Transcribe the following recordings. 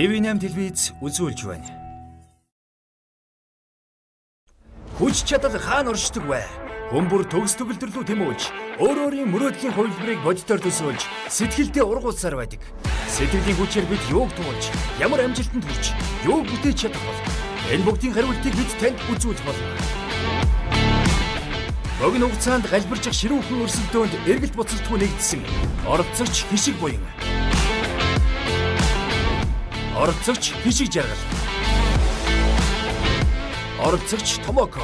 TV8 телевиз үзүүлж байна. Хүч чадал хаана оршдог вэ? Хүн бүр төгс төгөлдөрлөө тэмүүлж, өөр өөрийн мөрөөдлийн хувилбарыг бодитоор төсөөлж, сэтгэлдээ ургуулсаар байдаг. Сэтгэлийн хүчээр бид юуг туулж, ямар амжилтанд хүрч, юуг бүтээж чадах бол? Энэ бүгдийн хариултыг бид танд үзүүлэх болно. Богино хугацаанд галбирчих ширүүхэн өрсөлдөөнд эргэлт буцалтгүй нэгдсэн оролцогч хишиг буян. Оролцогч хишиг жаргал. Оролцогч Томоко.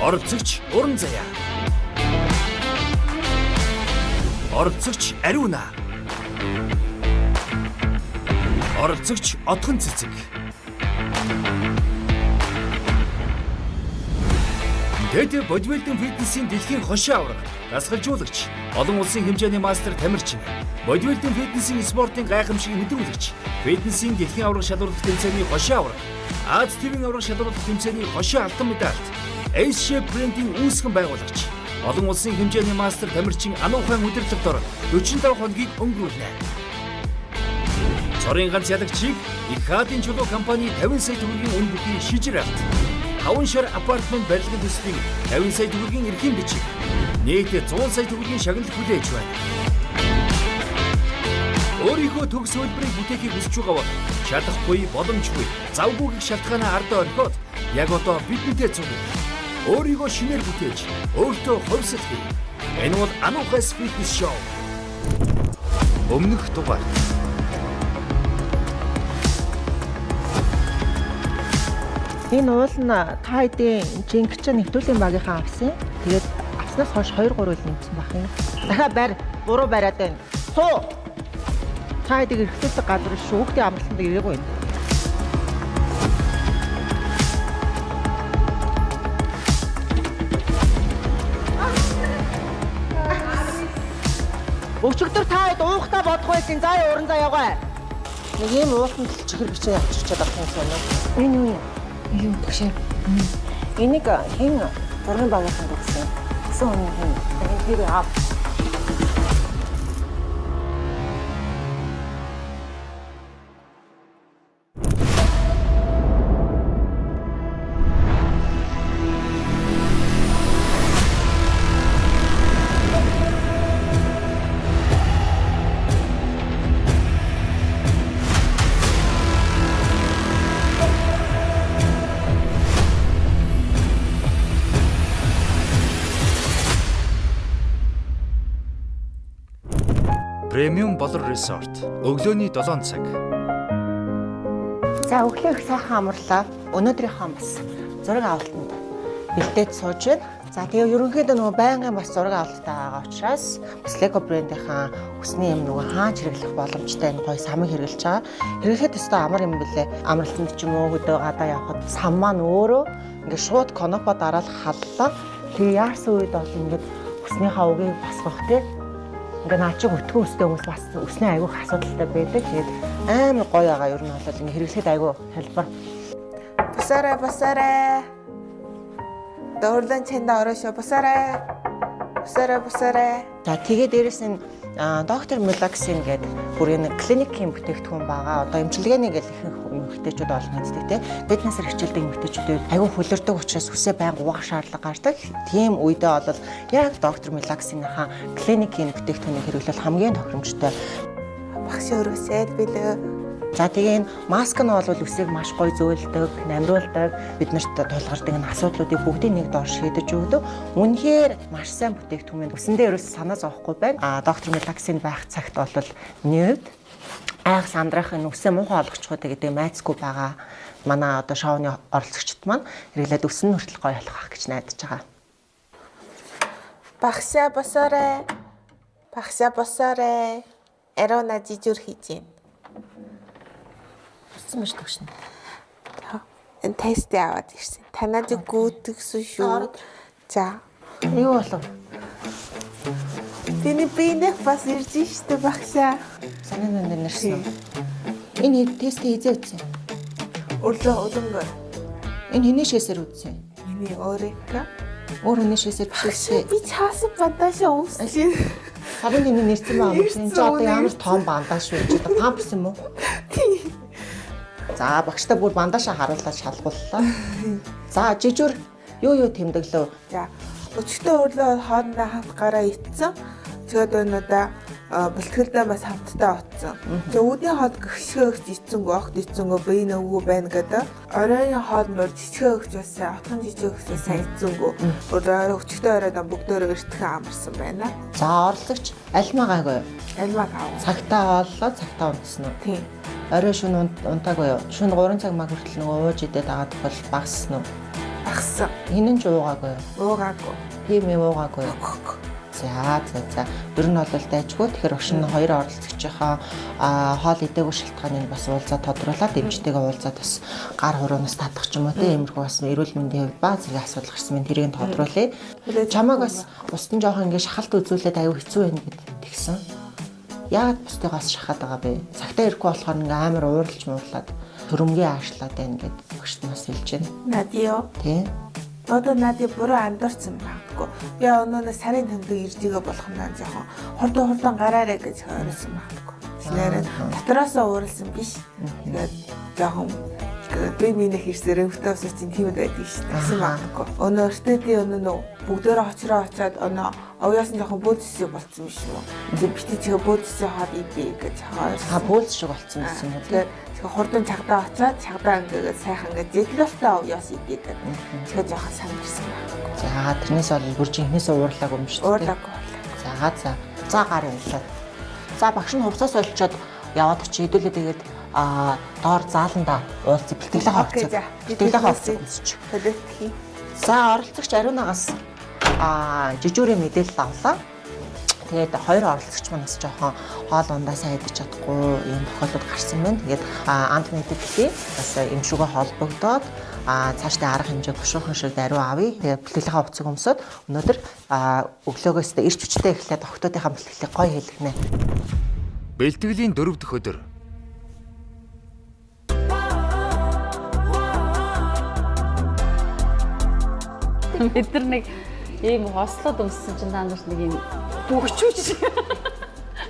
Оролцогч Уран заяа. Оролцогч Ариуна. Оролцогч Отхон цэцэг. Тэд бодибилдинг фитнесийн дэлхийн хошин аварга, дасгалжуулагч, олон улсын хэмжээний мастер Тамирчин, бодибилдинг фитнесийн спортын гайхамшиг мэдрүүлэгч, фитнесийн дэлхийн аварга шалруулах тэмцээний хошин аварга, Аз ТV-ийн аварга шалруулах тэмцээний хошин алтан медальт, Ace Shape брендийн үүсгэн байгуулагч, олон улсын хэмжээний мастер Тамирчин Ануухайн удирдлага дор 45 хоногийг өнгөрүүлнэ. Цорын ганц ялагчийг их хаадын чулуу компани 50 сая төгрөгийн үн бүхий шижир алт. 5 шар апартмент барилгын төслийн 50 сая төгрөгийн эрхийн бичиг. Нийт 100 сая төгрөгийн шагнал хүлээж байна. Өөрийнхөө төгс хөлбөрийг бүтээхийг хүсэж байгаа бол чадахгүй, боломжгүй, завгүй гэх шалтгаанаа ардаа орхиод яг одоо бидэнтэй цуг. Өөрийгөө шинээр бүтээж, өөртөө хувьсал хий. Энэ бол Ануухайс фитнес шоу. Өмнөх дугаар. Энэ уул нь та хэдийн жинк чинь нэвтрүүлгийн багийнхаа авсан. Тэгээд авснаас хойш 2 3 үйл нэмсэн байх юм. Дахиад барь, буруу бариад байна. Суу. Та хэдийг эрхлүүлдэг газар шүү. Хүүхдийн амралтанд ирээгүй юм. Өчигдөр та хэд уухтаа бодох байсан. За уран заа явгаа. Нэг ийм ууланд л чихэр бичээ авчирчаад авах юм сонь. Энэ юу юм? Юу тэгшээ. Энийг хэн зургийн багийнхан гэсэн. Гэсэн хүн хэн? Энэ тэр ав. Премиум Болор Resort. Өглөөний 7 цаг. За өглөө их сайхан амарлаа. Өнөөдрийнхөө бас зураг авалтанд бэлдээд сууж байна. За тэгээ ерөнхийдөө нөгөө байнгын бас зураг авалттай байгаа учраас бас Lego брендийнхаа үсний юм нөгөө хаач хэрэглэх боломжтой энэ гоё самыг хэрэглэж байгаа. Хэрэглэхэд өстой амар юм бэлээ. Амралтанд ч юм уу хөдөө гадаа явхад сам маань өөрөө ингээд шууд конопо дараал халлаа. Тэгээ яарсан үед бол ингээд үснийхаа угийг босгох тий ингээ наа чиг өтгөн өстэй хүмүүс бас өсний айгүйх асуудалтай байдаг. Тэгээд амар гоё байгаа ер нь бол ингээ хэрэглэхэд айгүй хэлбэр. Босоорой, босоорой. Дуурлан чанда ороошо босоорой. Босоорой, босоорой. За тэгээ дээрэс нь доктор Мелаксин гэдэг бүр энэ клиникийн бүтээгдэхүүн байгаа. Одоо эмчилгээний гэл ихэнх эмэгтэйчүүд олон мэддэг те. Фитнесээр хичээлдэг эмэгтэйчүүд айгүй хөлөрдөг учраас үсээ байнга угаах шаардлага гардаг. Тийм үедээ бол яг доктор Мелаксиныхаа клиникийн бүтээгдэхүүнийг хэрэглэвэл хамгийн тохиромжтой. Багш өргөсөөл билээ. За тэгээ энэ маск нь бол үсийг маш гоё зөөлдөг, намруулдаг, бид нарт тулгардаг энэ асуудлуудыг бүгдийг нэг дор шийдэж өгдөг. Үнэхээр маш сайн бүтээгдэхүүн. Үсэндээ ерөөс санаа зовхгүй байна. А доктор Мелаксин байх цагт бол миний хувьд айгас андрах энэ үсээ муухай олгочиход гэдэг майцгүй байгаа. Манай одоо шоуны оролцогчд маань хэрэглээд үс нь хүртэл гоё болох байх гэж найдаж байгаа. Багшаа босоорой. Багшаа босоорой. Ариуна жижүүр хийж байна. Үссэн маш төгшнө. Энэ тест яваад ирсэн. Танаа зүг гүйтгсэн шүү. За. Юу болов? Тэний биенэх бас ирж штэ багшаа. Санаа нэр нэрсэн үү? Энэ тест хийзээ үзсэн. Өглөө улангаар. Энэ хэний шээсээр үзсэн? Миний өөрийнхөө. Өөр хүний шээсээр биш үү? Би чаасан бадаашаа өмссөн. Сарын тэмдэг нэрсэн байгаа юм. Ирсэн, Энд чи одоо үнэ ямар ирсэн. том бандаж вэ? Чи одоо памперс юм уу? За багштай бүр бандаашаа харуулаад шалгууллаа. За жижүүр юу тэмдэглэв? За өчигдөр өглөө хоолндоо хамт гараа ицсэн. Тэгээд өнөөдөр бэлтгэлдээ бас хамтдаа утсан. Тэгээ үүдний хоол гიშгэ өгч ицсэнгүү огт ицсэнгүү би нөгөө байна гэдэг. Оройн хоол мөр жижигхэн өгч бас сайн, отхон жижиг өгч бас сайн ицсэнгүү. Өөр өчигдөр оройд бүгдөө эртхэн амарсан байна. За орлогч альмаа гайгүй. Альмаа гав. Цагтаа хооллоо, цагтаа унтсан уу? Тийм. Орой шөнө унтаагүй юу? Шөнө 3 цаг маг хүртэл нөгөө ууж идээд байгаа тохиол багассан уу? Багассан. Хинэн ч уугаагүй юу? Уугаагүй. Тийм ээ уугаагүй юу? За за за. Ер нь бол дайжгүй. Тэгэхээр огш нь хоёр оролцогчийнхаа хоол идээгүй шалтгааныг бас уулзаа тодруулаад эмчтэйгээ уулзаад бас гар хуруунаас татах ч юм уу тийм иймэрхүү бас эрүүл мэндийн хувьд баа зэрэг асуудал гарсан мэн тэрийг нь тодруулъя. Чамааг бас бусдын жоохон ингэ шахалт үзүүлээд аюу хэцүү байна гэд тэгсэн. Яагаад бусдыгоос шахаад байгаа бэ? Цагтаа ирэхгүй болохоор ингээ амар ууралж муурлаад төрөмгийн аашлаад байна гэд багшд нас хэлж байна. Надио. Тий. Одоо надыг буруу андуурсан магадгүй. Би өнөөнөө сарын тэмдэг ирж байгаа болох нь жоохон хурдан хурдан гараарэ гэж ойрсон магадгүй. Тэгэхээр дотроосоо ууралсан биш. Тэгээд жоохон тэгээд би минийх ирсээр өвтөөс чинь тийм байдаг шүү дээ. Тэгсэн магадгүй. Өнөө өртөөдийн өнөө нөө бүгдээрээ очроо очоод өнөө овёос нь жоохон бөөдсөй болцсон биш үү? Тэгээд бити чигээ бөөдсөй хаад идэ гэж ойрсон. Та бөөлс шиг болцсон гэсэн юм уу? Тэгээд тэгээ хурдан чагдаа очоод чагдаа ингээд сайхан ингээд зэдлэлтэй овёос идэ гэдэг. Тэгэхээр жоохон сандарсан магадгүй. За тэрнээс бол бүр жинхнээс уурлаагүй юм шүү дээ. Уурлаагүй болоо. За за. За гар явуулаа. За багш нь хувцас олчоод яваад очив. Хэдүүлээ тэгээд доор зааланда уулзъя. Бэлтгэлээ Окей, хавцаг. за. Бэлтгэлээ хавцаг өмсч. Төлөвт хий. За оролцогч Ариунагаас жижүүрийн мэдээлэл авлаа. Тэгээд хоёр оролцогч маань бас жоохон хоол ундаа сайн идэж чадахгүй юм тохиолдол гарсан байна. Тэгээд амт мэдээллийн бас эмшүүгээ холбогдоод цаашдаа арга хэмжээ бушуухан шиг даруй авъя. Тэгээд бэлтгэлийнхаа хувцсыг өмсөд өнөөдөр өглөөгөөс ирч хүчтэй эхлээд охтуудынхаа бэлтгэлийг гоё хэлгэнэ. Бэлтгэлийн 4 дахь өдөр. Бид нар нэг ийм хослоод өмссөн чинь та нарт нэг ийм бөгчүүч.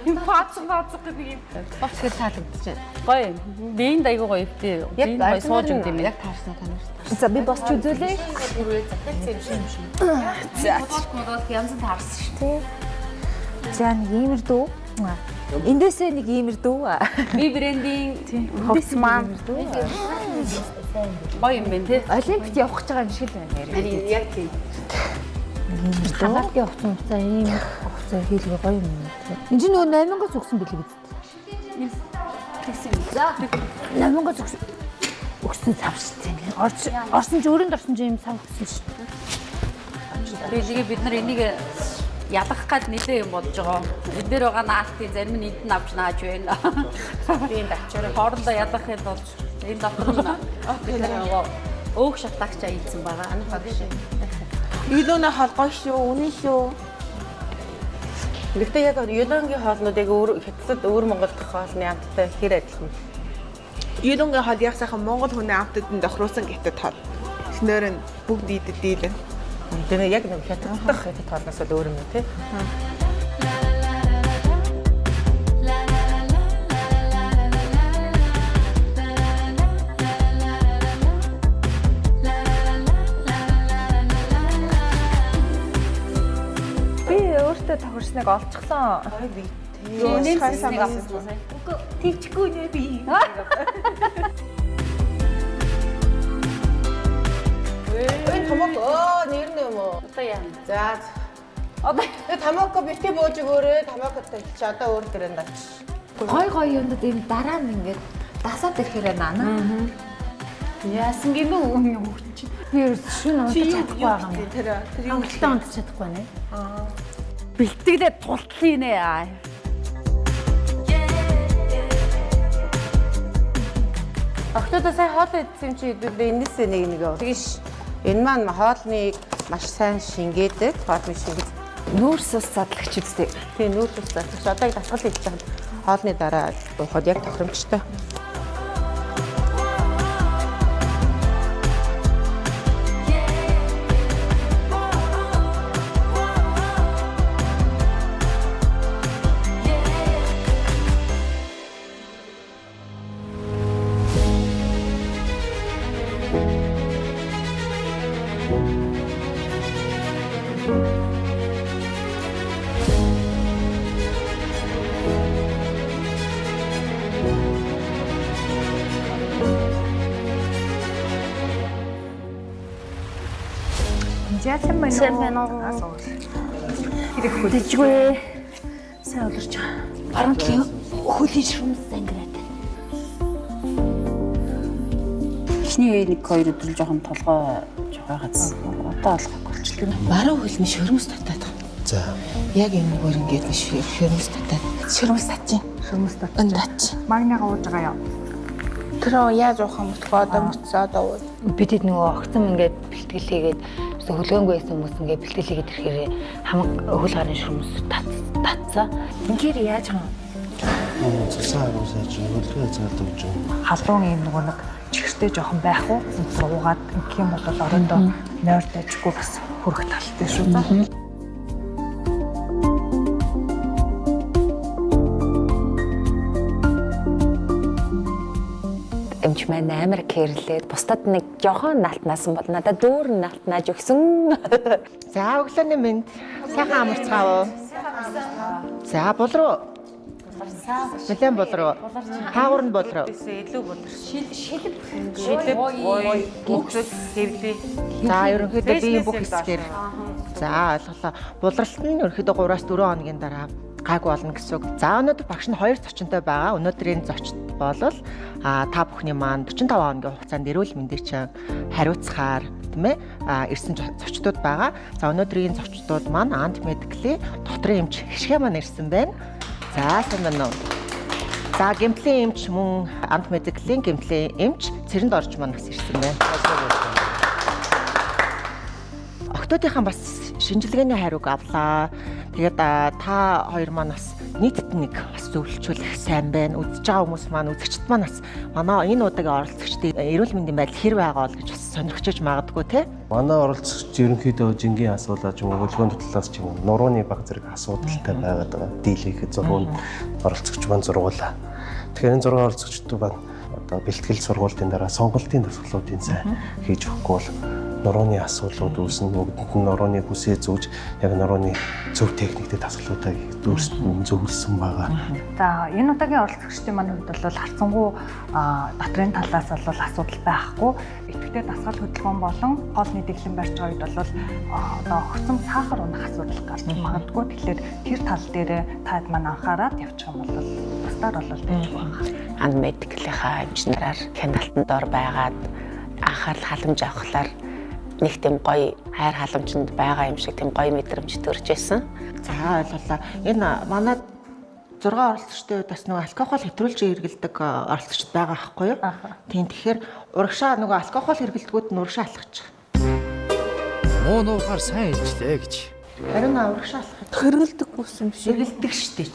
Ийм пац пац гэдэг нэг ийм Хувцас таалагдчих байна. гоё. Биеинд айгуу гоё өвтэй. Биеинд гоё сууж өгд юм. Яг таарсан та нарт. За би босч үзүүлээ. Бодвол янз нь таарсан шүү. За нэг иймэрдүү. Эндээсээ нэг иймэрдүү. Би брендийн Хувцас маань гоё юм байна тий. Олимпиад явах гэж байгаа юм шиг л байна нэрээ. Харин яг тийм. Халаалт явах хугацаа ийм хугацаа хийлгээ гоё юм. Энд чинь нөгөө 8-аас өгсөн бэлэг үст. Тэгсэн юм. За. 8-аас өгсөн өгсөн цав шүү дээ. Орч орсон чи өрөөнд орсон чи ийм цав өгсөн шүү дээ. Тэгээ бид нар энийг ялгах гад нилээ юм бодож байгаа. Энд дээр байгаа наалтын зарим нь энд нь авч нааж байна. Би энд авчаарай. Хоорондоо ялгахын тулд энэ дотор нь бид нар нөгөө өөх шатагч аялсан байгаа. Ана багш. Юлөөний хоол гоё шүү, үнэн шүү. Гэхдээ яг Юлонгийн хоолнууд яг өөр хятадд өөр Монгол дахь хоолны амттай хэр адилхан. Юлонгийн хоол яг сайхан монгол хүний амтад нь тохируулсан гэтэ тол. Эхнэр нь бүгд идэд дийлэн. Тэр яг нэг хятад дахь хятад хоолноос бол өөр юм тий. Би өөртөө тохирсныг олчихлоо. Нэмсэснийг авсан сая. Тэгчихгүй нэ би. Энэ томок өө нэр нь юм уу? Одоо яа. За. Одоо Тэгээ тамако бити бууж өгөөрэй. Тамакотой чи одоо өөр брэнд авч. Гой гой юмнууд ийм дараа нь ингээд дасаад ирэхээр байна. яасан гинүү юм чи. Би ерөөс шүн унтаж чадахгүй байгаа юм. Тэр тэр юу Хангалттай унтаж чадахгүй нэ. Бэлтгэлээ тултлын нэ. Охтуудаа сайн хоол идсэн юм чи хэдүүлээ энэсээ нэг нэг яв. Тэгиш энэ маань хоолныг маш сайн шингээдэг. Хоолны шингэж. Нүүрс ус задлагч үстэй. Тийм нүүрс ус задлагч. Одоо яг дасгал хийж байхад хоолны дараа уухад яг тохиромжтой. За сайн байна уу? Сайн байна уу? Хэрэг хөл. Тэжгүй. Сайн уларч байгаа. Баруун талын хөлийн шүмс ангираад. Эхний нэг хоёр өдөр жоохон толгой жоохон гацсан. Одоо олохгүй болчихлоо. Баруун хөлний шөрмөс татаад байгаа. За. Яг энэ нүгээр ингээд нэг шөрмөс татаад. Шөрмөс татчих. Шүмс татчих. Өн татчих. Магнега ууж байгаа юу? Тэр яаж уух юм бэлгүй одоо мөцсөн одоо уу. Бид хэд нөгөө огцом ингээд бэлтгэл хийгээд ерөөсөө хөлгөөнгүй байсан хүмүүс ингээд бэлтгэл хийгээд ирэхээр хамаг хөл гарын шүмс татсан. Ингээр яаж юм? Цусан агуулсаж хөлгөө хязгаарлаж өгч юм. Халуун юм нөгөө нэг чихэртэй жоохон байх уу? Өнтөр уугаад ингэх юм бол орондоо нойр дайжгүй бас хөрөх талтай шүү за. Эмч маань амар кэрлээд бусдад нэг жохон налтнаасан бол надад дүүрэн налтнааж өгсөн. За өглөөний мэнд. Сайхан амарцгаав уу? За булруу. Нэлээд булруу. Хаагур нь булруу. Илүү болор. Шилэв. Шилэв, ой, гүгсэл, хэвлээ. За ерөнхийдөө биеийн бүх хэсгээр. За ойлголоо. Булралт нь ерөнхийдөө 3-аас 4 хоногийн дараа гайгүй болно гэсэн үг. За өнөөдөр багш нь хоёр зочинтой байгаа. Өнөөдрийн зочид болол та бүхний маань 45 хоногийн хугацаанд эрүүл мэндийг чинь хариуцахаар тийм ээ ирсэн зочдууд байгаа. За өнөөдрийн зочдууд маань Ант Медиклийн дотрын эмч Хишгэ маань ирсэн байна. За сайн байна уу? За гэмтлийн эмч мөн Ант Медиклийн гэмтлийн эмч Цэрэнд орж маань бас ирсэн байна. Октоодынхаа бас шинжилгээний хариуг авлаа. Тэгээд та хоёр маань бас нийтэд нэг бас зөвлөчүүлэх сайн байна. Үзэж байгаа хүмүүс маань үзэгчд маань бас манай энэ удаагийн оролцогчдын эрүүл мэндийн байдал хэр байгаа бол гэж бас сонирхож магадгүй те. Манай оролцогч ерөнхийдөө жингийн асуудлаа ч юм уу хөлгөөнд талаас ч юм уу нурууны баг зэрэг асуудалтай байгаад байгаа. Дийлэнх 6 оролцогч маань зургуулаа. Тэгэхээр энэ 6 оролцогчдод маань одоо бэлтгэл сургуулийн дараа сонголтын дасгалуудын сайн хийж өгөхгүй бол нурууны асуудлууд үүснэ. Бүгдэнд нь нурууны бүсээ зүүж яг нурууны зөв техниктэй дасгалуудаа өөрсдөд нь зөвлөсөн байгаа. За энэ удаагийн оролцогчдын маань хувьд бол харцангуй дотрын талаас бол асуудал байхгүй. Идэвхтэй дасгал хөдөлгөөн болон хоолны дэглэм барьж байгаа үед бол одоо огцом сахар унах асуудал гарч магадгүй. Тэгэхээр тэр тал дээр таад маань анхаарат явчих юм бол бусдаар бол дайжгүй байна. Анд медиклийнхаа эмч нараар хяналтанд дор байгаад анхаарал халамж авахлаар нэг тийм гоё хайр халамжинд байгаа юм шиг тийм гоё мэдрэмж төрж исэн. За ойлголоо. Энэ манай 6 оролцогчдын хувьд бас нөгөө алкогол хэтрүүлж хэрэглэдэг оролцогчд байгаа байхгүй юу? Тийм тэгэхээр урагшаа нөгөө алкогол хэрэглэдгүүд нь урагшаа алхачих. Муу нуухаар сайн илжлээ гэж. Харин урагшаа алхах. Хэргэлдэг байсан биш. Хэрэглэдэг штэ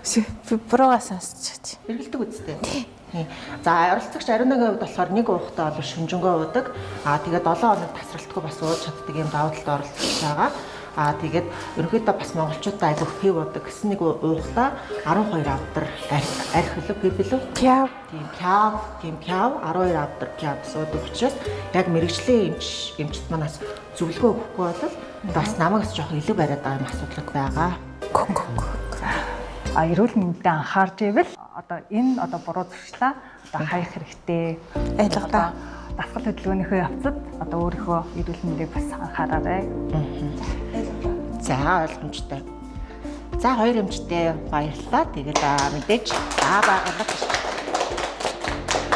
чи. Би буруугаа сонсчих. Хэрэглэдэг үстэй. Тийм. За оролцогч Ариунагийн хувьд болохоор нэг уухтай бол шүнжэнгөө уудаг. Аа тэгээд 7 хоног тасралтгүй бас ууж чаддаг юм давуу талтай оролцогч байгаа. Аа тэгээд ерөнхийдөө бас монголчуудаа айгүйх пив уудаг гэсэн нэг уухтаа 12 авдар арх хөлөг пив билүү? Пяв. Тийм пяв, тийм пяв 12 авдар пяв суудаг учраас яг мэрэгжлийн эмч эмчт манаас зөвлөгөө өгөхгүй бол бас намайг бас жоох илүү бариад байгаа юм асуудал байгаа. А эрүүл мэндэд анхаарч ивэл одоо энэ одоо буруу зуршлаа одоо хаях хэрэгтэй. Ойлголоо. Дасгал хөдөлгөөнийхөө явцад одоо өөрийнхөө эрүүл мэндийг бас анхаараарай. За ойлгомжтой. За хоёр эмчтэй баярлалаа. Тэгээд мэдээж за байгалах.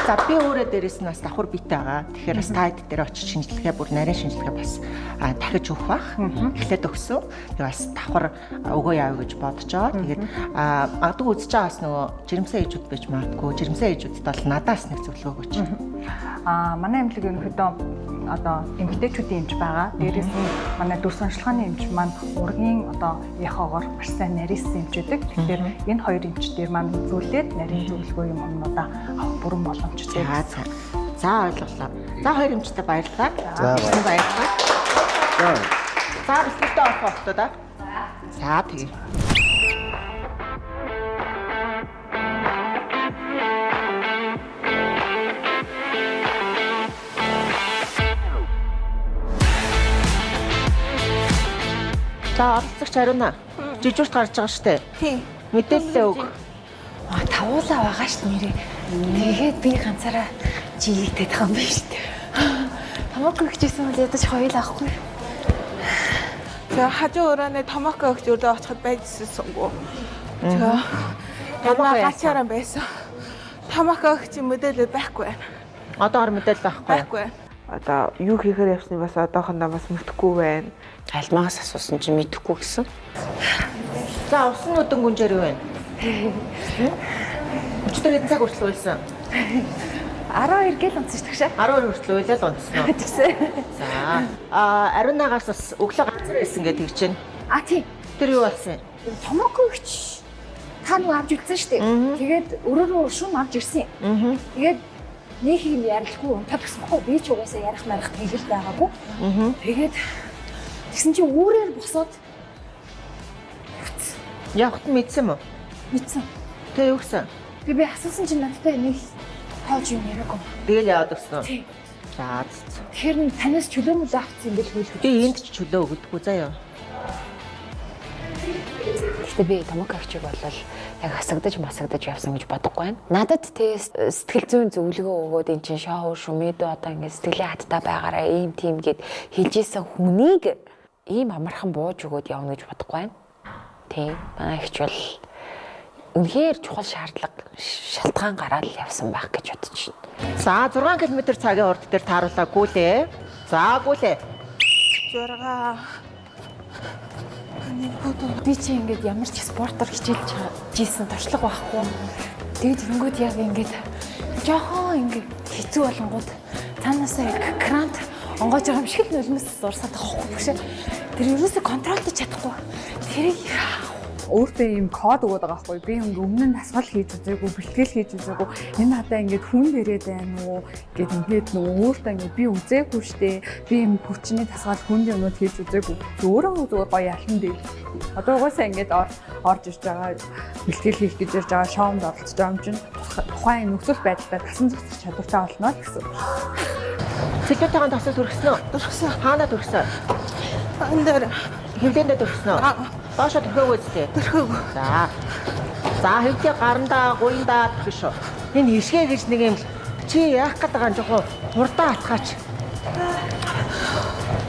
За би өөрөө дээрэс нь бас давхар биетэй байгаа. Тэгэхээр бас та хэд дээр очиж шинжилгээ бүр нарийн шинжилгээ бас дахиж өгөх бах. Эхлээд өгсөн. Тэгээ бас давхар өгөө яав гэж бодож байгаа. Тэгээд магадгүй үзэж байгаа бас нөгөө жирэмсэн ээжүүд байж магадгүй. Жирэмсэн ээжүүдэд бол надаас нэг зөвлөгөө өгөөч. А манай эмнэлэг ерөнхийдөө одоо эмэгтэйчүүдийн эмч байгаа. Дээрээс нь манай дүрс онцлогооны эмч маань ургийн одоо яхоогоор маш сайн нарийссан эмч байдаг. Тэгэхээр энэ хоёр эмч дээр маань үзүүлээд нарийн зөвлөгөө юм юмнуудаа авах бүрэн боломжтой. За за. За ойлголоо. За хоёр эмчтэй баярлалаа. За, баярлалаа. За. За бэлтгэлтэй орох бохтой да. За тэгээ. За оролцогч Ариуна. Жижүүрт гарч байгаа штэ. Тийм. Мэдээлэлээ өг. Аа тавуулаа байгаа шүү нэрээ. Тэгээд би ганцаараа чийлэгдээд байгаа юм биш үү? Томоко өгчээсэн бол ядаж хоёул авахгүй. Тэгээ хажуу өрөөний Томоко өгч өрдөө очиход байжсэнгүй. Тэгээ Томоко яасан? гачаараа байсан. Томоко өгч мэдээлэл байхгүй байна. Одоогор мэдээлэл байхгүй. Байхгүй. Одоо юу хийхээр явсны бас одоохондоо бас мэдэхгүй байна. Альмаагаас асуусан чинь мэдэхгүй гэсэн. За усан нүдэн гүнжээр юу вэ? Өчигдөр хэдэн цаг хүртэл уйлсан? 12 гэл унтсан шүү дээ. 12 хүртэл уйлал унтсан уу? Тэгсэн. За. А Ариунагаас бас өглөө газар байсан гэдэг чинь. А тий. Тэр юу болсон юм? Томоко өгч та нүг авч ирсэн шүү дээ. Тэгээд өрөөрөө шүн авч ирсэн. Тэгээд нэг юм ярилгүй унтаад гисэн байхгүй. Би ч угаасаа ярих марих тэгэл байгаагүй. Тэгээд тэгсэн чинь үүрээр босоод Явхад нь мэдсэн мө? мэдсэн. Тэгээ юу гэсэн? Тэгээ би асуусан чинь надтай нэг тоож юм яриаггүй. Тэгэл яваад өгсөн үү? Тий. За. за. Тэгэхээр нь танаас чөлөө мөлөө авсан юм бэл хөлгөж. Би энд ч чөлөө өгдөггүй заяа. Гэхдээ би Томоко агчиг бол яг хасагдаж масагдаж явсан гэж бодохгүй байна. Надад тэ сэтгэл зүйн зөвлөгөө өгөөд эн чинь шоу шүмэдүү одоо ингээд сэтгэлийн хаттай байгаараа ийм тийм гэд хэлжсэн хүнийг ийм амархан бууж өгөөд явна гэж бодохгүй байна. Тийм. Манай эгч бол үнэхээр чухал шаардлага шалтгаан гараад л явсан байх гэж бодож байна. За 6 км цагийн урд дээр тааруулаа гүйлээ. За гүйлээ. 6 Би чи ингээд ямар ч спортоор хичээлж жийсэн туршлага байхгүй. Тэгээд тэгэнгүүт яг ингээд жоохон ингээд хэцүү болонгууд цаанаасаа яг крант онгойж байгаа юм шиг л нулимс урсаад байгаа байхгүй биш. Тэр ерөөсөө контролдож чадахгүй. Тэрийг Өөртөө ийм код өгөөд байгаа байхгүй. Би ингээ өмнө нь дасгал хийж үзээгүй, бэлтгэл хийж үзээгүй. Энэ надаа ингээд хүнд ирээд байна уу гэд ингээд нөгөө өөртөө ингээд би үзээгүй штэ. Би ийм хүчний дасгал хүнд юмнууд хийж үзээгүй. Өөрөө зүгээр гоё ялан дээр. Одоо угаасаа ингээд орж ирж байгаа бэлтгэл хийх гэж ирж байгаа шоунд оролцож байгаа юм чинь тухайн нөхцөл байдалтай тасан зохицох чадвартай болно л гэсэн. Цэлүүтэйхэн тасал түрхсэн үү? Түрхсэн. Хаана түрхсэн? Энэ дээр Хэвлээндээ түрхсэн үү? Доошо түрхээгүй зү. түрхээгүй. За. За хэвлээ гарандаа, гуйндаа түрхэх шүү. Энэ ишгэ гэж нэг юм чи яах гээд байгаа юм жоохон хурдан атгаач.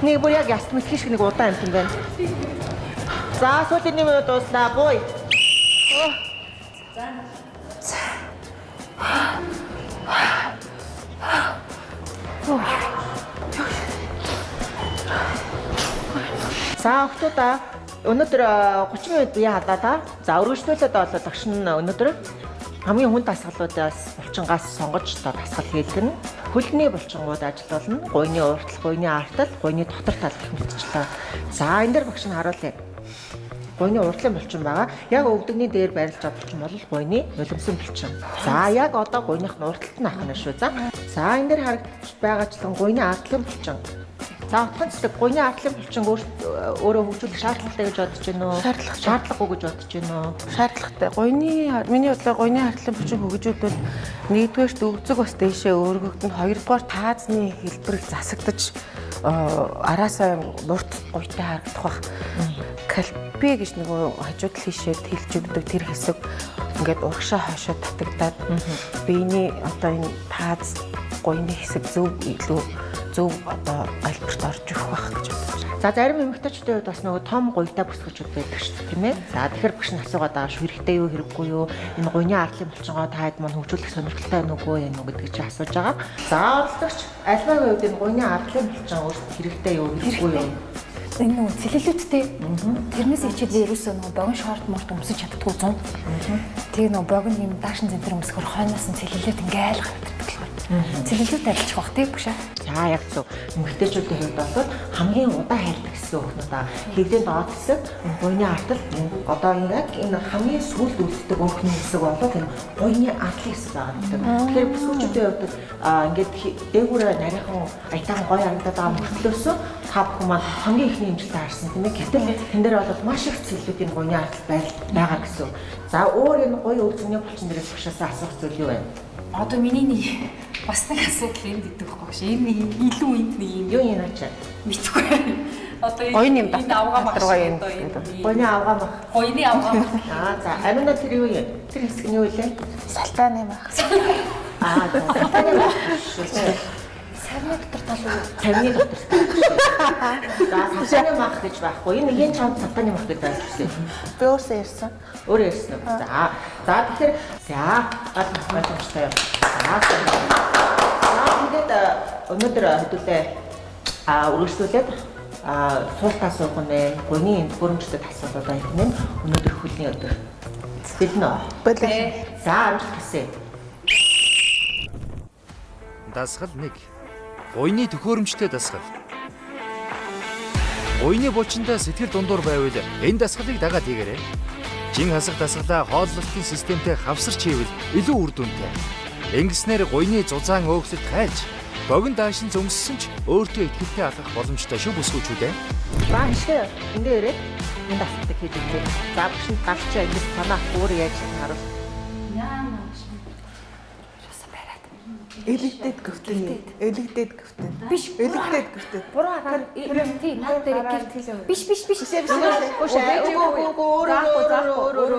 Нэг бүр яг яст мэлхий шиг нэг удаан амт юм байна. За сүүлийн 1 минут дууслаа. Буй. За охтуудаа өнөөдөр 30 минут бие халаа та. За өргөжлүүлээд болоо багш нь өнөөдөр хамгийн хүн дасгалуудаас булчингаас сонгож одоо дасгал хийлгэнэ. Хөлний булчингууд ажиллуулна. Гуйны уртал, гуйны артал, гуйны дотор тал гэх мэтчлээ. За энэ дээр багш нь харуулъя. Гуйны уртлын булчин байгаа. Яг өвдөгний дээр байрлаж байгаа булчин бол гуйны нулимсан булчин. За яг одоо гуйных нь урталт нь авах нь шүү. За. За энэ дээр харагдаж байгаачлан гуйны ардлын булчин. За утган цэцэг гуйны ардлын булчин өөрөө хөгжүүлэх шаардлагатай гэж бодож байна уу? Шаардлагатай. Шаардлагагүй гэж бодож байна уу? Шаардлагатай. Гуйны миний бодлоор гуйны хартлын булчин хөгжүүлбэл нэгдүгээрт өвзөг бас дээшээ өргөгдөн, хоёрдугаар таазны хэлбэрийг засагдаж араасаа нурт гуйтай харагдах бах. Кальпи гэж нөгөө хажуу тал хийшээ тэлж өгдөг тэр хэсэг ингээд урагшаа хойшоо татагдаад биений одоо энэ тааз гуйны хэсэг зөв илүү зөв одоо альберт орж ирэх байх гэж бодож байна. За зарим эмэгтэйчүүдийн хувьд бас нөгөө том гуйтай бүсгүүчүүд байдаг шүү дээ, тийм ээ. За тэгэхээр багш нь асуугаад байгаа шүү хэрэгтэй юу, хэрэггүй юу? Энэ гуйны ардлын булчингоо та хэд мань хөгжүүлэх сонирхолтой байна уугүй юу гэдгийг чи асууж байгаа. За оролцогч альмагийн хувьд энэ гуйны ардлын булчин өөрт хэрэгтэй юу, хэрэггүй юу? Энэ нөгөө цэлэлүүдтэй тэрнээс хичээлээ ерөөсөө нөгөө богино шорт морт өмсөж чаддгүй 100. Тэгээ нөгөө богино юм даашин зэнтэр өмсөхөр хойноос нь цэлэлүүд ингээл гардаг болохоор. Цэлэлүүд арилчих бах тий бүшээ. За яг зөв. Эмэгтэйчүүдийн хувьд бол хамгийн удаан хайрдаг хэсэг өхнүүд аа. Хэвлийн доод хэсэг, гуйны артал одоо яг энэ хамгийн сүүлд үлддэг өөхний хэсэг бол энэ гуйны артлын хэсэг байгаа гэдэг. Тэгэхээр бүсгүүчүүдийн хувьд ингээд дээгүүрээ нарийнхан аятайхан гоё харагдаад байгаа мөртлөөсөө та бүхэн маань хамгийн ихний хэмжилтээ харсан тийм ээ. Гэтэл тэн дээр бол маш их цэллүүд энэ гуйны артал байгаа гэсэн. За өөр энэ гуй өвзөний булчин дээрээс багшаасаа асуух зүйл юу вэ? Одоо миний нэг бас нэг асуудал энд идэх байхгүй ш. Энэ нэг илүү энд нэг юм юу юм ачаа? Мэдгүй. Одоо Гуйны юм энэ авгаа мах дотор гоё юм. Гуйны авгаа мах. Гуйны авгаа мах. Аа за Амина тэр юу юм? Тэр хэсэг нь юу вэ? Салтааны мах. Аа салтааны мах. Царны дотор тал уу? Царны дотор. За, савтаны мах гэж байхгүй. Энэ хэн чамд савтаны мах гэдэг байх гэсэн. Би өөрсөө ярьсан. Өөрөө ярьсан уу? За. За, тэгэхээр за, ойлгомжтой юм. За. За, тэгээд өнөөдөр хэдүүлээ үргэлжлүүлээд суултаа суух нь байна. Гуйны төхөөрөмжтэй тасгалуудаа хийх нь өнөөдөр хөлийн өдөр. Бэлэн үү? Бэлэн. За, амжилт хүсье. Дасгал 1. Гуйны төхөөрөмжтэй дасгал. Гуйны булчиндаа сэтгэл дундуур байвал энэ дасгалыг дагаад хийгээрэй. Жин хасах дасгалаа хооллолтын системтэй хавсарч хийвэл илүү үр дүнтэй. Ингэснээр гуйны зузаан өөхлөлт хайлж, богино даашин зөмссөн ч өөртөө ихтэй алхах боломжтой шүү бүсгүүчүүдээ. За, хишгэ эндээ ирээд энэ дасгалыг хийж үзье. За, багш нь гарчаа ингэж санаа өөр яаж харуул. Элэгдээд гөвтөн. Элэгдээд гөвтөн. Биш. Элэгдээд гөвтөн. Буруу хараа. Тий, наад дээр гэрт. Биш, биш, биш. Биш, биш. Үгүй, үгүй, өөр өөр өөр өөр.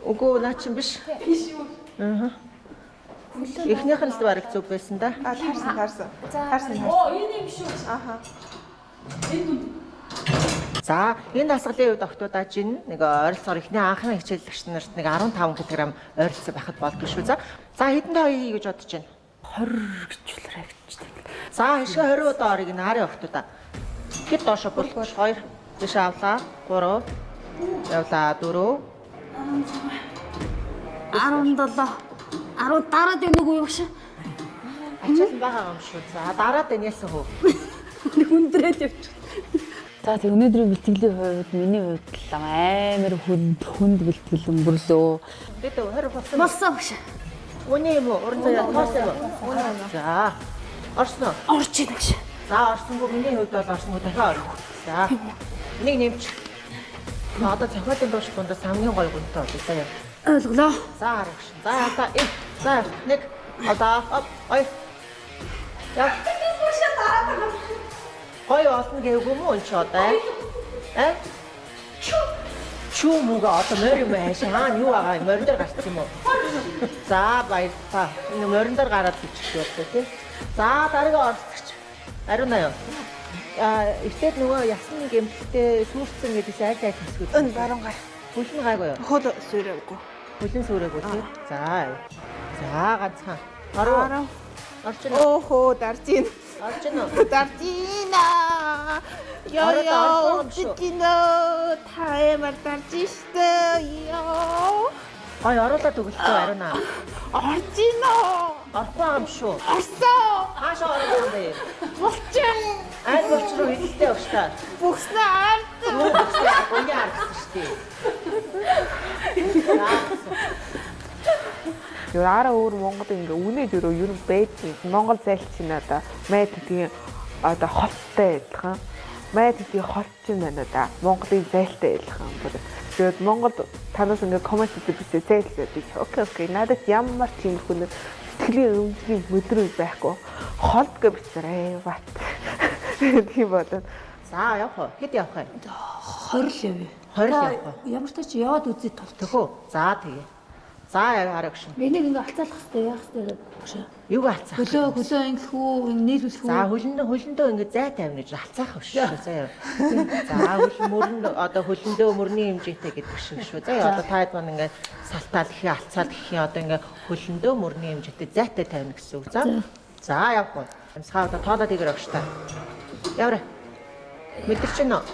Үгүй, наа чин биш. Биш үү? Аа. Эхнийх нь л бараг зүг байсан да. А таарсан, таарсан. Таарсан. Оо, энэ юм шүү. Аха. За, энэ дасгалын үед октоудаа жин нэг ойролцоогоор эхний анхны хичээллэгч нарт нэг 15 кг ойролцоо байхад болдгоо шүү. За, за хэдэн тоо хий гэж бодож байна? 20 гэж үлрээ гэж тийм. За, хишгэ 20 удаа орыг энэ харын октоудаа. Хэд доошо бол 2 тийш авлаа 3 явлаа 4 17 10 дараад байна уу юу шиг. Ачаал байгаа юм шүү. За, дараад байна яасан хөө. Нэг хүндрээл явчих. За тэг өнөөдрийн бэлтгэлийн хувьд миний хувьд л амар хүнд хүнд бэлтгэл өнгөрлөө. Бид 20 болсон. Болсон багш. Үний юм уу? Уран заяа тоос юм уу? За. Орсон уу? Орж ийн багш. За, орсонгүй миний хувьд бол орсонгүй дахиад орох. За. Нэг нэмч. Одоо зохиолын дуушил дундаас хамгийн гоё гүнтэй болъё заяа. Ойлголоо. За, харагш. За, одоо э. За, нэг. Одоо оп, хоёр. Я. Гоё олно гэвгүй мүү энэ ч одоо? Э? Чүү мүгэ одоо морь юм ааш. Хаана юу байгаа юм? Морин дээр гарсан юм уу? За, баярлалаа. Энэ морин дээр гараад бичих болтой тий. За, дараагийн оролцогч. Ариуна юу? Эртээд нөгөө ясны гэмтэлтэй сүрцэн гэдээс аль аль хэсгүүд. Өн баруун гар. Хөлн гайгүй юу? Хөл сүрээгүй. Хөлн сүрээгүй тий. За. За, ганцхан. Ороо. Орж ийн. Өөхөө дарж ийн. Орж ийн үү? Дарж ийн аа. Йоо ёо үтгинэ та амар дарж штэ. Ёо. Гой оруулаад өглөө Ариуна. Орж ийн үү? Орохгүй юм шүү. Орсон. Хаашаа орох юм бэ? Булчин. Аль булчин руу хэдэлтэй өгч та. Бүхснээ ард. Бүхснээ гуйны аргасан шүү дээ. Юу араа өөр Монгол ингээ үнэ дөрөө ер нь байдгийн. Монгол зайлт чинь одоо май тэдгийн одоо холттой адилхан. Май тэдгийн холт чинь байна да. Монголын зайлттай адилхан. Тэгээд Монгол танаас ингээ коммент хийдэг бисээ зайлсаа би. Окей, окей. Надад ямар тиймэрхүү нэг сэтгэлийн өмчний мэдрэмж байхгүй. Холт гэж бичээрэй. What? Тийм болоо. За явах уу? Хэд явах вэ? 20 л явъя. 20 л явах уу? Ямар ч тач яваад үзье тул. Төхөө. За тэгээ. За харагш. Энийг ингээ алцаалах хэрэгтэй яах хэрэгтэй багш. Юг алцаах? Хөлөө хөлөө ингэх үү, нийлүүлэх үү? За хөлөндөө хөлөндөө ингээ зай тавина гэж алцаах биш шүү. За яа. За хөл мөрөн одоо хөлөндөө мөрний хэмжээтэй гэдэг шиг шүү. За яа одоо та хэд маань ингээ салтаал гэх алцаал гэх юм одоо ингээ хөлөндөө мөрний хэмжээтэй зайтай тавина гэсэн үг. За. За явах уу. Амьсгаа одоо тоолоод игээр огш та. Яваарай. Мэдэрч байна уу?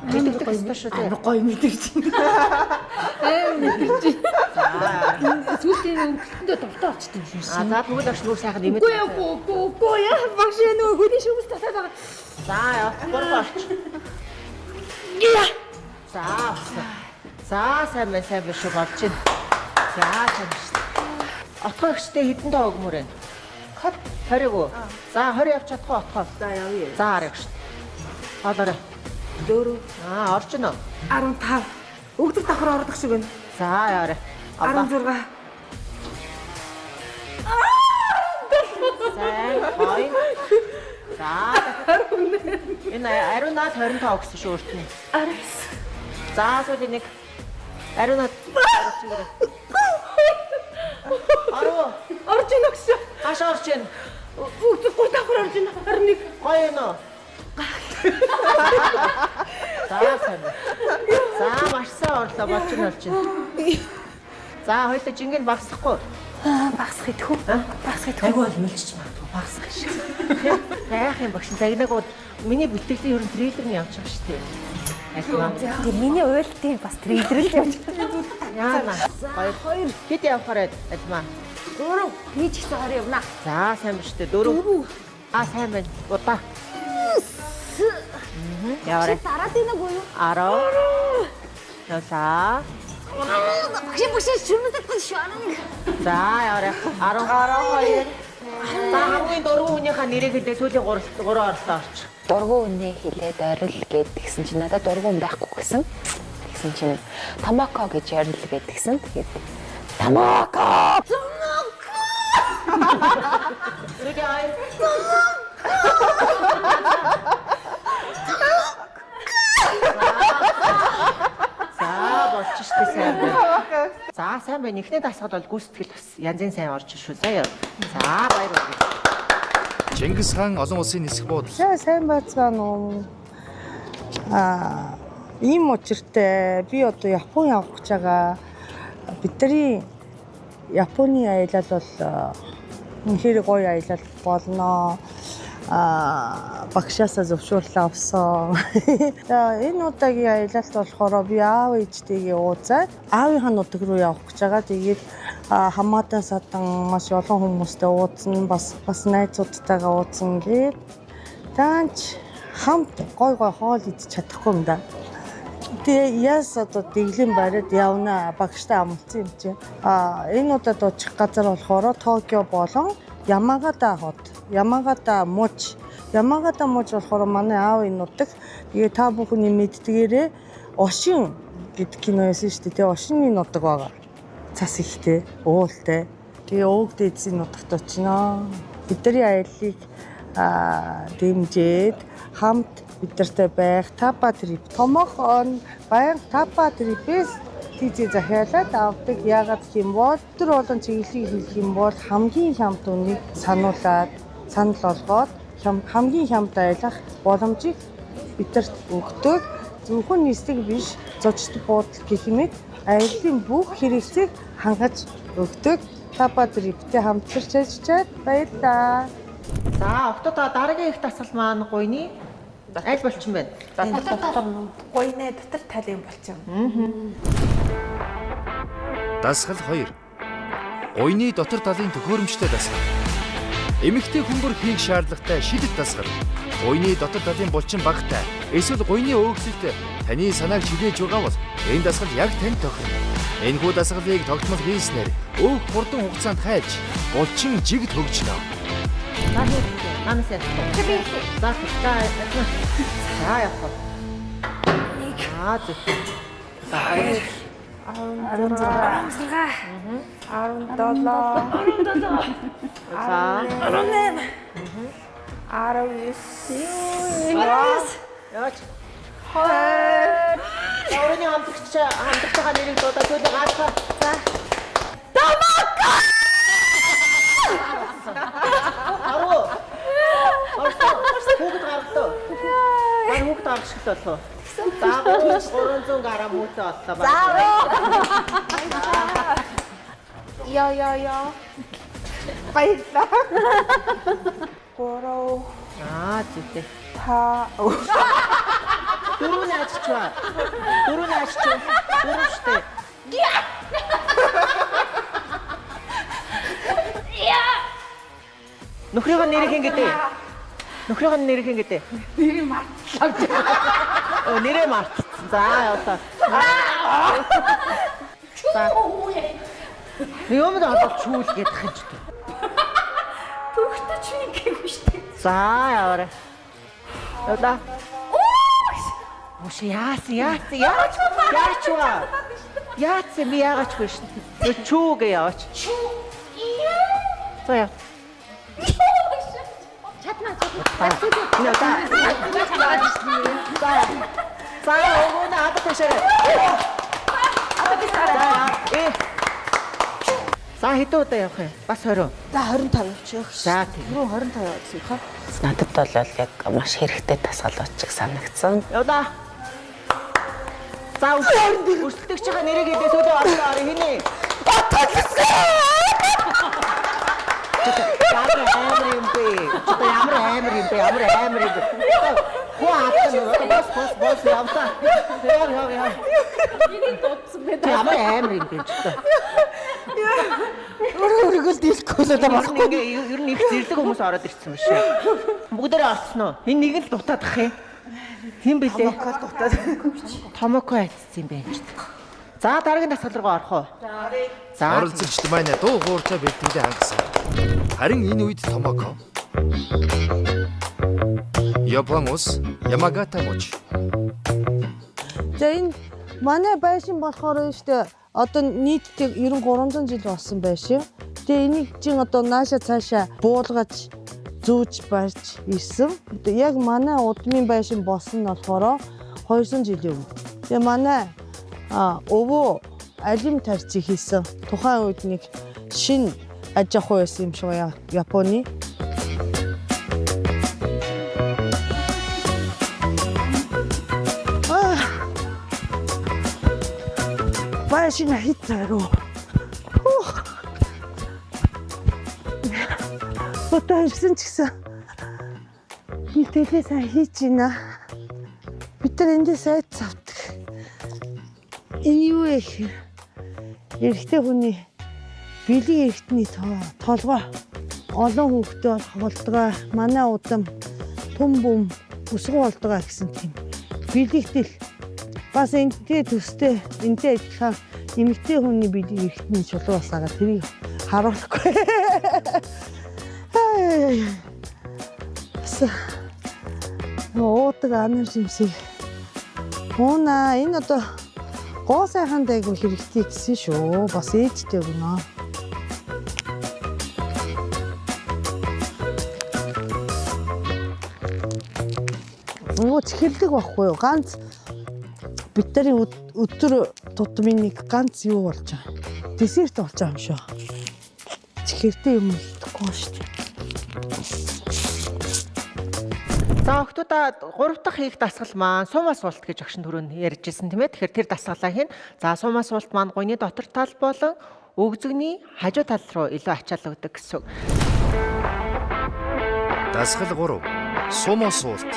Мэдэрдэг ёстой шүү дээ. Амар гоё мэдэрч байна. Амар мэдэрч байна. Сүүлийн өнгөлтөндөө дуртай болчтой юм шиг. А за тэгвэл огш нүүр сайхан нэмээд. Үгүй үгүй үгүй үгүй яа багш нөгөө хүний шүмс татаад байгаа. За явах гурав орч. За. За сайн байна сайн байна шүү болж байна. За сайн шүү. Отгоо ихчтэй хэдэн тоо өгмөр байна? 20 үү? За 20 явж чадах уу отгоо? За явъя. За харъя шүү. Хоолоорой. 4 Аа орж гинөө. 15. Өгдөг давхар ордог шиг байна. За яваарай. 16. Сайн гоё. За. Энэ ариунаас 25 гэсэн шүү өөрт нь. 19. За сүүлийн нэг. Ариунаад оров. Орж ийн өгсөн. Хаашаа орж ийн? Үгүй давхар орж ийн 21. Гоё юм уу? За сайн байна. За маш сайн орлоо болж нь болж байна. За хоёулаа жингээ багасахгүй. Багасах идэхүү. Багасах идэхүү. Айгу бол мэлжиж магадгүй багасах шиг. Яах юм багш загнаг миний бэлтгэлийн ерөн трейлер нь явж байгаа шүү дээ. Тэгээ миний уйлтын бас трейлер л явж байгаа. Яана. Хоёр. Хоёр. Хэд явахаар альмаа? 3. Би ч гэсэн 20 явна. За сайн биш үү? 4. Аа сайн байна. Удаа. Яваарай. Дараад байна уу юу? 10. Явлаа. Багш багш шүрмэдэг шүү. 11. За яваарай. 10 12. За хамгийн дөрвөн хүнийхээ нэрийг хэлээ сүүлийн 3 3 оролтоо орч. Дургу үнэ хилээд орил гэд тэгсэн чинь надад дургу хүн байхгүй гэсэн. Тэгсэн чинь Томоко гэж орил гэд тэгсэн. Тэгээд Томоко. Сүүлийн 2. За болчих штэ сайн байна. За сайн байна. Эхний дасгал бол гүйцэтгэл бас янзын сайн орж шүү заяа. За баяр хүргэе. Чингис хаан олон улсын нисэх буудал. За сайн байцгаана уу. Ийм учиртай би одоо Япон явах гэж байгаа. Бидний Японы аялал бол үнэхээр гоё аялал болно. Багшаасаа зөвшөөрлөө авсан. За энэ удаагийн аялалд болохоор би аав ээжтэйгээ уулзаад аавынхаа нутаг руу явах гэж байгаа. Тэгээд хамаатан садан маш олон хүмүүстэй уулзсан, бас найзуудтайгаа уулзсан гээд таанч хамт гой гой хоол идэж чадахгүй юм да. Тэгээ яас одоо дэглэм бариад явна багштай амлцсан юм чи. Энэ удаад очих газар болохоор Токио болон Ямагата хот, Ямагата муж. Ямагата муж болохоор манай аавын нутаг. Тэгээ та бүхний мэддгээрээ Ошин гэдэг кино байсан шүү дээ. Тэгээ Ошины нутаг байгаа. Цас ихтэй, уултай. Тэгээ ууг дээдсийн нутагт очино. Бидний аяллыг дэмжиж хамт бидэртэй байх Тапа трип томоохон баян Тапа трипээс тийзээ захиалаад авдаг. Яагаад гэх юм бол өдөр болон чиглэлийг хэлэх юм бол хамгийн хямд үнийг сануулад санал олгоод хамгийн хямд аялах боломжийг бидэрт өгдөг. Зөвхөн нислэг биш, зочд буудал гэх мэт аяллаа бүх хэрэгцээг хангаж өгдөг. Тапа триптэй хамтарч ажиллаж баярлалаа. За октоо дараагийн их дасгал маань гуйны аль болчин байна? Дотор гуйны дотор талын болчин. Дасгал 2. Гуйны дотор талын төхөөрөмжтэй дасгал. Эмэгтэй хүмүүр хийх шаардлагатай шидэт дасгал. Гуйны дотор талын булчин багтай эсвэл гуйны өөгсөлт таны санааг чилээж байгаа бол энэ дасгал яг танд тохирно. Энэхүү дасгалыг тогтмол хийснээр өөх хурдан хугацаанд хайж булчин жигд хөгжнө. За манаас яах вэ? За за за явах. 1. За зөв. 16 17 За 18 19 Яаж? 20. Өрөөний хамтрагч хамтрагчгаа нэрийг дуудаа сүүлийн гаацаа. За. Тамака! Аруу. Орсон. Хүүхэд гаргалаа. Бай хүүхэд гаргах шиг л болов. За 300 г хүүтэй боллоо. За. Йо йо йо. Баярлалаа. 3 Аа зүйтэй. 5 Дөрөв нь ажиж ба. Дөрөв нь ажиж ба. Дөрөв штэ. Нөхрийн нэрийг хин гэдэг. Нөхрийн нэрийг хин гэдэг. Нэрийг мартлаа. Оо нэрээ мартсан. За явлаа. За. Юм л одоо чүүл гэдэг юм ч тийм. Төгтөж мингээгүй шүү дээ. За яваарай. Явлаа. Ууш яасан яасан яач яач вэ? Яац би яагач вэ шин. Чүү гэ яваач. Чүү. За яа. Чадна чадна. За. За. За өгөө нэ ада ташаарай. Ада би сараа. За. Э. За, хэдэн удаа явах юм? Бас 20. За, 25 явчих. За, тийм. Түрүү 25 явуулсан хаа. Надад бол яг маш хэрэгтэй дасгал болчих санагдсан. Явлаа. За, өрсөлдөгчийн нэрийг хэлээ, сүүлээ орсон орё хинэ. Ямар амар юм бэ? Одоо ямар амар юм бэ? Ямар амар юм бэ? Хуу хатсан. Бос, бос, бос, явлаа. Яв, яв, яв. Энийг дуудсан бэ? Ямар амар юм бэ ч одоо. Өөрөө өөрийгөө л дийлэхгүй л одоо Болохгүй. Ингээ ер нь их зэрлэг хүмүүс ороод ирсэн биш үү? Бүгдээрээ орцсон уу? Энэ нэг л дутаадах юм. Хэн бэлээ? Томоко дутаад. Томоко айцсан юм байна ч. За, дараагийн дасгал руу орох уу? За. Оролцогчд маань дуу хуурчаа бэлтгэлээ хангасан. Харин энэ үед Томоко Япон улс Ямагата муж. За, энэ манай байшин болохоор нь штэ одоо нийтдээ 9300 жил болсон байшин. Тэгээ энийг чинь одоо нааша цаашаа буулгаж, зүүж барьж ирсэн. Одоо яг манай удмын байшин болсон нь болохоор 200 жилийн өмнө. Тэгээ манай өвөө алим тарчиг хийсэн. Тухайн үед нэг шинэ аж ахуй байсан юм шиг байна Японы. Байшин хит рүү. Одоо ирсэн ч гэсэн бэлтгэлээ сайн хийж байна. Бид нар эндээс айц авдаг. Энэ юу вэ гэхээр эрэгтэй хүний бэлэг эрэгтний толгой олон хүүхдээ болох болдгоо. Манай удам түн бүм өсгөн болдгоо гэсэн тийм бэлэгтэл бас энэтэй төстэй, энэтэй адилхан эмэгтэй хүний бэлэг эрэгтний чулуу басаагаа тэрийг харуулахгүй. Ай. Бас уудаг анар жимсийг уунаа. Энэ одоо гоо сайхан дайгу хэрэгтэй гэсэн шүү. Бас ээжтэй өгнө. Нөгөө чихэрлэг байхгүй юу? Ганц бид нарын өдөр тутмын нэг ганц юу болж байгаа. Десерт болж байгаа юм шүү. Чихэртэй юм идэхгүй шүү дээ. За, охтуудаа, гурав дахь хийх дасгал маань сумо суулт гэж огшин түрүүнд ярьж ирсэн, тийм ээ. Тэгэхээр тэр дасгалаа хийн. За, сумо суулт маань гуйны дотор тал болон өгзөгний хажуу тал руу илүү ачаал өгдөг гэсэн үг. Дасгал 3. Сумо суулт.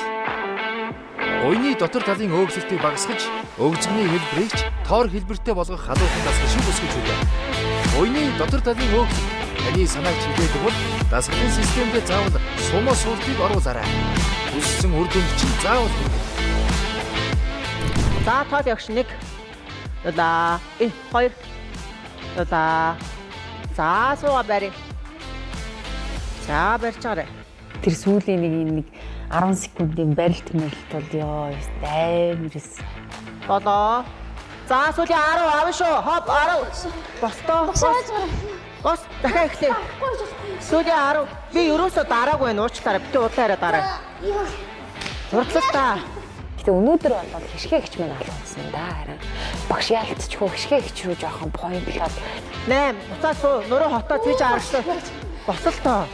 Гуйны дотор талын өөгөлтийг багасгаж, өгзөгний хэлбэрийг ч тоор хэлбэртэй болгох халуухан дасгал шиг өсгөж өгье. Гуйны дотор талын өөгөлт таны санааг чиглэдэг бол дасгалын системдээ заавал сумо суултыг оруулаарай. Хүссэн үр дүнд чинь заавал хүргэх. За, тоол ягш 1 0 2 0. За, сууга барь. За, барьж байгаарай. Тэр сүүлийн нэг энэ нэг 10 секундын барилт мэрэлт бол ёо амар эс. 7. За, сүүлийн 10 авна шүү. Хоп, 10. Бостоо. Бос. Бос, дахиад эхлэе. Сүүлийн 10. Би ерөөсөө дараагүй байна. Уучлаарай. Битээ удлаарай, дараа. Хурдлаа та. Гэтэ өнөөдөр бол хишгэ хич мань алгуулсан да харин. Багш яалтчгүй хишгэ хич рүү жоохон point лоод 8. Буцаа суу. Нуруу хотоо цээж аргачлаа. Босолтоо.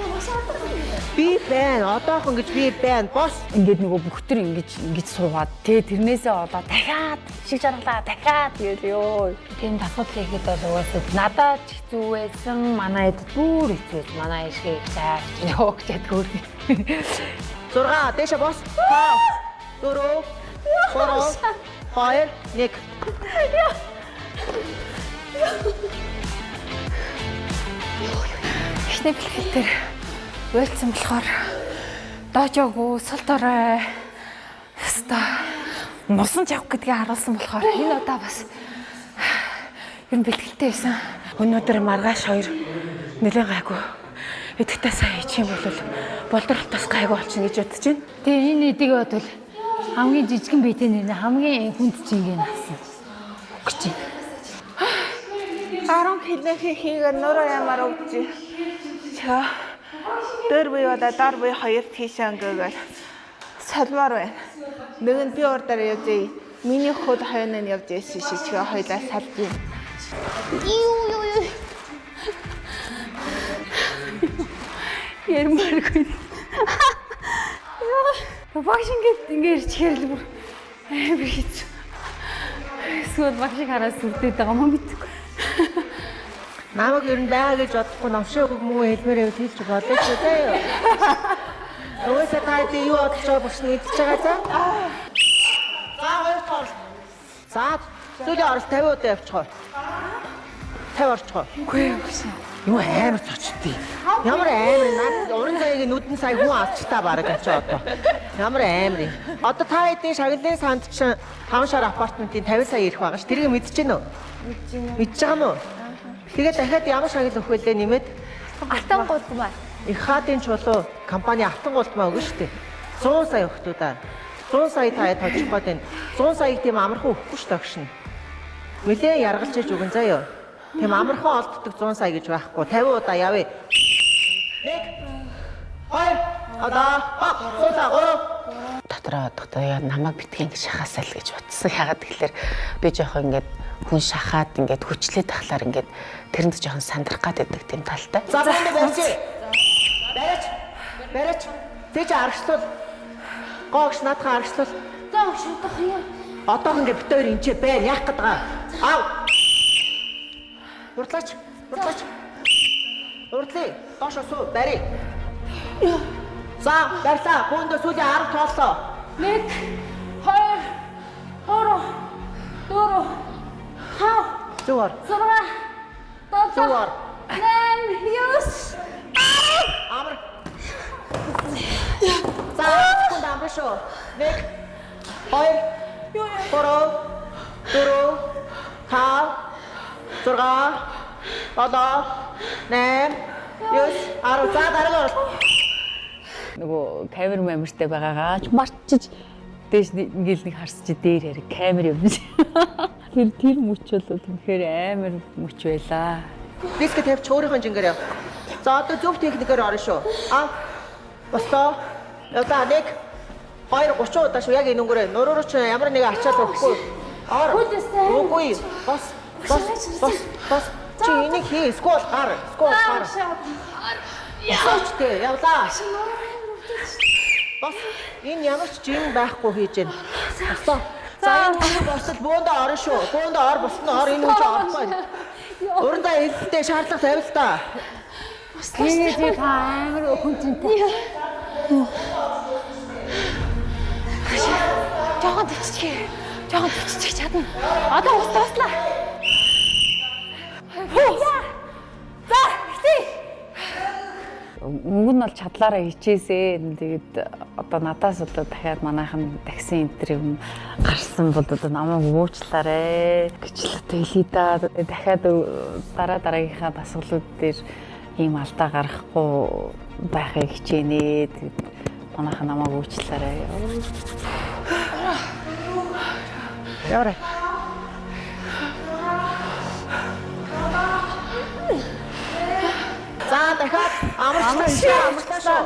Би байна. Одоохон гэж би байна. Бос. Ингээд нөгөө бүхтэр ингэж ингэж суугаад тэ тэрнээсээ болоод дахиад шиг жаргалаа дахиад гээл ёо. Тийм дасгал хийхэд бол угаасаа надад ч хэцүү байсан, манай эд бүр хэцүү байсан. Манай ишгийг чаач явах чадгүй. 6. Дээшээ бос. 5 4 3 2 1. Эхний бэлтгэл дээр уйлцсан болохоор доожоогүй сул дорой өстой нусан жавх гэдгийг харуулсан болохоор энэ удаа бас ер нь бэлтгэлтэй байсан. Өнөөдөр маргааш хоёр нэлээд гайгүй. Идэхтэй сайн хийчих юм бол болдролтоос гайгүй болчихно гэж бодож байна. Тэгээ энэ эдийг бодвол хамгийн жижигэн биетэй нэр хамгийн хүнд жингээ авсан. Өгч байна. 10 кг хийгээр нуруу ямар өгч. Чаа. Дээр бие удаа дор бие хоёр тийшээ өнгөөгөл салмаар байна. Нэг нь би урдаар явж. Миний хөл хойно нь явж байсан шиг чигээ хоёлаа салж юм. Юу юу юу. Ярмааргүй. Яа. Багш ингээд ингээд ирчихээр л бүр амар хэцүү. Эсвэл багшийг хараад сүрдээд байгаа юм мэдгүй. Намайг ер нь байгаа гэж бодохгүй новшоо муу хэлмээр байвал хэлж болно шүү дээ юу. Угаасаа та хэдий юу бодож байгаа багш нь мэдчихэж байгаа за. За хоёр дахь оролт. За сүүлийн оролт 50 удаа явчихоо. 50 орчихоо. Үгүй ээ багш. Юу амар цочтой. Ямар амар наад уран заяагийн нүдэн сая хүн алчтаа бараг очоо одоо. Ямар амар юм. Одоо та хэдийн шагналын санд чинь 5 шар апартментын 50 сая ирэх байгаа ш. Тэрийг мэдэж гэнэ үү? Мэдэж байна. Мэдж байгаа мó? Тэгээд дахиад ямар шагнал өгөх вүлээ нэмээд Алтан гудмаа. Их хаадын чулуу компани алтан гултмаа өгнө шүү дээ. 100 сая өгтөө да. 100 сая та тожих гээд байна. 100 саяг тийм амархан өгөхгүй шүү дээ огшин. Нилээ яргалж иж өгөн заяа. Тийм амархан олддог 100 сая гэж байхгүй. 50 удаа явъя. 1 2 одоо суула 3 Дотроо бодохдоо яа намайг битгий ингэ шахаасаа л гэж бодсон. Яагаад гэхээр би жоохон ингээд хүн шахаад ингээд хүчлээд тахлаар ингээд тэрэнд жоохон сандрах гад байдаг тийм талтай. За боонд барьж. Бариач. Бариач. Тэгж аргачлал. Гоогш наадхан аргачлал. За огш одоох юм. Одоохон ингээ бит хоёр энчээ байна. Яах гээд байгаа. Ав. Урдлаач. Урдлаач. Урдлаа. Доошо суу. Барь. За, барьлаа. Бөөндөө сүүлийн 10 тооллоо. 1 2 3 4 5 Зөв ор. 6 7 Зөв ор. 8 9 Амар. За, хүн амраа шүү. 1 2 3 4 5 6 7 8 9 10. За, дараагийн оролт. Нөгөө камер мамиртай байгаагаа ч мартчих дээш ингээл нэг харсч дээр харь камер явж. Тэр тэр мөч бол үнэхээр амар мөч байлаа. Диск тавьч өөрийнхөө жингээр яв. За одоо зөв техникээр орно шүү. А. Босоо. За 1 2 30 удаа шүү. Яг энэ өнгөрөө. Нуруу руу чи ямар нэгэн ачаал өгөхгүй. Ор. Үгүй. Бос. Бос. Бос. Бос. Чи энийг хий. Скол гар. Скол гар. Босооч тэ. Явлаа. Бос. Энэ ямар ч жин байхгүй хийж байна. Босоо. За энэ хүн босол бөөндөө орно шүү. Бөөндөө ор босно ор энэ хүн чи орохгүй. Урандаа хэлэлтээ шаардлага тавил та. Тэгээ та амар хүнчэнтэй. Жохон төвччихье. Жохон төвччих чадна. Одоо ус дууслаа. За, ихтэй. Мөнгө нь бол чадлаараа хичээсээ. Тэгээд одоо надаас одоо дахиад манайхан такси энэ төр юм гарсан бол одоо намайг уучлаарэ гэж л одоо хэлье да. Дахиад дараа дараагийнхаа дасгалууд дээр ийм алдаа гаргахгүй байхыг хичээнэ. Тэгээд манайхан намайг уучлаарэ. Яваарай. За дахиад амарчлаа хишээ амарчлаа шүү.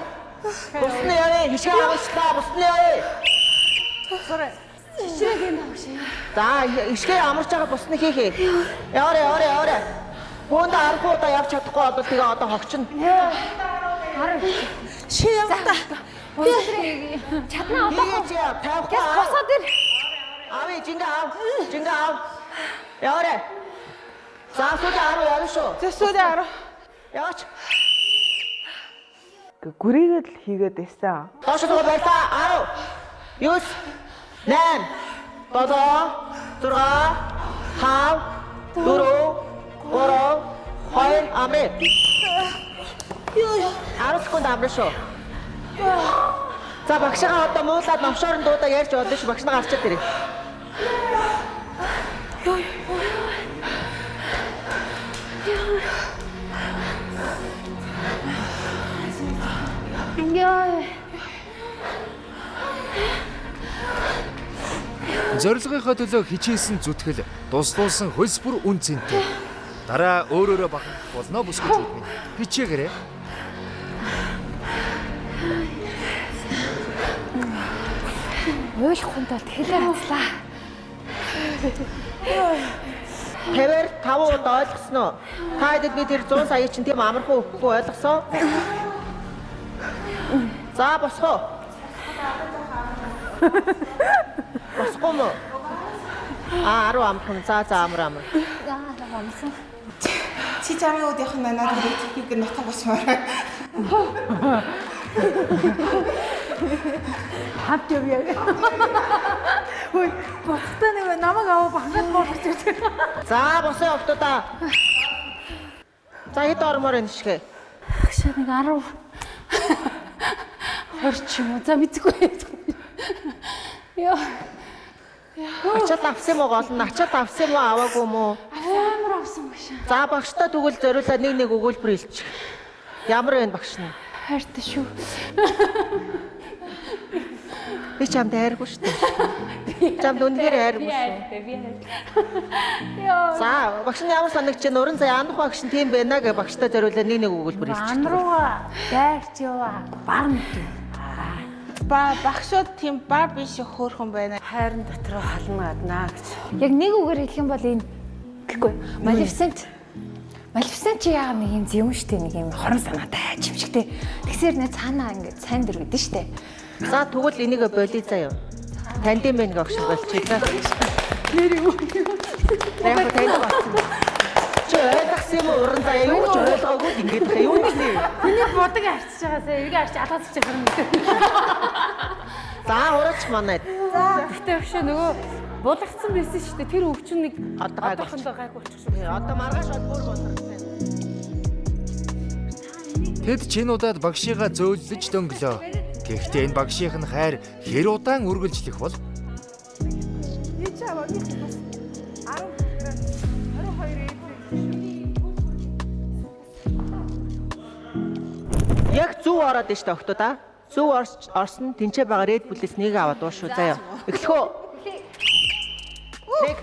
Бусны явъя хишээ амарчлаа бусны явъя. Шишрэг юм аа шиг. За хишгээ амарч байгаа бусны хийхээ. Яваарай яваарай яваарай. Бөөндөө 10 удаа явж чадахгүй бол тэгээ одоо хогчно. Ши явта. Чадна одоо. Хийж яв тавихгүй. Гэс босоод ир. Ави жингээ ав. Жингээ ав. Яваарай. За сүүлийн 10 явна шүү. За сүүлийн 10. Яваач. Гүрийгээд л хийгээд байсан. Доош руу барьлаа. 10 9 8 7 6 5 4 3 2 амраа. 10 секунд амраа шүү. За багшгаа одоо муулаад новшоорн дуудаа ярьж болно шүү. Багш нар гарчаад ирээ. Яа. Зорилгынхоо төлөө хичээсэн зүтгэл дуслуулсан хөлс бүр үн цэнтэй. Дараа өөрөөрөө бахархах болно бүсгүйчүүд минь. Хичээгээрэй. Ойлгохгүй тулд хэлээ хацлаа. 50-аар 5 удаа ойлгосон уу? Та хэдэд би тэр 100 сая чинь тийм амархан өгөхгүй ойлгосон? За босох уу? Босохгүй мө? А 10 амархан. За за амар амар. За амархан. Чи чамын үд явах нь надад хэрэг нотон госмоор. Хамт явъя. Хөөе, бодохдоо нэг намайг аваа бахад буулгаж ирдэг. За босоо октодаа. За хэд ормоор энэ шигэ? Агшаа нэг 10 20 ч юм уу. За мэдгүй. Йоо. Ачаал авсан юм уу гол нь? Ачаал авсан юм уу аваагүй юм уу? Амар авсан багш. За багштай тэгвэл зориулаад нэг нэг өгүүлбэр хэлчих. Ямар вэ багш нь? Хайртай шүү. Би чамд хайргүй шүү дээ. Чамд үнэхээр хайргүй шүү. Би хайртай. Йоо. За багш нь ямар санагч чинь уран заяа анах багш нь тийм байна гэ багштай зориулаад нэг нэг өгүүлбэр хэлчих. Ан руугаа дайрч яваа. Бар мэдв. Ба багшууд тийм ба биш хөөрхөн байна. Хайрын дотроо хална гаднаа гэж. Яг нэг үгээр хэлэх юм бол энэ гэхгүй. Малефисент. Малефисент чи яагаад нэг юм зөвөн штэ нэг юм хорон санаатай чимшигтэй. Тэгсээр нэ цаанаа ингээд сайн дэргэдэн штэ. За тэгвэл энийг болий заяа. Танд юм байна багш болчих за. Нэр юм. Яг танд болсон. Чи ойлгосон юм уу уран заяа юу ч ойлгоогүй л ингээд байгаа юу нэ. Хүний бодог арчиж байгаасаа эргээ арч алгаалж байгаа юм. За ураач манайд. Гэтэ өгшөө нөгөө булгацсан байсан шүү дээ. Тэр өвчин нэг Одоо гайг одоохондоо гайг болчих шүү. Одоо маргааш бол бүр болчих. Тэд чин удаад багшигаа зөөллөж дөнгөлөө. Гэхдээ энэ багшийнх нь хайр хэр удаан үргэлжлэх бол Чи чамаа би бас 10 кг 22 ээдээ. Яг зөв ороод нь штэ октоо да. Зөв орсон тэнцээ байгаа Red Bull-с нэг аваад уушгүй заяа. Эхлэх үү? 1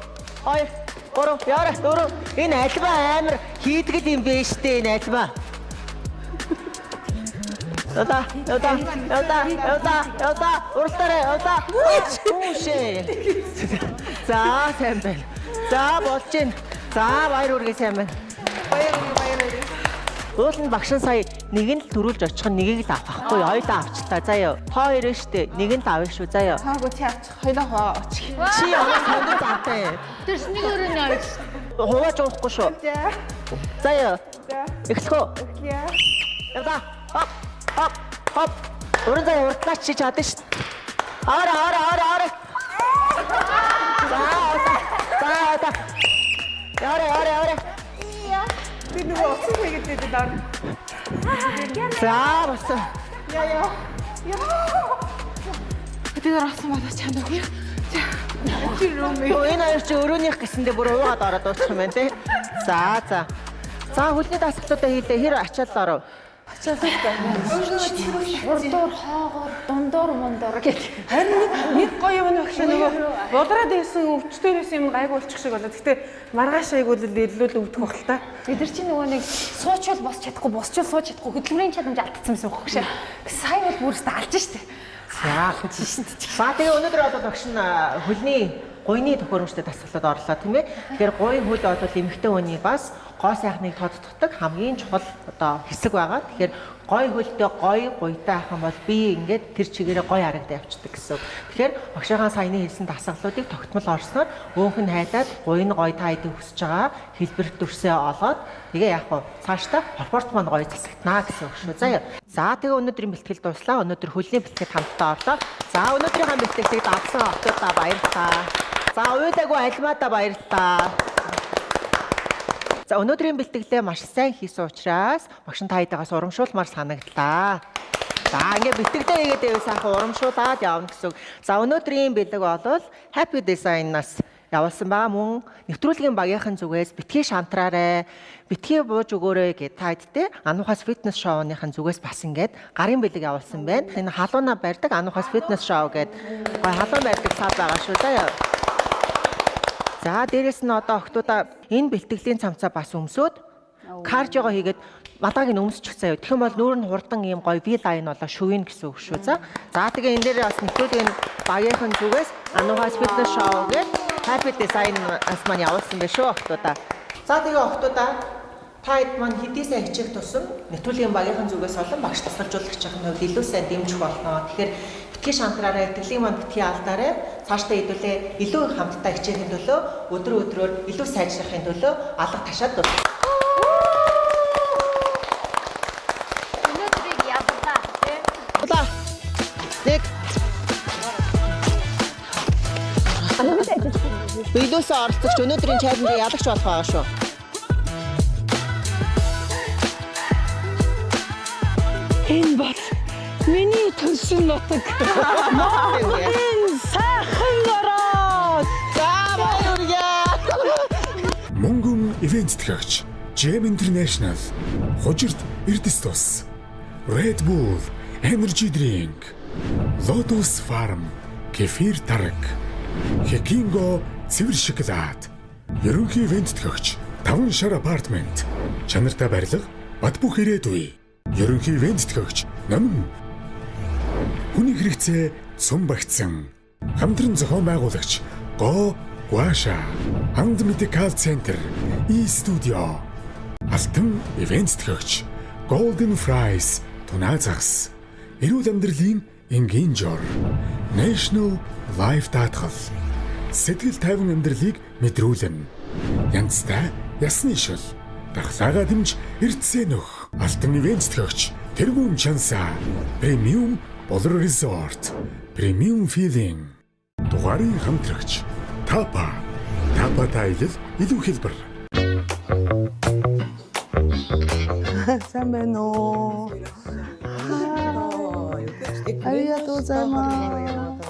2 3 яара 4. Энэ альва амар хийдгэл юм бэ штэ энэ альва. Явда, явда, явда, явда, явда, уралтаарай, явда. Хүүшээ. За, сайн байна. За, болж гин. За, баяр хүргэе сайн байна. Баяр хүргэе, баяр хүргэе. Уул нь багш нь сая нэг нь л төрүүлж очих нь нэгийг л авах байхгүй хоёулаа авчлаа заяа. Та хоёр нь штэ нэг нь л авах шүү заяа. Таагүй чи авчих хоёлаа хуваа очих. Чи ямар сондон завтай. Тэрс нэг өрөөний авч. Хувааж уухгүй шүү. За. Заяа. За. Эхлэх үү? Эхлэе. Явда. Хоп, хоп, хоп. Уран заяа уртлаач чи чадна шүү. Ара, ара, ара, ара. За, за, за. Яра, яра, яра. Би нөгөө уцсан хийгээд байдаг даа. За, болсон. Яа яа. Яа. Тэр авсан болоо чанд өгье. За. Тэр рүү. Энэ хоёр чи өрөөнийх гэсэндээ бүр уугаад ороод дуусчих юм байна те. За, за. За, хөлний дасгалуудаа хийлээ. Хэр ачаал оров? Урдуур, хоогоор, дундуур, мундуур гэх. Харин нэг гоё юм багш нөгөө булраад байсан өвчтөр байсан юм гайг болчих шиг болоо. Гэтэ маргааш айгуул илүү өвдөх байх л та. Бид нар чинь нөгөө нэг суучвал босч чадахгүй, босчвал сууж чадахгүй хөдөлмөрийн чадамж алдсан байсан байхгүй шээ. Сая бол бүрээс алж штэ. За. За тэгээ өнөөдөр бол багш нь хөлний гуйны төхөөрөмжтэй дасгалууд орлоо тийм ээ. Тэгэхээр гуй хөл бол эмэгтэй хүний бас гоо сайхныг тодтогдог хамгийн чухал одоо хэсэг байгаа. Тэгэхээр гой хөлтэй гой гуйтай ах юм бол би ингээд тэр чигээрээ гой харагдаа явчихдаг гэсэн. Тэгэхээр багшийнхаа саяны хэлсэн дасгалуудыг тогтмол орсноор өөнх нь хайдаад гуй нь гой та хэдийн хүсэж байгаа хэлбэр дүрсээ олоод тэгээ яах вэ? Цаашдаа пропорц маань гоё засагданаа гэсэн үг шүү. Заяа. За тэгээ өнөөдрийн бэлтгэл дууслаа. Өнөөдөр хөлний бэлтгэлд хамтдаа орлоо. За өнөөдрийнхаа бэлтгэлийг давсан охтуудаа баярлалаа. За уйлаагүй альмаадаа баярлалаа. За өнөөдрийн бэлтгэлээ маш сайн хийсэн учраас багш нь та хэдээс урамшуулмаар санагдлаа. За ингээд бэлтгэлээ хийгээд байвал сайхан урамшуулад явна гэсэн үг. За өнөөдрийн бэлэг бол Happy Design-аас явуулсан байгаа мөн нэвтрүүлгийн багийнхан зүгээс битгий шантраарай, битгий бууж өгөөрэй гэд та хэдтэй Ануухаас фитнес шоуныхан зүгээс бас ингээд гарын бэлэг явуулсан байна. Энэ халууна барьдаг Ануухаас фитнес шоу гэд гой халуун барьдаг сав байгаа шүү заяа. За дээрэс нь одоо охтуудаа энэ бэлтгэлийн цамцаа бас өмсөөд кардиого хийгээд малгайг нь өмсчих заяа. Тэгэх юм бол нүүр нь хурдан ийм гоё V line болоо шүвэн гэсэн үг шүү. За. За тэгээ энэ дээр бас нэвтрүүлгийн багийнхан зүгээс Ануухаас фитнес шоу гээд Happy Design-аас маань явуулсан байх шүү охтуудаа. За тэгээ охтуудаа Та хэд маань хэдий сайн хичээх тусам нэвтрүүлгийн багийнхан зүгээс болон багш дасгалжуулагчийн хувьд илүү сайн дэмжих болно. Тэгэхээр битгий шантраарай, итгэлийн маань битгий алдаарай. Цаашдаа хэдүүлээ илүү хамтдаа хичээхийн төлөө өдөр өдрөөр илүү сайжрахын төлөө алга ташаад дус. Өнөөдрийг ядалаа тий. Улаа. Нэг. Биелөөсөө оролцогч өнөөдрийн challenge-ийг ялагч болох байгаа шүү. Энэ бол миний төрсөн нутаг. Монголын сайхан орон. За баярлалаа. Монгон ивент тэтгэгч Gem International, Хужирт Эрдэс тус, Red Bull Energy Drink, Lotus Farm, Кефир тараг, Хекинго цэвэр шоколад, Ерөнхий ивент тэтгэгч Таван шар апартмент, Чанартай барилга, Бат бөх ирээдүй, Ерөнхий ивент тэтгэгч Номин Хүний хэрэгцээ цум багтсан. Хамтран зохион байгуулагч Го Гуаша, Анд Медикал Центр, И студио. Алтан ивент тэтгэгч Golden Fries тунаа загас. Эрүүл амьдралын энгийн жор. National Life даатгал. Сэтгэл тайван амьдралыг мэдрүүлнэ. Янзтай ясны шил. Дархлаагаа дэмж эрдсээ нөх. Алтан ивент тэтгэгч Тэргүүн Чанса. Премиум Болор Resort. Премиум Feeling. Дугаарын хамтрагч Тапа. Тапа тайлал илүү хэлбэр. Сайн байна уу? ありがとうございます。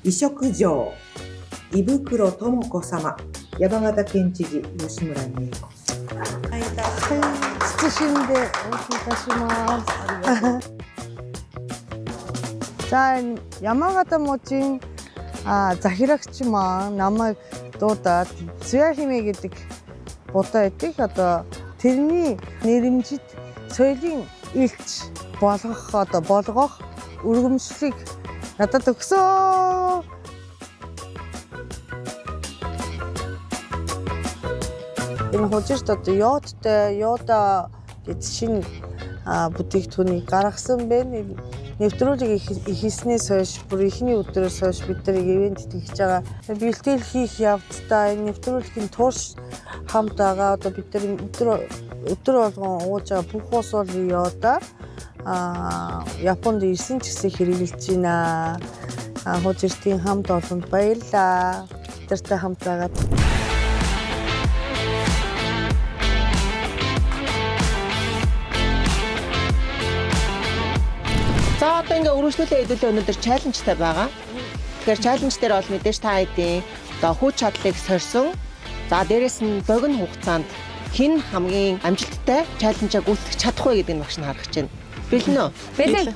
委嘱状胃袋智子様山形県知事吉村美恵子はい、謹んでお送りいたします。За энэ Ямагата мужийн захирагч маань намайг дуудаад Цуя химээ гэдэг будаа байдаг. Одоо тэрний нэрэмжит соёлын элч болгох одоо болгох өргөмжлийг надад өгсөн. Энэ хужирт одоо йодтой, йода гэд шинэ бүтээгдэхүүнийг гаргасан байна. Нэвтрүүлэг ихснээс хойш бүр эхний өдрөөс хойш бид нар ивент тэтгэж байгаа. Бэлтгэл хийх явцдаа энэ нэвтрүүлгийн турш хамт байгаа. Одоо бид нар өдөр болгон ууж байгаа бүх ус бол йода. Японд ирсэн ч гэсэн хэрэглэж байна. Хужиртын хамт олонд баярлалаа. Бид нартай хамт байгаад. За одоо ингээ өргөжлүүлээ хэдүүлээ өнөөдөр challenge тай байгаа. Тэгэхээр challenge дээр бол мэдээж та хэдийн одоо хүч чадлыг сорьсон. За дээрэс нь богино хугацаанд хэн хамгийн амжилттай challenge аа гүйцэтгэх чадах вэ гэдгийг багш нь харах гэж байна. Бэлэн үү? Бэлэн.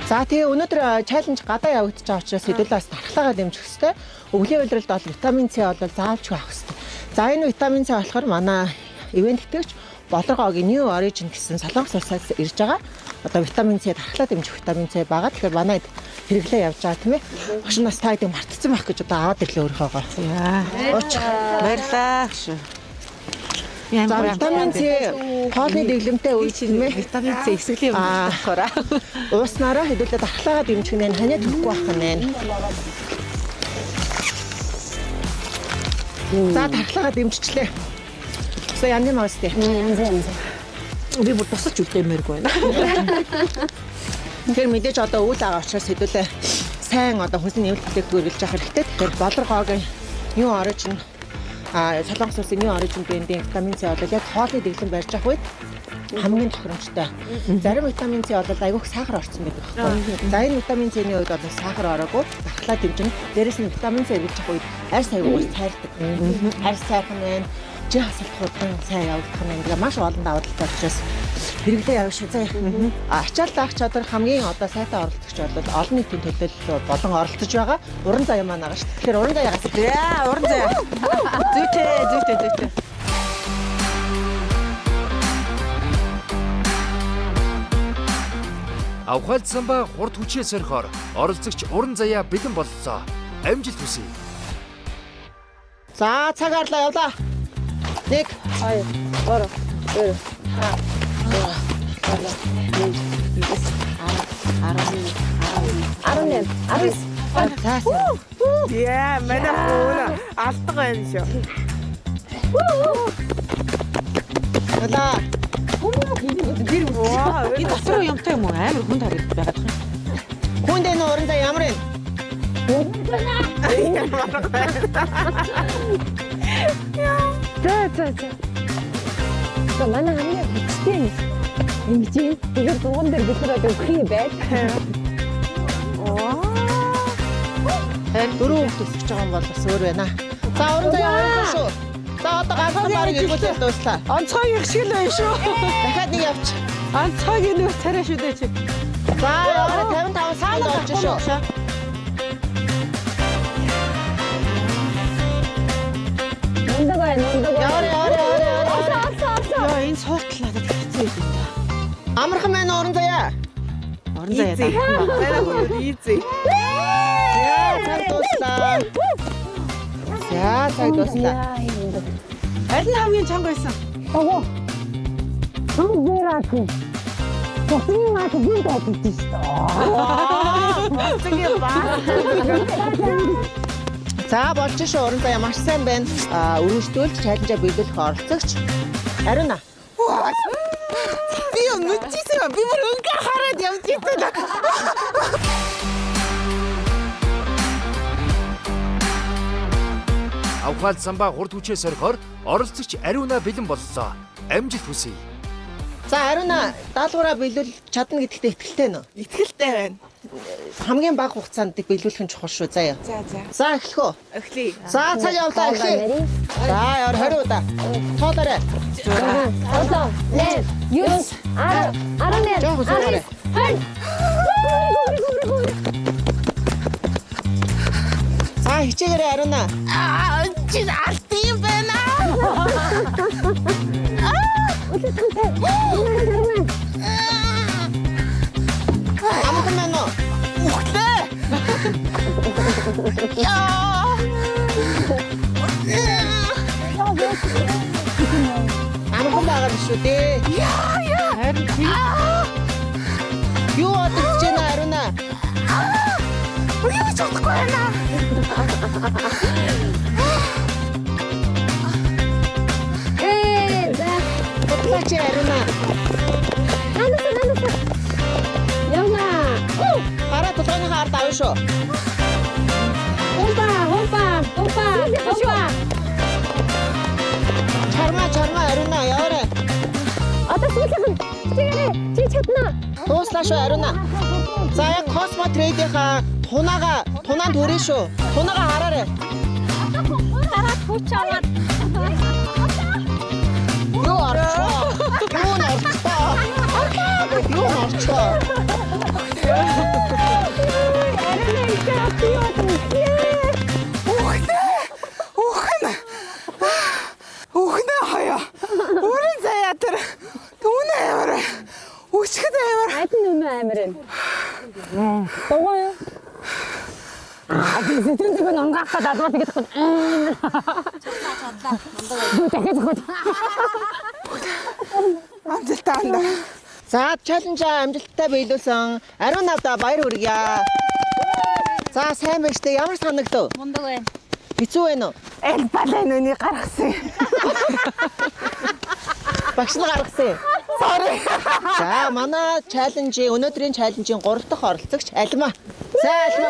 За тэгээ өнөөдөр challenge гадаа явагдаж байгаа учраас хэдүүлээ бас дархлаагаа дэмжих хэрэгтэй. Өвлийн улиралд бол витамин С бол заавч авах хэрэгтэй. За энэ витамин С болохоор манай ивент тэтгэгч Болоргоогийн New Origin гэсэн Солонгос улсаас ирж байгаа. Одоо витамин С дархлаа дэмжих витамин С байгаа. Тэгэхээр манай хэрэглээ явж байгаа тийм ээ. Багш нас та гэдэг мартцсан байх гэж одоо аваад ирлээ өөрийнхөөгөө. Ууч. Баярлалаа. За витамин С хоолны дэглэмтэй үе тийм ээ. Витамин С эсрэлийн юм болохоор. Ууснараа хэдүүлээ дархлаагаа дэмжих нь ханиа төрөхгүй байх нь. За дархлаагаа дэмжичлээ. За янз юм аастэй. Янз янз. Би бүр тусалж үлдээмээргүй байна. Тэгэхээр мэдээж одоо үйл байгаа учраас хэдүүлээ сайн одоо хүнсний нэмэлт бүтээгдэхүүн үргэлж авах хэрэгтэй. Тэгэхээр Болоргоогийн New Origin Солонгос улсын New Origin брендийн витамин С бол яг хоолны дэглэм барьж авах үед хамгийн тохиромжтой. Зарим витамин С бол айгүйх сахар орсон байдаг байхгүй. За энэ витамин С-ний үед бол сахар ороогүй дархлаа дэмжинэ. Дээрээс нь витамин С хэрэглэж авах үед арьс айгүй сайрдаг. Арьс сайхан байна. Жин хасалт хурдан сайн явагдах юм. Тэгээ маш олон давуу талтай учраас хэрэглээ явна шүү заяа. Ачаал даах чадвар хамгийн одоо сайтай оролцогч бол олон нийтийн төлөөлөл болон оролцож байгаа уран заяа маань байгаа шүү. Тэгэхээр уран заяагаас Яа, уран заяа. Зүйтэй, зүйтэй, зүйтэй. Авхаалцсан ба хурд хүчээ сорихоор оролцогч уран заяа бэлэн боллоо. Амжилт хүсье. За цаг харлаа явлаа. 1 2 3 4 5 6 7 8 9 10 18 За. Яа, манай хүүн алдаг байна шүү. Явлаа. Энэ дотор юмтай юм уу? Амар хүнд харагдаж байгаа юм. Хүнд энэ уран заяа ямар юм? За за за. За манай хамгийн хүчтэй юм. Ингэж юм. Тэгэхээр дуган дээр бид нар одоо өгөх юм байл. Харин дөрөв хүүхд өсөж байгаа юм бол бас өөр байна. За уран заяа ойрхон шүү. За одоо ганцхан баг эргүүлэл дууслаа. Онцгой их шиг л байна шүү. Дахиад нэг явч. Онцгойг нүүр царай шүү дээ чи. За яваа 55 секунд болж шүү. Мундаг байна, мундаг байна. Яваа яваа яваа яваа. Орсон, орсон. Йоо, энэ суутал надад хэцүү юм да. Амархан байна уран заяа. Орон заяа. Easy. Манай хүүн easy. За цаг дууслаа. За цаг дууслаа. Яа, юм мундаг. Аль нь хамгийн чанга байсан? Ого. Түгээрак. Цэцгийн мах гинт ажиллаж шүү дээ. Цэцгийн баа. За болж шүү уран заяа маш сайн байна. А өргөждүүлж чаленжаа биелүүлэх оролцогч Ариуна. Би юм нүдчихсэн юм. Би бүр өнгө хараад явж исэн. Авхаалцсан ба хурд хүчээ сорихоор оролцогч Ариуна бэлэн боллоо. Амжилт хүсье. За Ариуна даалгавраа биелүүл чадна гэдэгтээ итгэлтэй нөө. Итгэлтэй байна. Хамгийн бага хугацаанд биелүүлэх нь чухал шүү заяа. За за. За эхлэх үү? Эхлэе. За цаг явлаа эхлэе. За явар 20 удаа. Тоолоорой. 7 8 9 10 11 Жохон суугаарай. 20. За хичээгээрэй Ариуна. Аа, чи алт юм байна. Амархан байна уу? Үхлээ. Яа. Амархан байгаа юм шүү дээ. Яа, яа. Харин тийм. Юу бодож байна Ариуна? Юу ч бодохгүй байна. Ээ, за. Бодлооч Ариуна. Нанаса, нанаса. Явна. Гараа толгойнхоо ард авна шүү. Хопа, хопа, хопа, хопа. Чармаа чармаа Ариуна яваарай. Одоо сүүлийнх нь чигээрээ чи чадна. Дууслаа шүү Ариуна. За яг Cosmo Trade-ийнхаа тунаага тунаанд хүрээ шүү. Тунаага хараарай. Гараад хүч аваад. Юу орчлоо? Юу н орчлоо? Юу н орчлоо? Ариуна их авсан. Үхлээ. Үхэн. Үхнэ хаяа. Бүрэн заяа тэр. Түүнэ амар. Үчгэд амар. Аль нь үнэ амар юм? Дугуй юу? А тийм тийм нунгаах гэдэг адмаа тэгээд амар. Чадлаа. Мундаг байна. Юу дахиад өгöd. Амжилттай анда. За challenge-аа амжилттай биелүүлсэн Ариунадаа баяр хүргье. За сайн байж тээ ямар санагдав? Мундаг байна. Хэцүү байна уу? Аль балай нүний гаргасан. Багш нь гаргасан. Sorry. За манай challenge-ийн өнөөдрийн challenge-ийн 3 дахь оролцогч Альма. За Альма.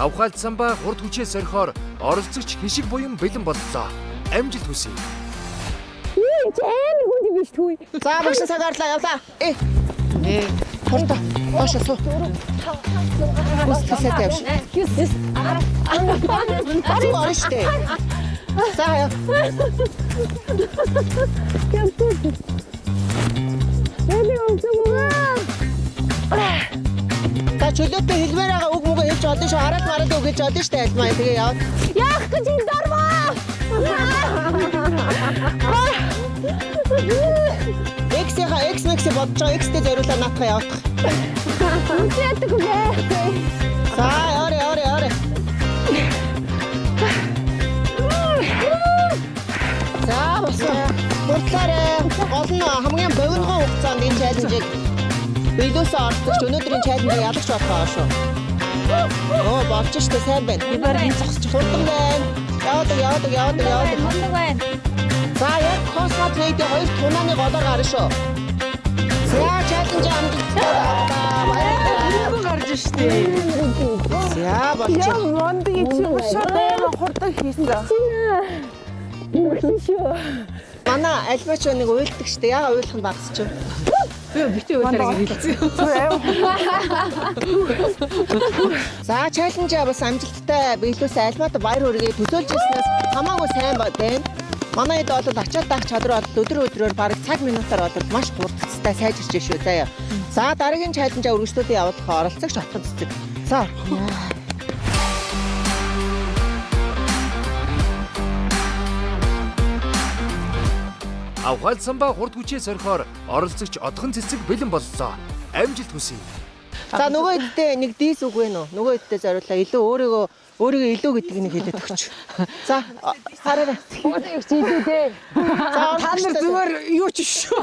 Авхаалцсан ба хурд хүчээ сорихоор оролцогч хишиг буян бэлэн боллоо. Амжилт хүсье. Юу чи амар хүнд юм биш тгүй. За багш нь цаг харлаа явлаа. Э. Нэг Хурдан. Доош суу. Гүйцэтгэл сайтай явш. Зүг орно штэ. За яа. За чөлөөтэй хэлмээр байгаа үг мөгөө хэлж олно шүү. Хараад мараад үг хэлж олно штэ альмаа. Тэгээ яваад. Яах гэж энэ дорвоо? X-ийнхаа X Max бодож байгаа X-тэй зориулаа наатах явах. Үгүй үгүй. За яваарэ яваарэ яваарэ. За болсон. Хурдлаарэ. Гол нь хамгийн богинохон хугацаанд энэ challenge-ийг биелүүлсэн оролцогч өнөөдрийн challenge-ийг ялагч болох байгаа шүү. Оо болж штэ сайн байна. Би баг энэ зогсож хурдан байна. Яваадаг яваадаг яваадаг яваадаг. Мундаг байна. За яг Cosmo Trade-ийн хоёр тунааны голоор гарна шүү. За challenge амжилттай авлаа. Баярлалаа. Гарч штэ. За болчих. Яа мундаг чи шууд амар хурдан хийсэн. Мөрсөн шүү. Манай альмаач нэг уйлдаг штэ. Яага уйлах нь багасч юу? Би битээ уйлаарай гэж хэлсэн. За challenge бас амжилттай биелүүлсэн альмаад баяр хүргэе. Төсөөлж ирснээс хамаагүй сайн байна. Манай хэд бол ачаал даах чадвар бол өдөр өдрөөр бараг цаг минутаар бол маш хурдцтай сайжирч шүү заяа. За дараагийн challenge-а үргэлжлүүлэн явуулах оролцогч Отгон цэцэг. За. Авгаалсан ба хурд хүчээ сорихоор оролцогч Отгон цэцэг бэлэн боллоо. Амжилт хүсье. За нөгөө хэдтэй нэг дийс үг вэ нөө? Нөгөө хэдтэй зориулаа илүү өөрийгөө илүү гэдгийг нэг хэлээд өгч. За хараарай. Юу ч илүү дээ. За Та нар зүгээр юу ч шүү.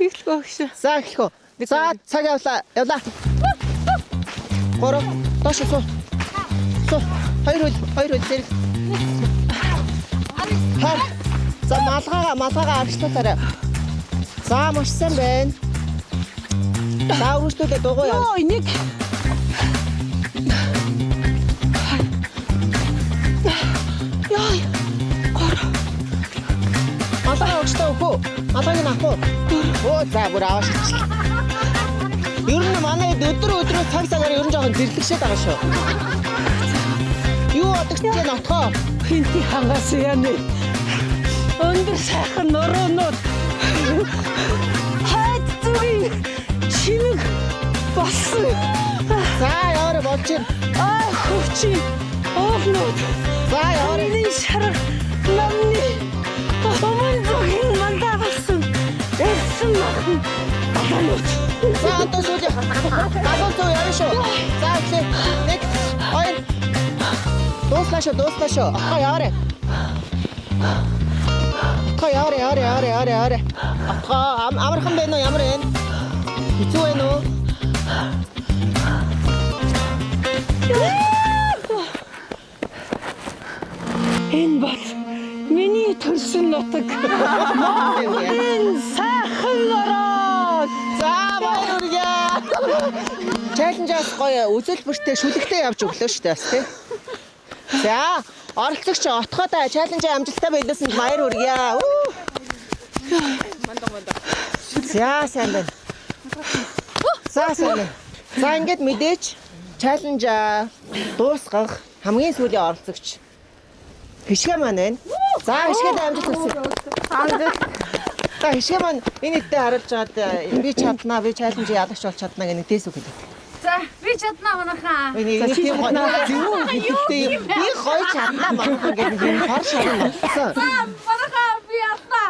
Эхлэх багш. За эхлэх үү. За цаг явлаа. Явлаа. 3 доош суу. Суу. Хоёр хөл зэрэг. Хар. За малгайгаа арчлуулаарай. За маш сайн байна. За үргэлжлүүлээ дугуй яв. Йоо нэг Яа. Малгай өгчтэй өгөө. Малгайг нь авах уу? Оо за бүр аваа шилжлээ. Ер нь манай хэд өдөр өдрөө цаг цагаар ер нь жоохон зэрлэгшээд байгаа шүү. Юу бодогч чинь отгоо? Хинти хангаас яаны. Өндөр сайхан нуруунууд. Хайд зүгийн чимэг болсон. За яваарай болж байна. Аа хөвчи. Оолнууд. За яваарай. Миний шарга намны өмнө зүгийн мандаа болсон. Элсэн махан баланууд. За одоо сүүлийн. Залуу зүү явна шүү. За эхлэе. 1 2 Дууслаа шүү, дууслаа шүү. Отгоо яваарай. Отгоо яваарай, яваарай, яваарай, яваарай, яваарай. Отгоо амархан байна уу? Ямар байна? Хэцүү байна уу? Энэ бол миний төрсөн нутаг. Монголын сайхан орон. За баяр хүргэе. Challenge-аас гоё үзэлбэртэй шүлэгтэй явж өглөө шүү дээ бас тий. За оролцогч отгоодаа challenge амжилттай биелүүлсэнд баяр хүргэе. За сайн байна. За сайн байна. За ингээд мэдээж challenge дуусгах хамгийн сүүлийн оролцогч Хишгэ маань байна. За Хишгээд амжилт хүсье. За Хишгэ маань энэ хэдтэй харуулж байгаад би чаднаа, би challenge ялагч болж чаднаа гэх нэг дээс үг хэлээ. За би чаднаа манайхаа. Би нэг тийм гоё зөв хэлэлтэй юм. Би гоё чаднаа манайхаа гэх нэг юм хор шаран болсон. За манайхаа би яллаа.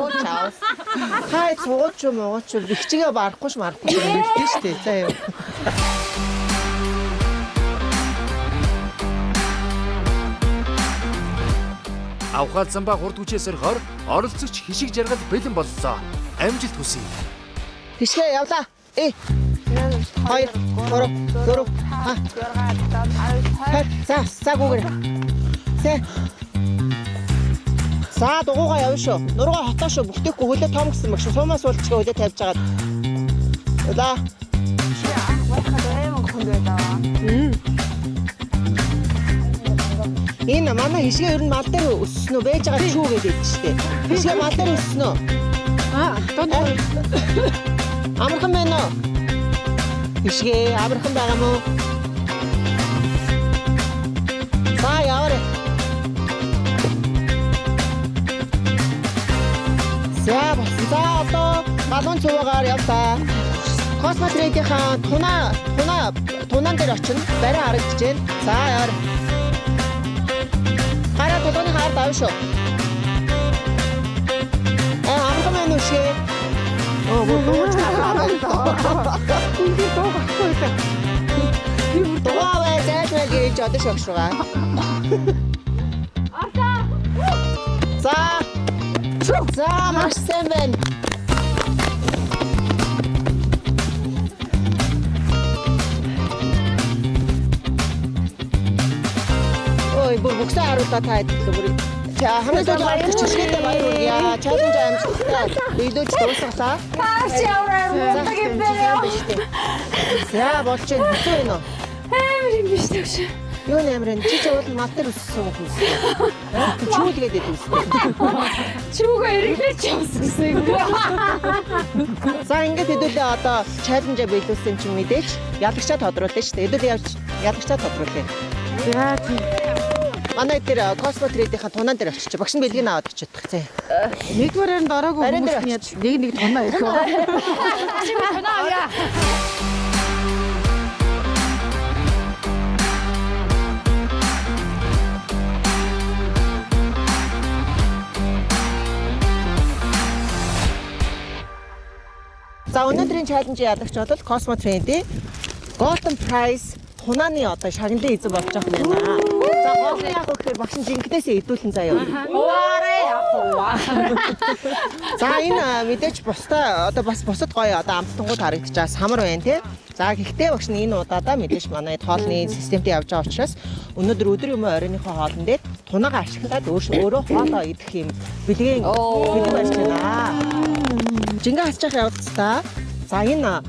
Оо чаус. Хай цугууч юм ууч юм бихчигээ барахгүй ш марахгүй юм бэлдэн штэ. За юу. Авгаалсан ба хурд хүчээ сорихоор оролцогч хишиг жаргал бэлэн боллоо. Амжилт хүсье. Хишгэ явлаа. 2 3 4 5 6 За, за гүгэр. Сэ. За дугуугаа явна шүү. Нуруугаа хотоо шүү. Бүхтэхгүй хөлөө том гэсэн баг шүү. Сумаас уулчгаа хөлөө тавьж агаад. Улаа. Энэ манай хишгэ ер нь мал дээр өссөн үү? Бэж байгаа чүү гэдэг штэ. Хишгэ мал дээр өссөн үү? Аа. Амархан байна уу? Ишгээ амархан байгаа мó? За яваарай. За болсон. За одоо галуун цуваагаар явлаа. Космо трейдийнхаа тунаан дээр очино. Барай харагдаж байна. За яваарай. Гараа тулгууны хаар давна шүү. Амархан байна уу шээ? Оо, бүр дууж гараа. Би дуу байхгүй байлаа. Би бүр дугаа бай, зайлмал гэж одоо шогш байгаа. За. За, маш сайн байна. Ой, бүр бүксээ харуулаа та хэдэлээ бүр. За, хамгийн сүүлийн оролцогч шишгээтэй баяр хүргье. Чалленж амжилттай биелүүлж дуусгалаа. Таарч яваарай мундаг юм байна. За, болж байна. Хэцүү байна уу? Амар юм биш тэгш. Юу нэмэр энэ чи ч уул мал дээр өссөн хүмүүс. Чүүлгээд идэв үстэй. Чүүгээ эргэлж явсан гэсэн юм. За ингээд хэдүүлээ одоо чаленжаа биелүүлсэн чинь мэдээч ялагчаа тодруулна шүү дээ. Хэдүүлээ явж ялагчаа тодруулъя. За тийм. Манай дээр Cosmo Trade-ийн тунан дээр очиж багш нь бэлгийг аваад очихдох зэ. Нэгдүгээр байранд ороогүй Барин дээр хүмүүс нь нэг нэг тунаа ирэх. Чи тунаа авъя. За өнөөдрийн чаленжийн ялагч бол Cosmo Trade-ийн Golden Prize тунааны одоо шагналын эзэн болж байгаа юм байна. За гол нь яг гэхээр багш нь жинкнээсээ идүүлэн заяа. Хуваарэ хуваа. За энэ мэдээч бусдаа одоо бас бусад гоё одоо амттангууд харагдаж байгаа самар байна тий. За гэхдээ багш нь энэ удаадаа мэдээч манай хоолны системтэй явж байгаа учраас өнөөдөр өдөр юм оройныхоо хоолн дээр тунаага ашиглаад өөрөө хоолоо идэх юм бэлгийн бэлэг барьж байна. Жингээ хасчих явцдаа за энэ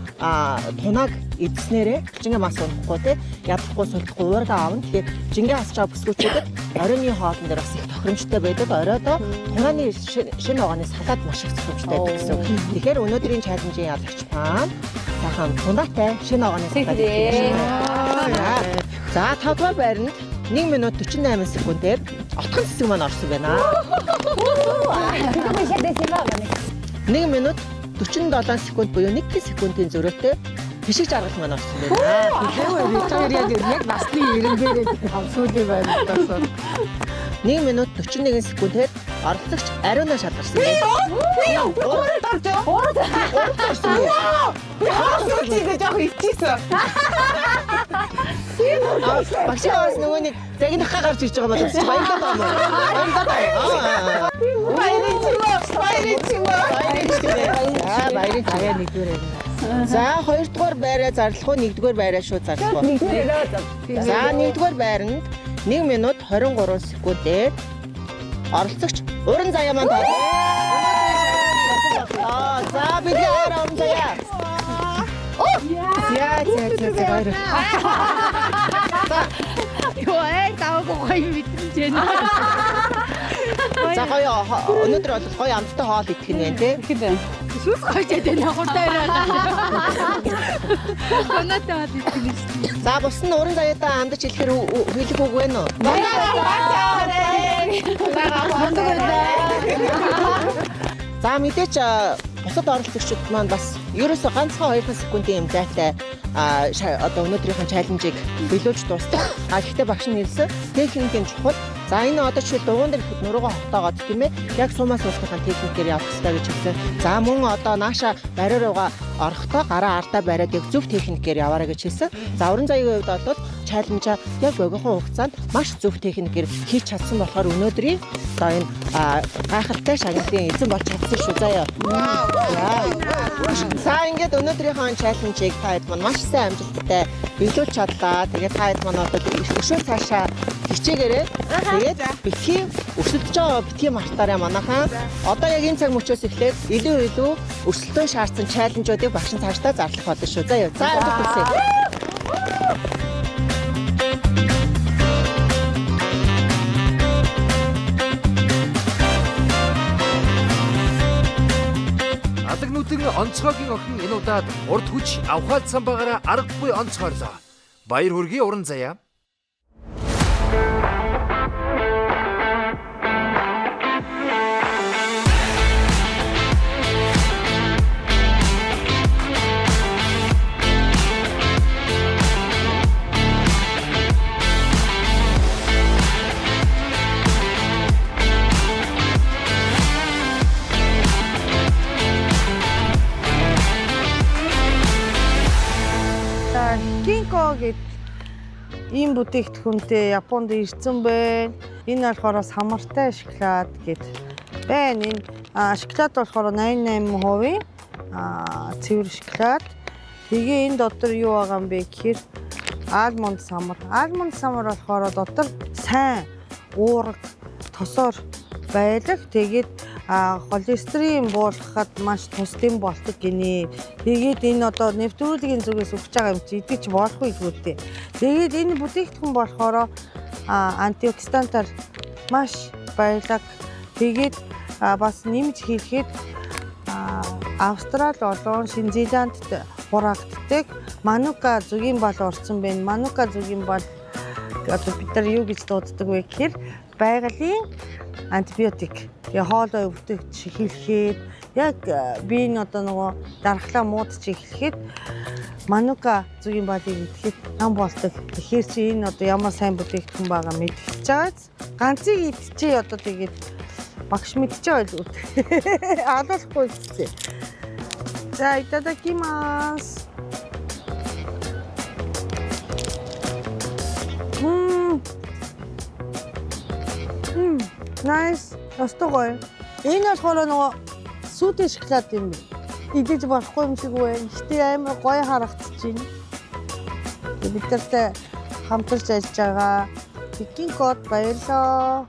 тунааг идснээрээ жингээ мас унахгүй тий ядахгүй сулдахгүй уурга аавна. Тэгэхээр жингээ хасч байгаа бүсгүүчүүдэд оройны хоолн дээр бас их тохиромжтой байдаг. Оройдоо тунааны шинэ огооны салаад маш их тохиромжтой байдаг гэсэн. Тэгэхээр өнөөдрийн чаленжийн ялагч маань сайхан тунаатай шинэ огооны салаад идэх юм байна. За 5 дугаар байранд 1 минут 48 секундээр отхон цэцэг маань орсон байна. 1 минут 47 секунд буюу 1 секундын зөрөөтэй бишиг жаргал маань орсон байна. Хэлээгүй би тэр яг насны эренгээр сүүлийн байранд орсон. 1 минут 41 секундээр оролцогч ариунаа шалгарсан байна. Урд орж урд орсон. Би хоосон тийгээ жоох ичээсэн. Багшийн бас нөгөө нэг загнахаа гарч ирж байгаа юм байна. Баярлалаа даа. Баярлалаа. Баярын чимээ. Баярын чимээ. Баярын чимээ. За баярын чимээ нэгдүгээр байраа. За хоёрдугаар байраа зарлах уу нэгдүгээр байраа шууд зарлах уу? За нэгдүгээр байранд 1 минут 23 секундээр оролцогч Уран заяа маань тоо. За бид яараа уран заяа. За за за за баяр. Йоо ай даваагүй гоё мэдрэмж байна. За гоё өнөөдөр бол гоё амттай хоол идэх нь байна тий. Ихэд байна. Сүс гойж ядаа хурдан ирээ. Өнөөдөр хоол идэх нь шүү дээ. За бус нь уран заяадаа амдаж хэлэхээр хэлэх үг байна уу? За мэдээч бусад оролцогчид маань бас ерөөсө ганцхан 2 секундын юм зайтай одоо өнөөдрийнхэн чаленжийг биелүүлж дуустав. А гэхдээ багш нь хэлсэн техникийн чухал. За энэ одоо жишээл дугуйн дээр ихэд нуруугаа хотоогоод тийм ээ яг сумаас суусныхаа техникээр явах хэрэгтэй гэж хэлсэн. За мөн одоо нааша бариа руугаа орохдоо гараа ардаа бариад яг зөв техникээр яваарай гэж хэлсэн. За уран заяагийн хувьд бол чаленжаа яг богинохон хугацаанд маш зөв техникээр хийж чадсан болохоор өнөөдрийн одоо энэ гайхалтай шагналын эзэн болж чадсан шүү заяа. За ингээд өнөөдрийнхөө чаленжийг та хэд маань маш сайн амжилттай биелүүлж чадлаа. Тэгээд та хэд маань одоо өшөө цаашаа хичээгээрэй. Тэгээд битгий өрсөлдөж байгаа битгий мартаарай манайхан. Одоо яг энэ цаг мөчөөс эхлээд илүү илүү өрсөлдөөн шаардсан чаленжуудыг багш нь цаашдаа зарлах болно шүү. За юу. За амжилт хүсье. Адаг нүдэн онцгойгийн охин энэ удаад урд хүч авхаалт самбаагаараа аргагүй онцгойлоо. Баяр хүргэе уран заяа. За Кинко гэд ийм бүтээгдэхүүнтэй Японд ирсэн байна. Энэ болохоор самартай шоколад гэд байна. Энэ шоколад болохоор 88% цэвэр шоколад. Тэгээ энэ дотор юу байгаа юм бэ гэхээр almond самар. Almond самар болохоор дотор сайн уураг тосоор байлаг. Тэгээд холестерин буулгахад маш тусдим болдог гинэ. Тэгээд энэ одоо нэвтрүүлгийн зүгээс өгч байгаа юм чи идэж болохгүй гүрдээ. Тэгээд энэ бүтээгдэхүүн болохоор антиоксидантаар маш баялаг. Тэгээд бас нэмж хэлэхэд Австрали болон Шинэ Зеландд хураагддаг манука зүгийн бал орсон байна. Манука зүгийн бал одоо бид нар юу гэж дууддаг вэ гэхээр байгалийн антибиотик. Тэгээ хоолой өвдөгч хэлэхэд яг би энэ одоо нөгөө дархлаа муудч эхлэхэд манука зүгийн балыг идэхэд нам болдог. Тэгэхээр чи энэ одоо ямар сайн бүтээгдэхүүн байгаа мэдчихэж байгааз. Ганцыг идчихээ одоо тэгээд багш мэдчихээ байлгүй. Алуулахгүй үстэй. За итадакимас. Nice. Ёстой гоё. Энэ болохоор нөгөө сүүдэн шоколад юм байна. Идэж болохгүй юм шиг байна. Гэтэ амар гоё харагдчихэв. Бид нартай хамтарч ажиллаж байгаа Пекин код баярлалаа.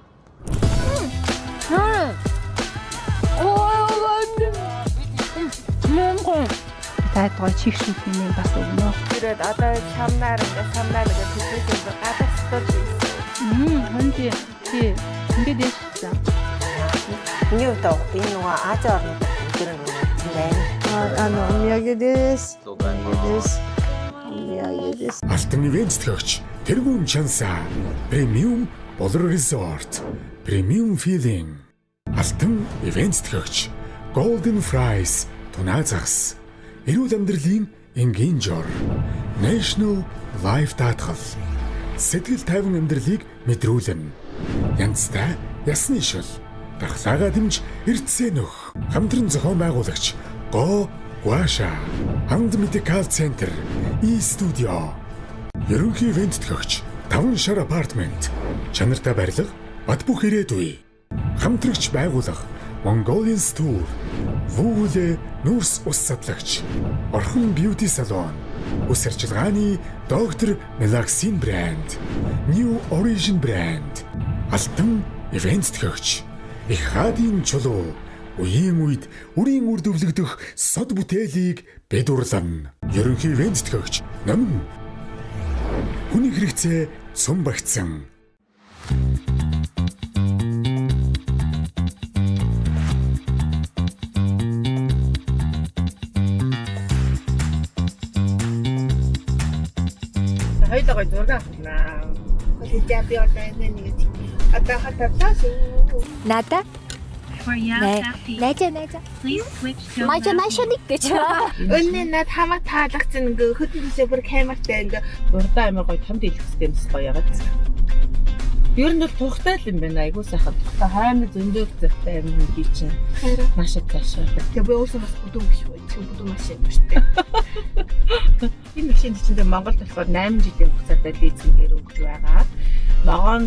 Таад гоё чих шиг юм бас өгнө. Тэгээд одоо самнаар ингээ самнаар ингээ төлөвлөсөн гадаг стол байсан. Хонди тий. Ингээд яшсан. Миний хувьд энэ нөгөө Ази орнууд бүгд нэг байна. あのお土産です。お土産です。お土産です。 Алтан ивент тэтгэгч Тэргүүн Чанса Премиум Болор Resort Premium Feeling Алтан ивент тэтгэгч Golden Fries Тунаа загас Эрүүл амьдралын энгийн жор National Life даатгал Сэтгэл тайван амьдралыг мэдрүүлнэ. Янзтай ясны шил дархлаагаа дэмж эрдсээ нөх хамтран зохион байгуулагч Го Гуаша Анд Медикал Центр И студио Ерөнхий ивент тэтгэгч Таван шар апартмент чанартай барилга бат бөх ирээдүй хамтрагч байгууллага Mongolian Tour Вүүлэ нүүрс ус садлагч Орхон Beauty Salon Ус арчилгааны доктор Melaxin брэнд New Origin брэнд Алтан ивент тэтгэгч Их хаадын чулуу үеийн үед үрийн үр дэвлэгдэх сод бүтээлийг бид урлана. Ерөнхий ивент тэтгэгч Номин хүний хэрэгцээ сум багтсан. Хоёулаа гоё зураг авахнаа. Тэгээ би одоо энэ нэг одоо хатарлаа шүү. Надаа. Найзаа найзаа. Мажа машоник гэж. Өнөө над хамаа таалагдсан ингээ хөдөлгөөсөө бүр камертай ингээ Урдаа амар гоё том дийлэхстэй юмс гоё ягаад. Ер нь бол тухтай л юм байна. Айгуу сайхан. Тухтай хаймар зөндөө зэгтэй юм би чинь. Маш их таашаа. Тэгээ би өөрөөсөө бас бүдүүн биш үү? Чи бүдүүн машин дуртай. Энэ машин чинь тэгээ Монголд болохоор 8 жилийн хугацаатай лизингээр өгч байгаа. Ногоон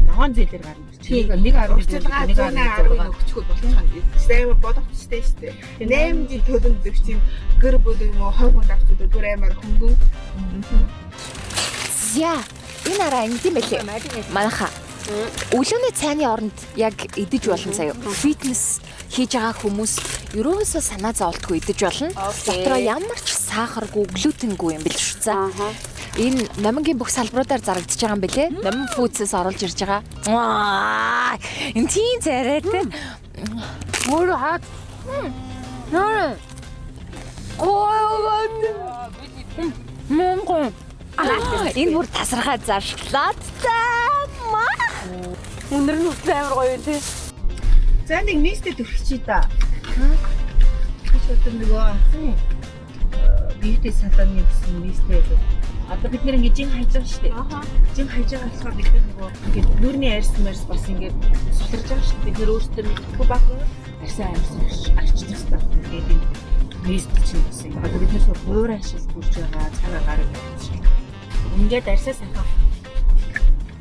ногоон зээлээр гарна. Чи 1.1 Урьдчилгаа 110-ыг өгчхөд болчих юм. Амар бодогчтой шүү дээ. 8 жил төлөндөг чинь гэр бүл юм уу 20 хүн авчдаг бүр амар хөнгөн. За, энэ араа ингэдэм байлээ. Манайха. Өглөөний цайны оронд яг идэж болно заяа. Фитнес хийж байгаа хүмүүс ерөөсөө санаа зовлтгүй идэж болно. Дотроо ямар ч сахаргүй, глютенгүй юм бэл шүү. За. Энэ номингийн бүх салбаруудаар зарагдаж байгаа юм бэлээ. Номин фудсээс оруулж ирж байгаа. Ваа! Энэ тийм царайтай. Өөрөө хаад. Наа. Ой. Монгол. Энэ бүр тасархай заршлаад маа. Үнэр нь хүртэл амар гоё юм тий. За нэг мистэй төрчихье да. Би ч одоо нөгөө анхан бьюти салоны гэсэн мистэй байдаг. Одоо бид нэр ингэ жин хайж байгаа шүү дээ. Жин хайж байгаа болохоор бид нар нөгөө ингэ нүүрний арьс мэрс бас ингэ суларж байгаа шүү дээ. Бид нэр өөрсдөө мэдэхгүй баг арьсаа арьс арчдаг хэрэгтэй. Тэгээд энэ мист чинь бас ингэ одоо бид нэр буурай шиг бүрж байгаа цаг агаар шиг. Ингээд арьсаа сайхан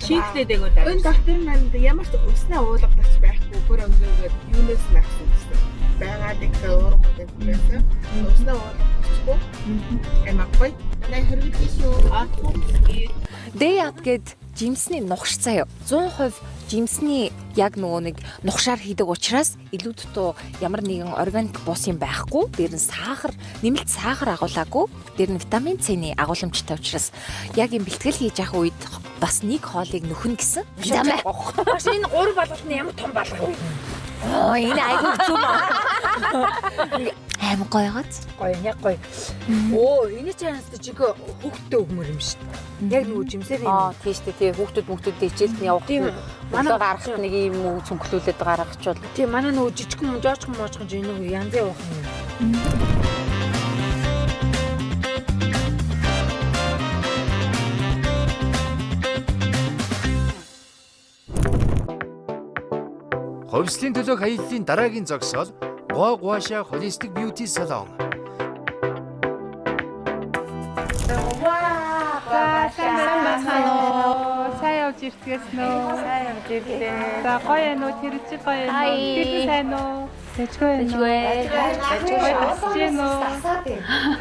чийхлээд эгөө даа. Энэ доктор маань ямар ч уснаа уулгадаг байхгүй бүр өнгөөгөөд юунаас нь авсан гэсэн. Байгаад их уурмууд байсан. Уснаа уулгахгүй. Амар гоё. Манай хөргөдөө шүү. Day up гэд жимсний нухш заяа. 100% жимсний яг нөгөө нэг нухшаар хийдэг учраас илүү дутуу ямар нэгэн органик бус юм байхгүй. Дээр нь сахар, нэмэлт сахар агуулаагүй. Дээр нь витамин С-ний агуулмжтай учраас яг юм бэлтгэл хийж явах үед бас нэг хоолыг нөхөн гэсэн. Багш энэ гурав балгалт нь ямар том балга вэ? Оо энэ айгүй хэцүү маа. Аим гоё гоц. Гоё яг гоё. Оо энэ ч анаас чиг хүүхдтэй өгмөр юм шүү дээ. Яг нөгөө жимсээр юм. Аа тийш дээ тий хүүхдүүд хүүхдүүдтэй хичээлд нь явах. Тийм. Манай гаргах нэг юм уу цүнхлүүлээд гаргachвал. Тийм манай нөгөө жижигхэн жоочхон моочхон ч энэ янз явах юм. Хувьслын төлөөх аяллаа дараагийн зогсоол Гоо Гуаша Holistic Beauty Salon. За сайн байцгаана уу? Сайн явж иртгээсэн үү? Сайн явж ирлээ. За гоё юм уу? Тэр чи гоё юм уу? Тэр сайн уу? Тэжгүй юм уу? Тэжгүй. Тасч юм уу?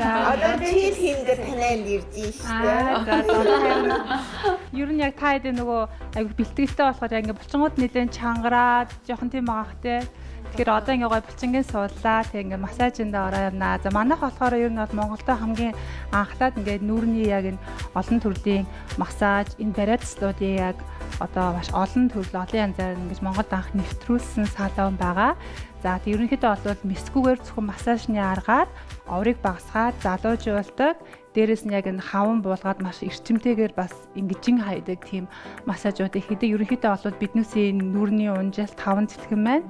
За Одоо чил хингээр танайд ирж штэ. За ер нь яг та хэдийн нөгөө айгүй бэлтгэлтэй болохоор яг ингээ булчингууд нэлээд чангараад жоохон тийм байгаа хэ. Тэгэхээр одоо ингээ гой булчингийн сууллаа. Тэг ингээ массажиндаа ороо явнаа. За манайх болохоор ер нь бол Монголдо хамгийн анхлаад ингээ нүүрний яг энэ олон төрлийн массаж, энэ бариацлуудын яг одоо маш олон төрөл олон янзаар ингэж Монголд анх нэвтрүүлсэн салон байгаа. За тэг ерөнхийдөө бол мэсгүүгээр зөвхөн массажны аргаар оврыг багасгаад залуужуулдаг. Дээрээс нь яг энэ хаван буулгаад маш эрчимтэйгээр бас ингэж хайдаг тийм массажуудыг хийдэг. Ерөнхийдөө бол биднээсээ нүүрний унжилт, хаван цэлхэн маань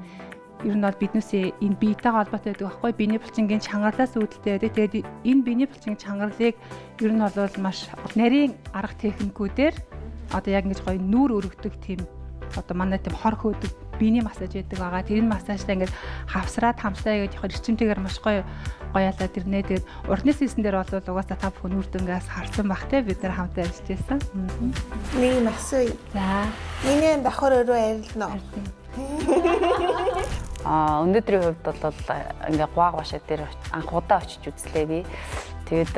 ер нь бол биднээсээ энэ биетэйгээ холбоотой байдаг байхгүй биений булчингийн чангарлаас үүдэлтэй байдаг. Тэгээд энэ биений булчингийн чангарлыг ер нь бол маш нарийн арга техникүүдээр одоо яг ингэж гоё нүүр өргөдөг тийм одоо манай тийм хор хөөдөг биений массаж гэдэг байгаа. Тэр энэ массажтай ингээд хавсраад хамсаа гэж явахаар эрчимтэйгээр маш гоё гоёлаад ирнэ. Тэгээд урдны сизон дээр бол угаасаа та бүхэн үр дүнгээс харсан бах те бид нар хамтаа ажиллаж байсан. Нэг юм асууя. За. Миний давхар өрөө арилна. А өнөөдрийн хувьд бол ингээ гуаа гуашаа дээр анх удаа очиж үзлээ би. Тэгээд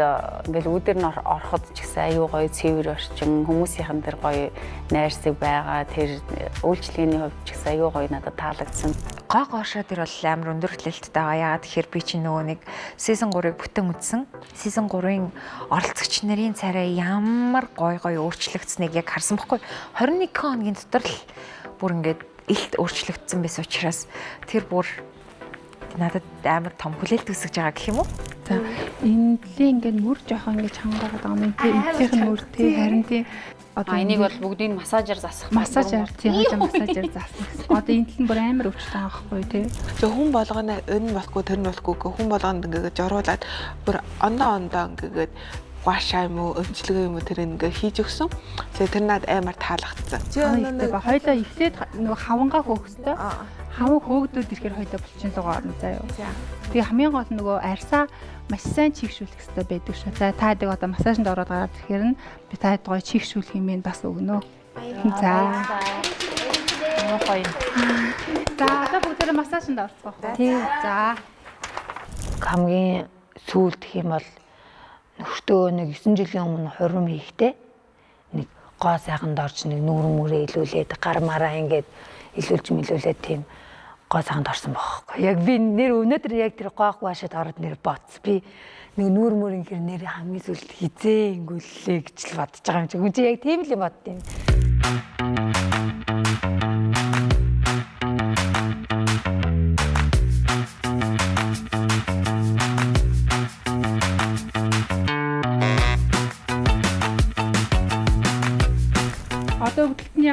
ингээл үүдэр нь ороход ч гэсэн аюу гоё цэвэр орчин, хүмүүсийнхэн дээр гоё найрсаг байгаа. Тэр үйлчлэгээний хувьд ч гэсэн аюу гоё надад таалагдсан. Гоо гоошоо тэр бол амар өндөр хүлээлттэй байгаа. Яагаад тэгэхээр би чинь нөгөө нэг season 3-ыг бүтэн үзсэн. Season 3-ын оролцогч нарын царай ямар гой гой өөрчлөгдсөнийг яг харсан бохгүй. 21 хоногийн дотор л бүр ингээд илт өөрчлөгдсөн байсан учраас тэр бүр надад амар том хүлээлт үүсгэж байгаа гэх юм уу? За энэ лийн ингээд мөр жоохон ингээд чангараад байгаа юм тий. Эдгийнх нь мөр тий харин тий. Одоо энийг бол бүгдийг массажаар засах. Массажаар тий хажаа массажаар засна гэсэн. Одоо энэ тал нь бүр амар өвчтэй байгаа байхгүй тий. Тэг хүн болгоно энэ болохгүй тэр нь болохгүй гэх хүн болгонд ингээд жоруулаад бүр ондоо ондоо ингээд гуашаа юм уу өмчлөгөө юм уу тэр ингээ хийж өгсөн. Тэгээ тэр над амар таалагдсан. Чи өнөө хоёлаа эхлээд нөгөө хавангаа хөөх хэвээр. Хаван хөөгдөд ирэхээр хоёлаа булчин руу орно заа юу. Тэгээ хамгийн гол нь нөгөө арьсаа маш сайн чигшүүлэх хэрэгтэй байдаг шүү. За та хэд одоо массажинд ороод гараад ирэхээр нь би та хэд гоё чигшүүлэх юм бас өгнө. За. Гоё. За одоо бүгдээрээ массажинд орцгоо. Тий. За. Хамгийн сүүлд гэх юм бол нөхөртөө нэг 9 жилийн өмнө хурим хийхдээ нэг гоо сайханд орж нэг нүүр мүрээ илүүлээд гар мараа ингээд илүүлж мэлүүлээд тийм гоо сайханд орсон байхгүй. Яг би нэр өнөөдөр яг тэр гоох вашад ороод нэр боц. Би нэг нүүр мүр ингээр нэр хамгийн сүүлд хизээ ингүүллээ гэж л бодож байгаа юм чи. Хүн чи яг тийм л юм бодд юм.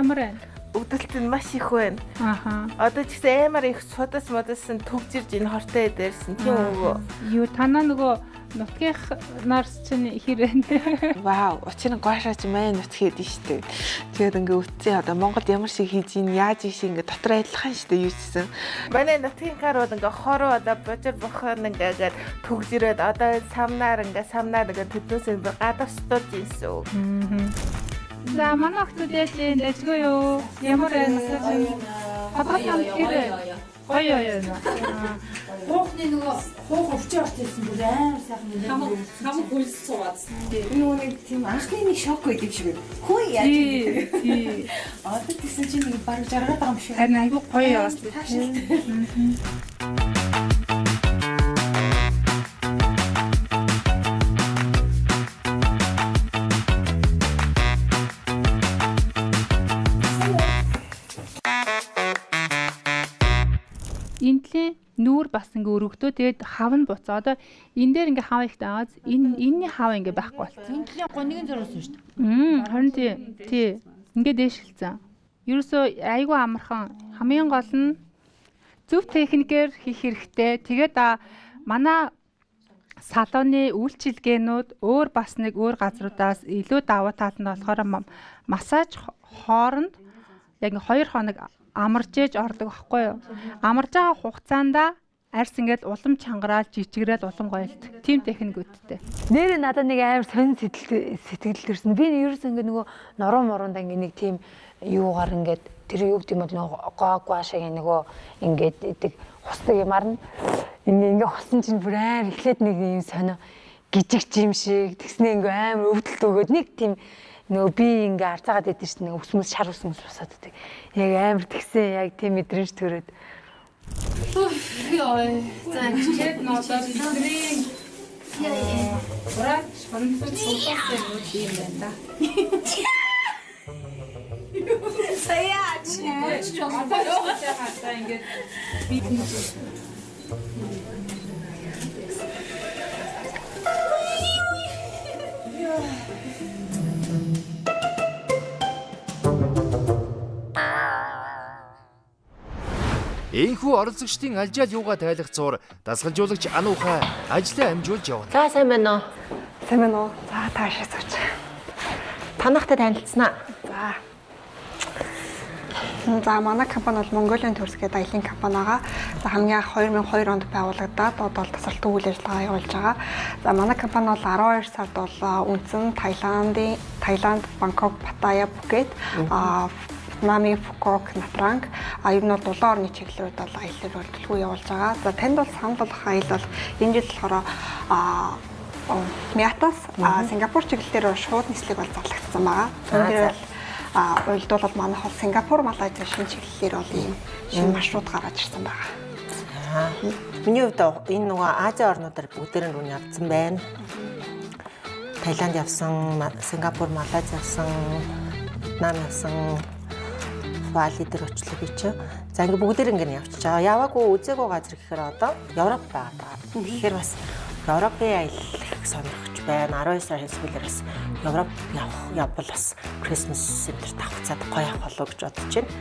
Ямар байна? Өвдөлт нь маш их байна. Аха. Одоо ч гэсэн аймаар их судас модас нь төгжирж энэ хортой дээрсэн тийм үү? Юу танаа нөгөө нутгийнх нарс чинь хэр вэ? Вау, учир нь гуашаач мэн нутг хийдэн штэ. Тэгээд ингээ үтцээ одоо Монголд ямар шиг хийж ийн яаж ийш ингээ дотор адилхан штэ юу ч гэсэн. Манай нутгийн гар бол ингээ хороо одоо божир бохон ингээд төгжрөөд одоо самнаар ингээ самнаар ингээ төдөөс ингээ гадарстуулж ийсэн. За манай охтууд яаж юм дэжгүй юу? Ямар байна? Хадгал юм хэр вэ? Гоё гоё юм. Хуухны нөгөө хуух өвчөө орж ирсэн бүр амар сайхан нэлээд хам хөлс суугаад. Нөгөө нэг тийм анхны нэг шок байдаг шиг байна. Хүү яаж юм. Тий. Одоо тэгсэн чинь нэг бараг жаргаад байгаа юм шиг. Харин айгүй гоё яваас. Энтлийн нүүр бас ингээ өргөдөө тэгээд хав нь буцаа. Одоо энэ дээр ингээ хав ихтэй ааз энэ энэний хав ингээ байхгүй болсон. Энтлийн гониг зурсан шүү дээ. Харин тий. Тий. Ингээ дээшилцэн. Ерөөсөө айгүй амархан. Хамгийн гол нь зөв техникээр хийх хэрэгтэй. Тэгээд манай салоны үйлчилгээнүүд өөр бас нэг өөр газруудаас илүү давуу тал нь болохоор массаж хооронд яг 2 хоног амарч ээж ордог байхгүй юу? Амарж байгаа хугацаанд арьс ингээд улам чангараал жижигрээл улам гоёлт. Тим техникүүдтэй. Нэрээ надад нэг амар сонин сэтгэл төрсөн. Би ерөөс ингээд нөгөө нуруу муруунд ингээд нэг тийм юугаар ингээд тэр юу гэдэг юм бол нөгөө гоо гуашагийн нөгөө ингээд идэг хусдаг юмар нь ингээ хусан чинь бүр амар эхлээд нэг юм сонио гижигч юм шиг тэгснэ ингээ амар өвдөлт өгөөд нэг тийм нөгөө би ингээ арцаагаад идэв чинь нэг өсмөс шар өсмөс босоод идэг. Яг амар тэгсэн яг тийм мэдрэмж төрөөд. Йой. За ингээд нодоо бидний врач француз суулгасан юм байна да. Саяач. Одоо ингээд би Энэхүү оролцогчдын алжаал юугаа тайлах зур дасгалжуулагч Ануха ажлаа амжуулж явна. За сайн байна уу? Сайн байна уу? За таашаа сууч. Танахтай танилцсанаа. За. За манай компани бол Mongolian Tours гэдэг аялын компани байгаа. За хамгийн анх 2002 онд байгуулагдаад одоо бол тасралтгүй үйл ажиллагаа явуулж байгаа. За манай компани бол 12 сард бол үндсэн Таиланд, Бангкок, Паттайя, Пхукет, Вьетнамын Фукок, Натранг, ер нь бол 7 орны чиглэлүүд бол аялал үйлдэлгүй явуулж байгаа. За танд бол санал болгох аялал бол энэ жил болохоор Миатас Сингапур чиглэлээр шууд нислэг бол зарлагдсан байгаа. Үүн дээр бол уйлдвал манайх бол Сингапур, Малайз шинэ чиглэлээр бол ийм шинэ маршрут гаргаж ирсэн байгаа. Миний хувьд энэ нөгөө Азийн орнуудаар бүгдээр нь явцсан байна. Таиланд явсан, Сингапур, Малайз явсан, Вьетнам явсан, Бали дээр очлоо би чи. За ингээ бүгдээр ингээ явчихж байгаа. Яваагүй үзээгүй газар гэхээр одоо Европ байгаа. Тэгэхээр бас Европын аялал их сонирхож байна. 12 сарын сүүлээр бас Европ явбал бас Christmas center тавхцаад гоё явах болов гэж бодож байна.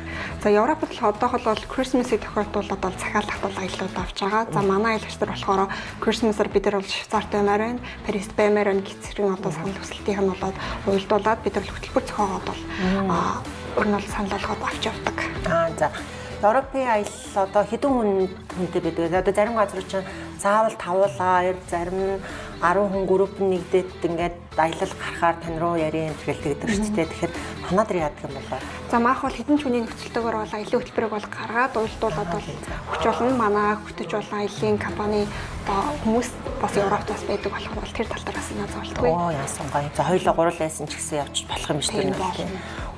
За Европод л одоохол бол Christmas-ыг тохиолдуулаад бол захиалгад бол аяллууд авч байгаа. За манай аялагч нар болохоор Christmas-аар бид нар бол Швейцарт баймаар байна, Парист баймаар байна гэцэрэн одоо санал хүсэлтийнх нь болоод уялдуулаад бид нар хөтөлбөр зохиогоод бол өөр нь бол санал болгоод авч явдаг. За Европын аялал одоо хэдэн хүнтэй байдаг вэ? Одоо зарим газар чинь заавал тавуулаа, зарим нь 10 хүн групп нэгдээд ингээд аялал гарахаар тань руу ярийн энэ гэдэг шүү дээ. Тэгэхээр танаа дээр яадаг юм болоо? За маах бол хэдэн ч хүний нөхцөлтэйгээр бол аялын хөтөлбөрийг бол гаргаад уялдуулаад бол өгч болно. Манай хөтөч болон аялын компани одоо хүмүүс бас Европт бас байдаг болохоор бол тэр тал дээр бас наа зовлтгүй. Оо яасан гоё. За хоёулаа гурлаа яасан ч гэсэн явж болох юм шиг л тийм.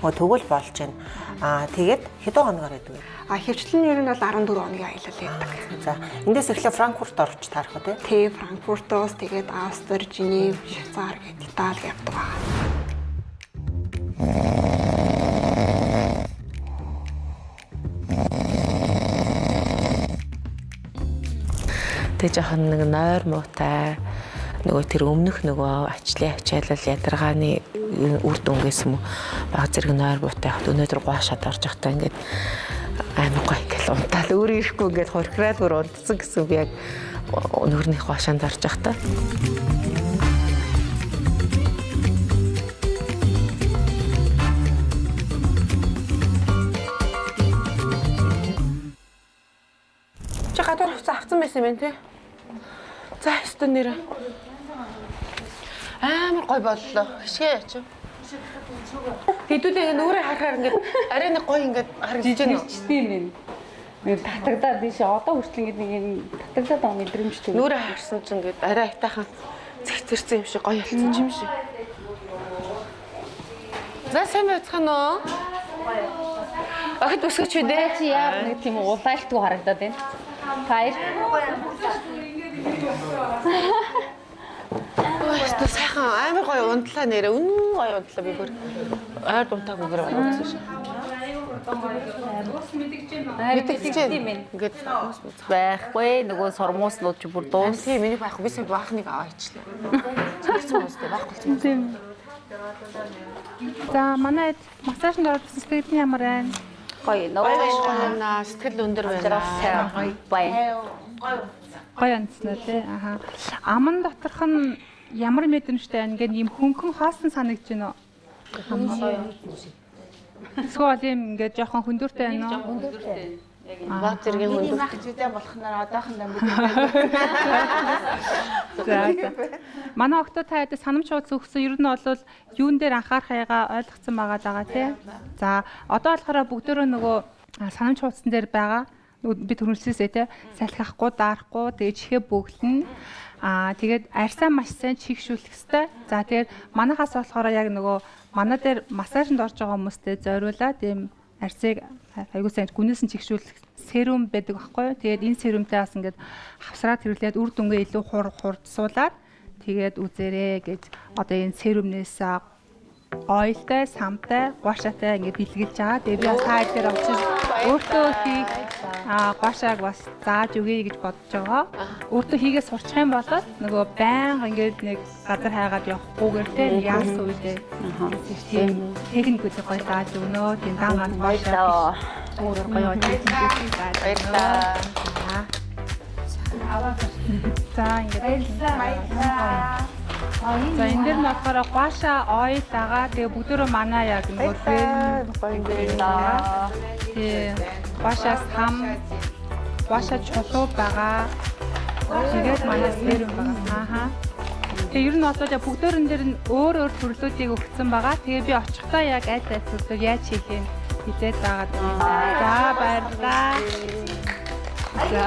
Өө тэгвэл болж байна. Аа тэгээд хэдэн хоногор байдаг вэ? А хөвчлэн ер нь бол 14 хоногийн аялал байдаг. За эндээс эхлээ Франкфурт орж таарах уу тий? Тий, Франкфуртоос тэгээд Австри, Женев, Швейцар гээд Итали явдаг байна. Тэг жоохон нэг нойр муутай, Нөгөө тэр өмнөх нөгөө ачлын ачаалал ядаргааны үр дүнгээс юм уу баг зэрэг нойр буутай хат өнөөдөр гуашаад орж явахдаа ингээд амар гоё ингээл унтаал өөрөө ирэхгүй ингээд хурхраад бүр унтсан гэсэн би яг нүүрнийх гуашаанд орж явахдаа. Чи гадуур хувцас авсан байсан юм байна те? За өстө нэр. Амар гой боллоо. Хишгээ яач. Хэдүүлээ ингэ нүрээ харахаар ингээд арай нэг гой ингээд харагдаж байна. Жижигчтэй юм байна. Нэг татагдаад тийш одоо хүртэл ингээд нэг юм татагдаад байгаа мэдрэмж төрөв. Нүрээ харсан чинь ингээд арай айтайхан цэгцэрсэн юм шиг гоё болсон юм шиг. За сайн байцгаана уу? Охид өсгөч үү дээ? Чи яа нэг тийм улаалтгүй харагдаад байна. Та хоёр. Ой, өстө сайхан амар гоё унтлаа нэрээ. Үнэн гоё унтлаа би бүр ойр дунтаагүйгээр унтсан шээ. Мэдэгдэж юм. Ингээд байхгүй нөгөө сормууснууд чи бүр дуус. Тийм миний байхгүй би сая баахныг аваа ичлээ. Цогцсон хүмүүстэй байхгүй болсон. Тийм. За манай массажинд орсон сэтгэл нь ямар байна? Гоё нөгөө байна. Сэтгэл өндөр байна. Гоё. Гоё онцноо тий. Аха. Аман доторх нь ямар мэдрэмжтэй байна ингээд ийм хөнгөн хоосон санагдаж байна уу? Эсвэл ийм ингээд жоохон хөндөртэй байна уу? Хөндөртэй. Баг зэргийн Миний хөндөр. мах зүдэ болох нь одоохондоо За за. Манай октоо та хэд санамж хуудас өгсөн ер нь бол юун дээр анхаарахыгаа ойлгоцсон байгаа даа тий. За одоо болохоор бүгдөө нөгөө санамж хуудсан дээр байгаа би түрүүлсээсээ тий салхиахгүй даарахгүй тэгээ чихээ бөглөн. Аа тэгээд арьсаа маш сайн чигшүүлэх хэвээр. За тэгээд манахаас болохоор яг нөгөө манай дээр массажинд орж байгаа хүмүүстэй зориулаад ийм арьсыг айгуу сайн гүнээс нь чигшүүлэх серум байдаг байхгүй юу. Тэгээд энэ серумтэй бас ингээд хавсраад хэрэглээд үр дүнгээ илүү хурдсуулаад тэгээд үзээрэй гэж одоо энэ серумнээс ойлтой, самтай, гуашаатай ингээд бэлгэлж байгаа. Тэгээд би бас та дээр очиж өөртөө хийх гуашааг бас зааж өгье гэж бодож байгаа. Өөртөө хийгээ сурчих юм бол нөгөө байнга ингээд нэг газар хайгаад явахгүйгээр те яасан үедээ тийм техникүүдийг гоё зааж өгнө. Тийм дан ганц гуашаа өөрөөр гоё зааж Баярлалаа. За ингээд баярлалаа. За энэ дэр нь болохоор гуаша ойл байгаа. Тэгээ бүгдөө манай яг нөгөө брэнд. Тий. Гуаша сам, гуаша чулуу байгаа. Тэгээд манай серум байгаа. Ааха. Тэгээ ер нь бол яг бүгдөөрөн дээр нь өөр өөр төрлүүдийг өгсөн байгаа. Тэгээ би очихдоо яг аль аль төрлөөр яаж хийх юм хэлээд байгаа. За баярлалаа. За.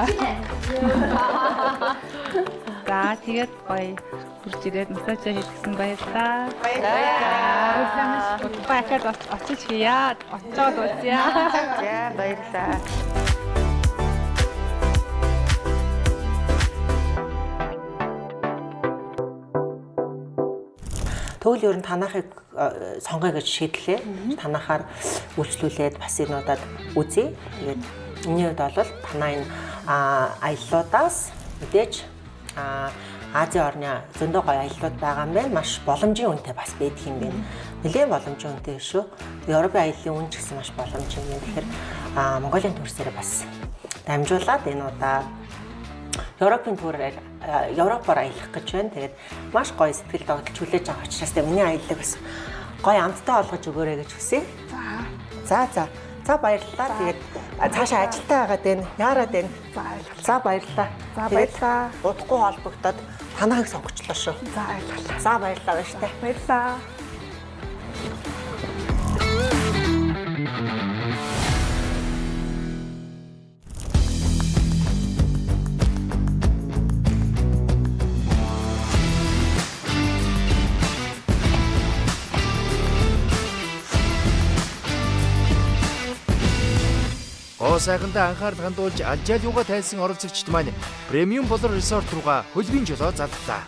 За тэгээд гоё хурж ирээд массаж хийлгэсэн баярлалаа. Баярлалаа. Удахгүй ахаад очиж хийя. Очоод уулзъя. За баярлалаа. Тэгвэл ер нь танахыг сонгоё гэж шийдлээ. Танахаар үйлчлүүлээд бас энэ удаад үзье. Тэгээд миний хувьд бол танаа энэ аяллуудаас мэдээж Азийн орны зөндөө гоё аяллууд байгаа юм байна. Маш боломжийн үнэтэй бас байдаг юм байна. Нэлээд боломжийн үнэтэй шүү. Европын аяллын үн ч гэсэн маш боломжийн юм. Тэгэхээр Монголын төрсөөрөө бас дамжуулаад энэ удаа Европын түүрээр Европоор аялах гэж байна. Тэгээд маш гоё сэтгэл догдолж хүлээж авах учраас тэ миний аяллыг бас гоё амттай олгож өгөөрэй гэж хүсье. За за. За баярлалаа. Тэгээд цаашаа ажилтаа байгаад байна. Яарад байна. За баярлалаа. За баярлалаа. Удахгүй холбогдоод танахыг сонгочлоо шүү. За баярлалаа. За баярлалаа баяртай. Баярлалаа. Гоо сайхандаа анхаарал хандуулж алжаал юугаа тайлсан оролцогчд маань премиум болор ресорт руугаа хөлгийн жолоо задлаа.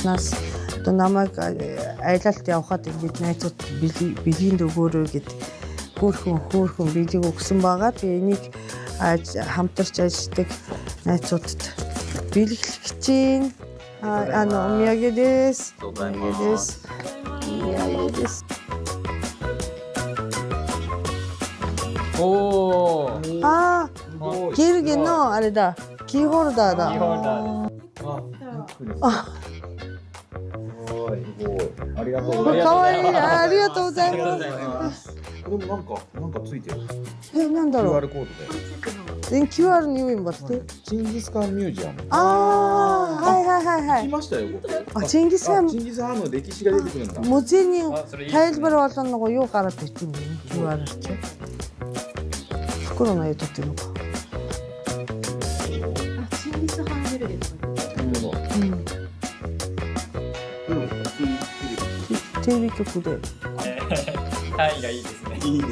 гаднаас одоо намайг аялалд явхад ингэж найзууд бэлгийн өгөөрэй гэд хөөхөн хөөхөн бэлэг өгсөн байгаа. Тэгээ энийг хамтарч ажилладаг найзуудад бэлэглэх гэж байна. あのお土産です。お土産です。お土産です。おお。ああ、ゲルゲのあれだ。キーホルダーだ。キーホルダーです。あ、すごい。ありがとうございます。かわいい。ありがとうございます。でもなんかついてる。え、なんだろう。 QR コードで。え、QR に言うんばって。チンギスカンミュージアム。ああ、はいはいはいはい。来ましたよ、僕。あ、チンギスカン。チンギスハンの歴史が出てくるんだ。 Музейний тайлбар болон нөгөө юу гараад ирж юм бэ? QR чи. 袋の絵撮ってるのか。チンギスハンゲルゲとか。うん。テレビ局で。単位がいいですね。いいね。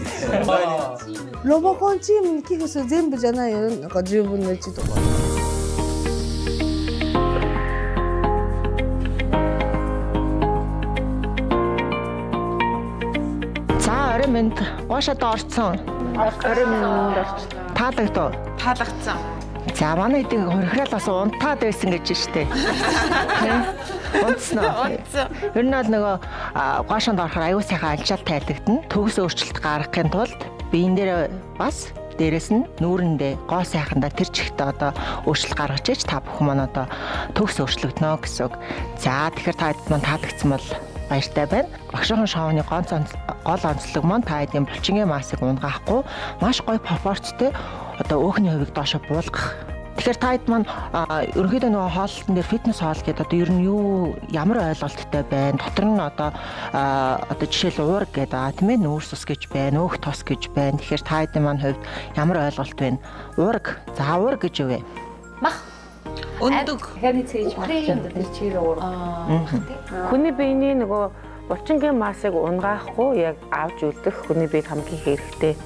ロボコンチームに寄付する全部じゃないよ。なんか10分の1とか。 За орой минь гоошод орцсон. Орой минь орцсон. Таалагдав. Таалагдсан. За манай эдийн хорхирал бас унтаад байсан гэж штэ. Унтсан уу? Унтсан. Ер нь бол нөгөө гоошонд орохоор аюу сайхан альжаал тайлагдана. Төгс өөрчлөлт гаргахын тулд биеэн дээр бас дээрэс нь нүүрэндээ гоо сайхандаа тэр чигтээ одоо өөрчлөлт гаргаж ич та бүхэн маань одоо төгс өөрчлөгдөнө гэсэн үг. За тэгэхээр та хэд маань таалагдсан бол баяртай байна. Багшийн шоуны гол онцлог маань та хэдийн булчингийн массыг унгаахгүй маш гоё пропорцтой одоо өөхний хувийг доошо буулгах. Тэгэхээр та хэд маань ерөнхийдөө нөгөө хооллолтон дээр фитнес хоол гэдэг одоо ер нь юу ямар ойлголттой байна? Дотор нь одоо одоо жишээл уураг гэдэг байгаа тийм ээ, нүүрс ус гэж байна, өөх тос гэж байна. Тэгэхээр та хэдийн маань хувьд ямар ойлголт байна? Уураг. За уураг гэж юу вэ? Мах. Өндөг. Дахианы цээж мах ч тэр чигээр уураг. Хүний биений нөгөө булчингийн массыг унгаахгүй яг авч үлдэх хүний биед хамгийн хэрэгтэй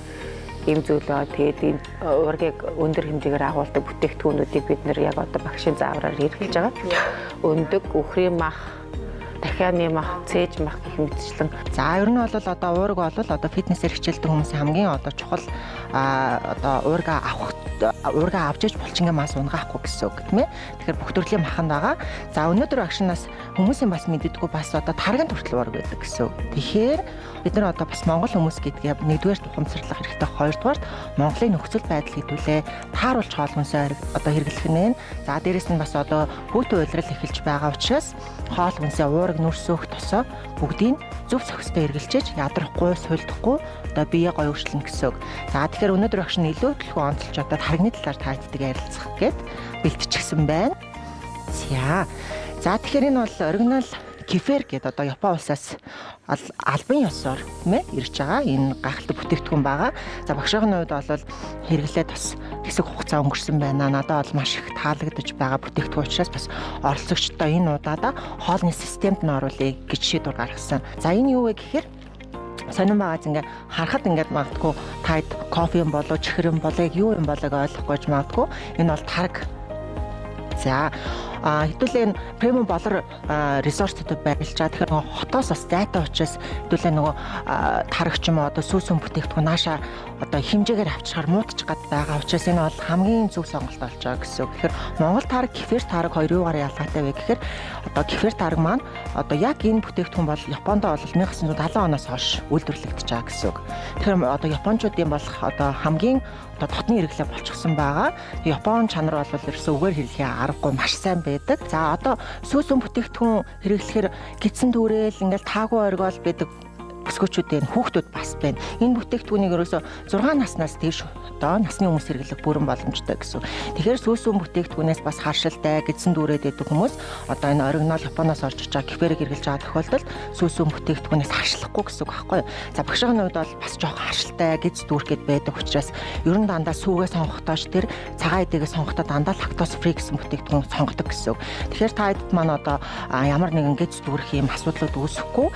ийм зүйл ба тэгээд ийм уургийг өндөр хэмжээгээр агуулдаг бүтээгдэхүүнүүдийг бид нэр яг одоо багшийн заавраар хэрэглэж байгаа. Өндөг, үхрийн мах, дахианы мах, цээж мах гэх мэтчлэн. За ер нь бол одоо уураг бол одоо фитнесээр хичээлдэг хүмүүсийн хамгийн одоо чухал одоо уурга авах уурга авч иж булчингийн мас унгаахгүй гэсэн үг тийм ээ. Тэгэхээр бүх төрлийн маханд байгаа. За өнөөдөр багшнаас хүмүүсийн бас мэддэггүй бас одоо тарган хүртэл уурга байдаг гэсэн үг. Тэгэхээр бид нар одоо бас монгол хүмүүс гэдгээ нэгдүгээр ухамсарлах хэрэгтэй, хоёрдугаарт Монголын нөхцөл байдал хэдүүлээ тааруулж хоол хүнсээ одоо хэрэглэх нэ. За дээрэс нь бас одоо хүүтэн улирал эхэлж байгаа учраас хоол хүнсээ уураг нүрсөөх тосоо бүгдийг зөв зохистой хэрэглэж ядрахгүй, сулдахгүй одоо бие гоё өөрчлөнө гэсэн үг. За тэгэхээр өнөөдөр багш нь илүү төлхөө онцолж одоо тарганы талаар та хэдтэйг ярилцах гээд бэлтчихсэн байна. За. За тэгэхээр энэ бол оригинал кефир гэдэг одоо Япон улсаас албан ёсоор тийм ээ ирж байгаа энэ гайхалтай бүтээгдэхүүн байгаа. За багшийн хувьд бол хэрэглээд бас хэсэг хугацаа өнгөрсөн байна. Надад бол маш их таалагдаж байгаа бүтээгдэхүүн учраас бас оролцогчдоо энэ удаадаа хоолны системд нь оруулъя гэж шийдвэр гаргасан. За энэ юу вэ гэхээр сонирн байгаа ингээ харахад ингээд магадгүй таад кофе юм болоо чихэр юм болоо яг юу юм болоог ойлгохгүй ч магадгүй энэ бол тараг. За хэдүүлээ энэ премиум болор ресортод байрлаж байгаа. Тэгэхээр нөгөө хотоос бас зайтай учраас хэдүүлээ нөгөө тараг ч юм уу одоо сүүсэн бүтээгдэхүүн нааша одоо хэмжээгээр авчирхаар муудчих гад байгаа учраас энэ бол хамгийн зөв сонголт болж байгаа гэсэн үг. Тэгэхээр Монгол тараг, кефир тараг хоёр юугаар ялгаатай вэ гэхээр одоо кефир тараг маань одоо яг энэ бүтээгдэхүүн бол Японд бол 1970 оноос хойш үйлдвэрлэгдэж байгаа гэсэн үг. Тэгэхээр одоо японочдын болох одоо хамгийн одоо дотны хэрэглээ болчихсон байгаа. Япон чанар бол ерөөсөө үгээр хэрэглэхээ аргагүй маш сайн байдаг. За одоо сүүсэн бүтээгдэхүүн хэрэглэхээр гидсэн түүрэл ингээл таагүй оргиол байдаг бүсгүүчүүд байна, хүүхдүүд бас байна. Энэ бүтээгдэхүүнийг ерөөсөө 6 наснаас дээш одоо насны хүмүүс хэрэглэх бүрэн боломжтой гэсэн. Тэгэхээр сүүсэн бүтээгдэхүүнээс бас харшилтай, гидсэн дүүрээд байдаг хүмүүс одоо энэ оригинал Японоос орж иж байгаа кеферийг хэрэглэж байгаа тохиолдолд сүүсэн бүтээгдэхүүнээс харшлахгүй гэсэн үг байхгүй юу? За багшийн хувьд бол бас жоохон харшилтай, гидс дүүрх гээд байдаг учраас ер нь дандаа сүүгээ сонгохдоо ч тэр цагаан эдэгээ сонгохдоо дандаа лактоз фри гэсэн бүтээгдэхүүн сонгодог гэсэн үг. Тэгэхээр та хэд маань одоо ямар нэгэн гидс дүүрэх юм асуудлууд үүсэхгүй.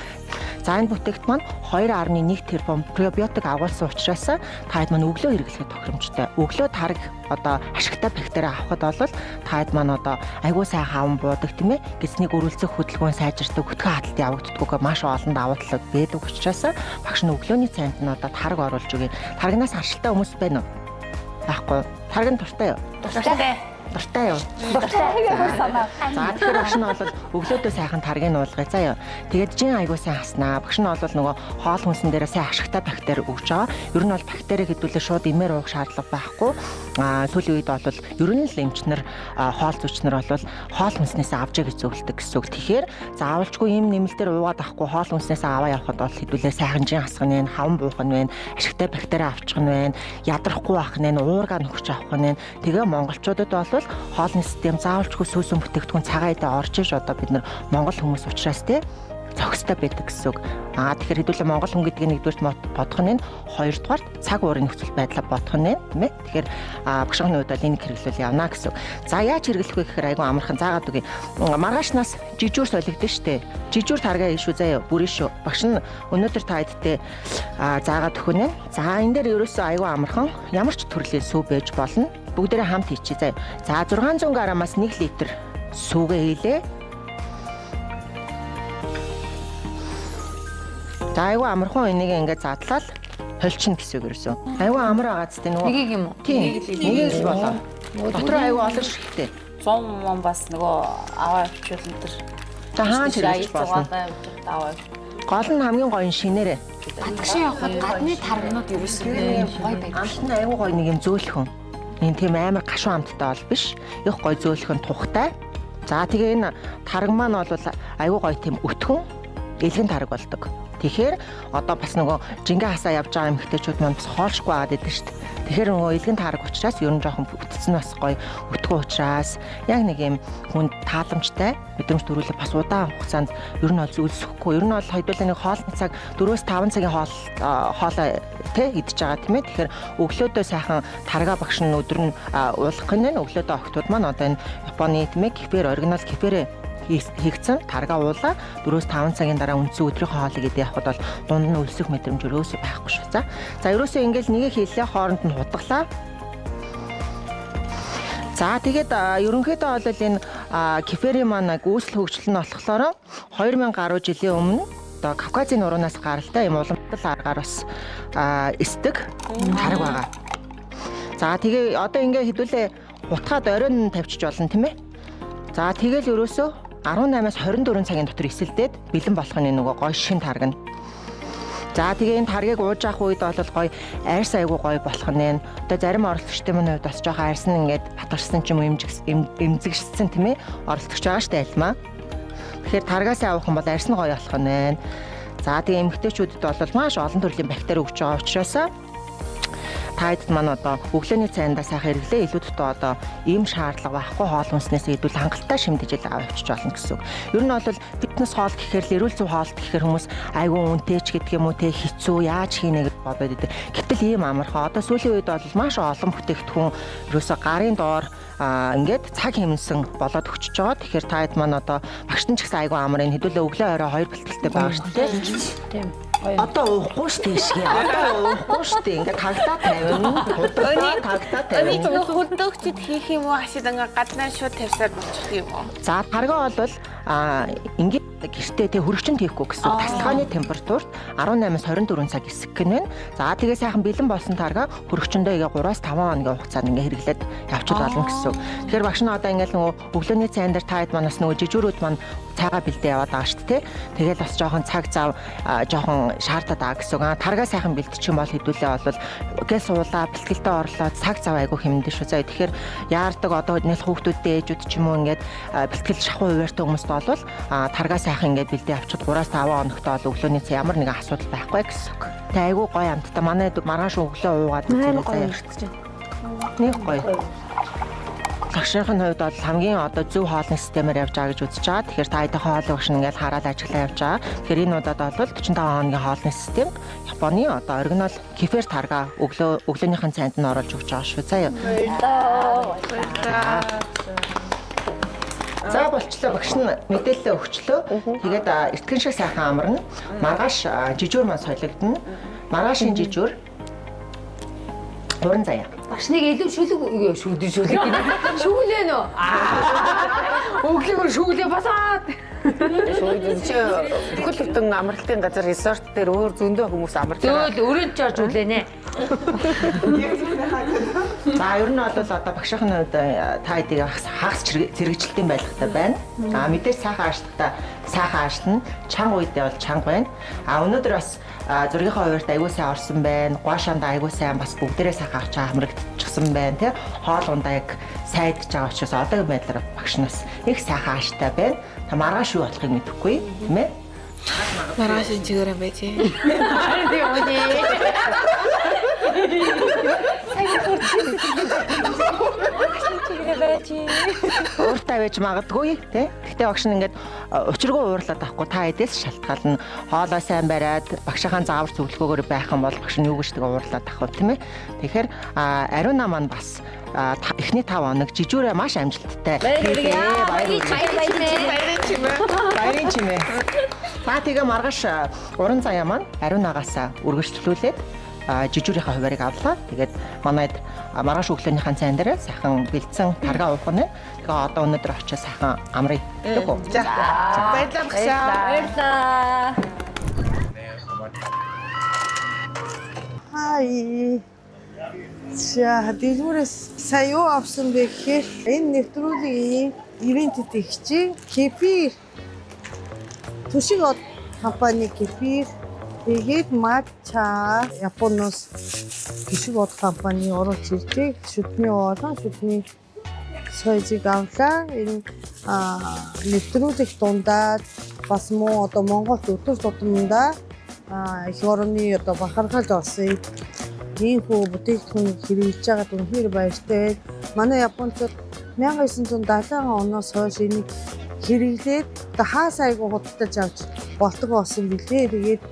За, энэ бүтээгдэхүүн маань 2.1 тэрбум пробиотик агуулсан учраас та хэд маань өглөө хэрэглэхэд тохиромжтой. Өглөө тараг одоо ашигтай бактери авахд бол та хэд маань одоо айгуу сайн хаван буудаг, тийм ээ. Гэснийг өрүүлцэх хөдөлгөөн сайжирдаг, хөтгөн хадалт явагддаггүй маш олон давуу талууд байдаг учраас багш нь өглөөний цайнд нь одоо тараг оруулж өгье. Тарагнаас харшилтай хүмүүс байна уу? Байхгүй. Тараг нь дуртай юу? Дуртай. Дуртай юу? Дуртай. За, тэгэхээр багш нь бол өглөөдөө сайхан таргийг уулгая заа юу. Тэгээд жин айгуу сайн хаснаа. Багш нь бол нөгөө хоол хүнсэн дээрээ сайн ашигтай бактери өгч байгаа. Ер нь бол бактери хэдүүлээ шууд имээр уух шаардлага байхгүй. Сүүлийн үед бол ер нь л эмчнэр, хоол зүйчнэр бол хоол хүнснээс авч гэж зөвлөдөг гэсэн үг. Тэгэхээр заавалчгүй им нэмэлтээр уугаад авахгүй хоол хүнснээс аваа явахад бол хэдүүлээ сайхан жин хасах нь, хаван буух нь байна, ашигтай бактери авчих нь байна, ядрахгүй байх нь, уурга нөхөрч авах нь. Тэгээ монголчуудад бол хоолны систем заавалчгүй сүүсэн бүтээгдэхүүн цагаан эдээ орж иж одоо бид нар монгол хүмүүс учраас те зохистой байдаг гэсэн үг. Тэгэхээр хэдүүлээ монгол хүн гэдгийг нэгдүгээрт бодох нь, хоёрдугаарт цаг уурын нөхцөл байдлаа бодох нь, тийм ээ. Тэгэхээр багшийн хувьд бол энийг хэрэглүүл явна гэсэн үг. За, яаж хэрэглэх вэ гэхээр айгүй амархан заагаад үгүй. Маргаашнаас жижүүр солигдсон штэ. Жижүүр таргаа шүү заяа, бүрэн шүү. Багш нь өнөөдөр та хэдтэй заагаад өгнө. За, энэ дээр ерөөсөө айгүй амархан ямар ч төрлийн сүү байж болно. Бүгдээрээ хамт хийчихье заяа. За, 600 г-аас 1 литр сүүгээ хийлээ. За, айгүй амархан энийг ингээд задлал холчин гэсэн үг ерөөсөө. Айгүй амар байгаа ч тийм нөгөө. Нэгийг юм уу? Тийм. Нэгийг л болоо. Дотор айгүй олон ширхтээ. 100 мон бас нөгөө аваа явуулсан тэр. За, хаан хэрэглэж болно. Аваа. Гол нь хамгийн гоё нь шинээрээ. Гадагшаа явхад гадны тарганууд ерөөсөө гоё байдаг. Амт нь айгүй гоё нэг юм зөөлхөн. Энэ тийм амар гашуун амттай бол биш. Их гоё зөөлхөн тухтай. За, тэгээ энэ тараг маань бол айгүй гоё тийм өтгөн элгэн тараг болдог. Тэгэхээр одоо бас нөгөө жингээ хасаа явж байгаа эмэгтэйчүүд маань бас хоолшгүй байгаад идэв шүү дээ. Тэгэхээр нөгөө элгэн тараг учраас ер нь жоохон бүтцэн бас гоё өтгөн учраас яг нэг юм хүнд тааламжтай мэдрэмж төрүүлэх бас удаан хугацаанд ер нь бол өлсөхгүй. Ер нь бол хоёулаа нэг хоолны цаг 4-5 цагийн хоол хоолой тэ идэж байгаа, тийм ээ. Тэгэхээр өглөөдөө сайхан тарга багш нь өдөр нь уулгах нь, өглөөдөө охтууд маань одоо энэ Японы, тийм ээ, кефир, оригинал кефирээ хийгдсэн тарга уулаа 4-5 цагийн дараа үндсэн өдрийнхөө хоолыг идэх явахад бол дунд нь өлсөх мэдрэмж ерөөсөө байхгүй шүү. За. За, ерөөсөө ингээл нэгэ хийлээ, хооронд нь хутгалаа. За, тэгээд ерөнхийдөө бол энэ кефирийн маань үүсэл хөгжил нь болохоор 2000 гаруй жилийн өмнө одоо Кавказын нуруунаас гаралтай юм уламжлал аргаар бас эсдэг тараг байгаа. За, тэгээ одоо ингээ хэдүүлээ хутгаад оройн тавьчих болно, тийм ээ. За, тэгэл ерөөсөө 18-аас 24 цагийн дотор эсэлдээд бэлэн болох нь нөгөө гой шин таргана. За, тэгээ энэ таргийг ууж авах үед бол гоё арьс айгуу гоё болох нь. Одоо зарим оролцогчдын маань хувьд бас жоохон арьс нь ингээд батарсан ч юм уу эмзэгшсэн, тийм ээ, оролцогч байгаа штэ альмаа. Тэгэхээр таргаасаа авах юм бол арьс нь гоё болох нь. За, тэгээ эмэгтэйчүүдэд бол маш олон төрлийн бактери өгч байгаа учраас та хэд маань одоо өглөөний цайндаа сайхан хэрэглээ илүү дутуу одоо ийм шаардлага байхгүй хоол хүнснээс идвэл хангалттай шимтэж аваа явчих болно гэсэн үг. Ер нь бол фитнес хоол гэхээр л эрүүл зүйн хоолт гэхээр хүмүүс айгүй үнэтэй ч гэдэг юм уу те, хэцүү, яаж хийнэ гэж бодоод идэг. Гэтэл ийм амархан. Одоо сүүлийн үед бол маш олон бүтээгдэхүүн ерөөсө гарын доор ингээд цаг хэмнэсэн болоод өчөж байгаа. Тэгэхээр та хэд маань одоо багш нь ч гэсэн айгүй амар энэ хэдүүлээ өглөө орой хоёр бэлтгэлтэй байгаа шүү дээ. Тийм. Одоо уухгүй шүү дээ шигээ. Одоо уухгүй шүү дээ. Ингээд тагтаа тавина. Худалдаа тагтаа тавина. Хөлдөөгчд хийх юм уу? Хашид ингээ гаднаа шууд тавьсаар болчих юм уу? За, таргаа бол ингээд гэртээ тэг хөрөгчөнд хийхгүй гэсэн үг. Тасалгааны температурт 18-аас 24 цаг эсэх гэнэ. За, тэгээ сайхан бэлэн болсон таргаа хөрөгчөндөө ингээ 3-5 хоногийн хугацаанд ингээ хэрэглээд явчих болно гэсэн үг. Тэгэхээр багш нь одоо ингээл нөгөө өглөөний цайн дээр та хэд манаас нөгөө жижүүрүүд маань цайгаа бэлдээ яваад байгаа шүү дээ. Тэгэл бас жоохон цаг зав жоохон шаардаад байгаа гэсэн үг. Таргаа сайхан бэлтчих юм бол хэдүүлээ бол гэл суулаа бэлтгэлдээ орлоо цаг зав айгүй хэмнэдэ шүү. За, тэгэхээр яардаг одоо нэл хүүхдүүдтэй ээжүүд ч юм уу ингээд бэлтгэл шахуу хуваартай хүмүүст бол таргаа сайхан ингээд бэлдээ авчихад 3-5 хоногт бол өглөөний цай ямар нэгэн асуудал байхгүй гэсэн үг. Тэг айгүй гоё амттай. Манай маргааш өглөө уугаад үзээрэй гоё өртөж байна. Нэг гоё. Багшийн хувьд бол хамгийн одоо зөв хоолны системээр явж байгаа гэж үзэж байгаа. Тэгэхээр та хэдийн хоолыг багш нь ингээл хараад ажиглаа явж байгаа. Тэгэхээр энэ удаад бол 45 хоногийн хоолны систем Японы одоо оригинал кефир тарга өглөөнийхэн цайнд нь оруулж өгч байгаа шүү. Заяа. Баярлалаа. За болчлоо, багш нь мэдээлэлээ өгчлөө. Тэгээд эртгэн шиг сайхан амарна. Маргааш жижүүр маань солигдоно. Маргаашийн жижүүр уран заяа. Багш нэг илүү шүлэг шүлэг шүлэг гэнэ. Шүглээ нөө. Өглөөр шүглээ басаад. Шүлэг чи бүхэл бүтэн амралтын газар resort дээр өөр зөндөө хүмүүс амарч байгаа. Зөөл өрөөнд ч орж үлээнэ. За ер нь бол одоо багшийн хувьд та хэдийг хагас зэрэгчлэлтийн байлгатай байна. А мэдээж сайхан аашлахта сайхан аашлна. Чанга үедээ бол чанга байна. А өнөөдөр бас зургийнхаа хуваарьт аягүй сайн орсон байна. Гуашаанда аягүй сайн бас бүгдээрээ сайхан ачаа хамрагдчихсан байна тий. Хоол ундаа яг сайдж байгаа учраас одоогийн байдлаар багш нас их сайхан ааштай байна. Та маргааш юу болохыг мэдэхгүй тийм ээ. Маргааш энэ чигээр юм байж. Тийм үү. Ууртай байж магадгүй тий. Гэхдээ багш нь ингээд учиргүй уурлаад авахгүй та эдээс шалтгаална. Хоолой сайн бариад багшийнхаа заавар зөвлөгөөгөөр байх юм бол багш нь юу гэж тэгээ уурлаад авах вэ тийм ээ. Тэгэхээр ариуна маань бас эхний 5 хоног жижүүрээ маш амжилттай. Баяр Баярын чимээ. Баярын чимээ. За тэгээ маргааш уран заяа маань ариунагаас үргэлжлүүлээд жижүүрийнхээ хуваарийг авлаа. Тэгээд манайд маргааш өглөөнийхэн цайн дээр сайхан бэлдсэн таргаа уух нь. Тэгээ одоо өнөөдөр очиж сайхан амрыг. Тэгэх үү? За. Баярлалаа багшаа. Баярлалаа. Хай. За дэлгүүрээс сая юу авсан бэ гэхээр энэ нэвтрүүлгийн ивент тэтгэгчийн кефир. Түшиг од компани кефир. Тэгээд матча Японоос гişиг од компани оруулж иржээ. Шүдний олон шүдний сойзыг авлаа. Энэ нэвтрүүлэг дундаа бас мөн одоо Монголд өдөр тутамдаа эх орны одоо бахархалд орсон ийхүү бүтээгдэхүүнийг хэрэглэж байгаад үнэхээр баяртай. Манай японочууд 1970 оноос хойш энийг хэрэглээд одоо хаа сайгүй худалдаж авч болдог болсон билээ. Тэгээд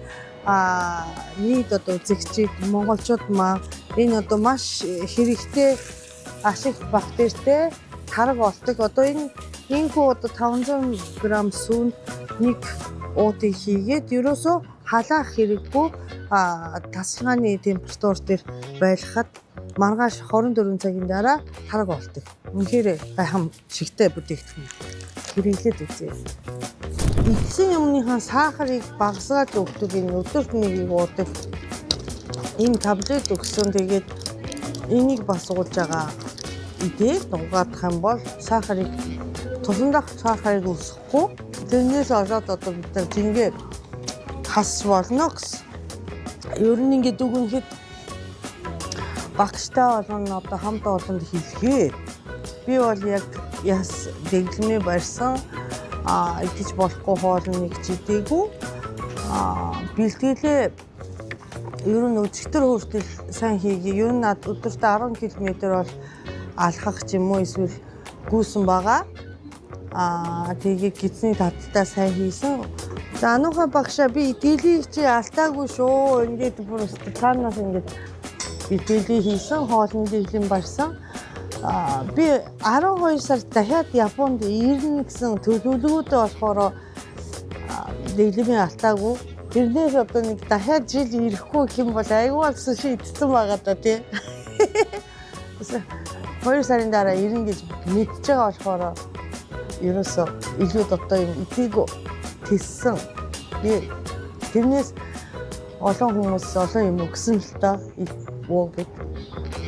нийт одоо үзэгчид монголчууд маа энэ одоо маш хэрэгтэй ашиг бактеритэй тараг болдог. Одоо энэ ийхүү одоо 500 г сүүнд нэг уутыг хийгээд ерөөсөө халаах хэрэггүй тасалгааны температур дээр байлгахад маргааш 24 цагийн дараа тараг болдог. Үнэхээр гайхамшигтай бүтээгдэхүүн. Хэрэглээд үзье. Идсэн юмныхаа сахарыг багасгаад өгдөг энэ өдөрт нэгийг уудаг. Энэ таблет өгсөн. Тэгээд энийг бас ууж байгаа. Идээд угаадах юм бол сахарыг туландах сахарыг өсөхгүй. Тэрнээс олоод одоо бид нар жингээ хас болно гэсэн. Ер нь ингээд үгэнхэд багштай болгоно одоо хамт олонд хэлхээ. Би бол яг яс дэглэмээ барьсан. Идэж болохгүй хоол нэг ч идээгүй. Бэлтгэлээ ер нь өчигдөр хүртэл сайн хийгээ. Ер нь над өдөрт 10 км бол алхах ч юм уу эсвэл гүйсэн байгаа. Тэгээд гидсний таталтаа сайн хийсэн. За анууха багшаа би итгэлийг чи алдаагүй шүү. Ингээд бүр цаанаас ингээд итгэлийг хийсэн, хоолны дэглэм барьсан. Би 12 сард дахиад Японд ирнэ гэсэн төлөвлөгөөтэй болохоор дэглэмээ алдаагүй. Тэрнээс одоо нэг дахиад жил ирэхгүй гэх юм бол айгүй болсон ши идсэн байгаа даа тий. 2 сарын дараа ирнэ гэж мэдж байгаа болохоор ерөөсөө илүү одоо юм идээгүй тэссэн. Би тэрнээс олон хүмүүс олон юм өгсөн л доо уу гэд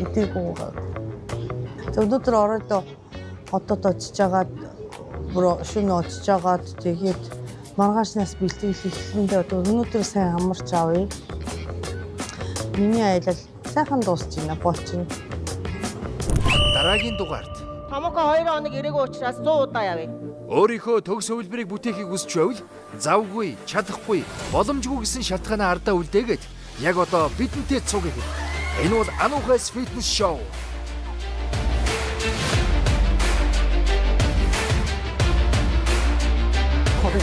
идээгүй байгаа. Өнөөдөр оройд хотод очиж агаад бүр шөнө очиж агаад тэгээд маргаашнаас бэлтгэл эхлэндээ одоо өнөөдөр сайн амарч авъя. Миний аялал сайхан дуусч байна болчихно. Дараагийн дугаард Томоко 2 хоног ирээгүй учраас 100 удаа явъя. Өөрийнхөө төгс хувилбарыг бүтээхийг хүсч байвал завгүй, чадахгүй, боломжгүй гэсэн шалтгаанаа ардаа үлдээгээд яг одоо бидэнтэй цуг ихэд. Энэ бол Ануухайс фитнес шоу. Хобби.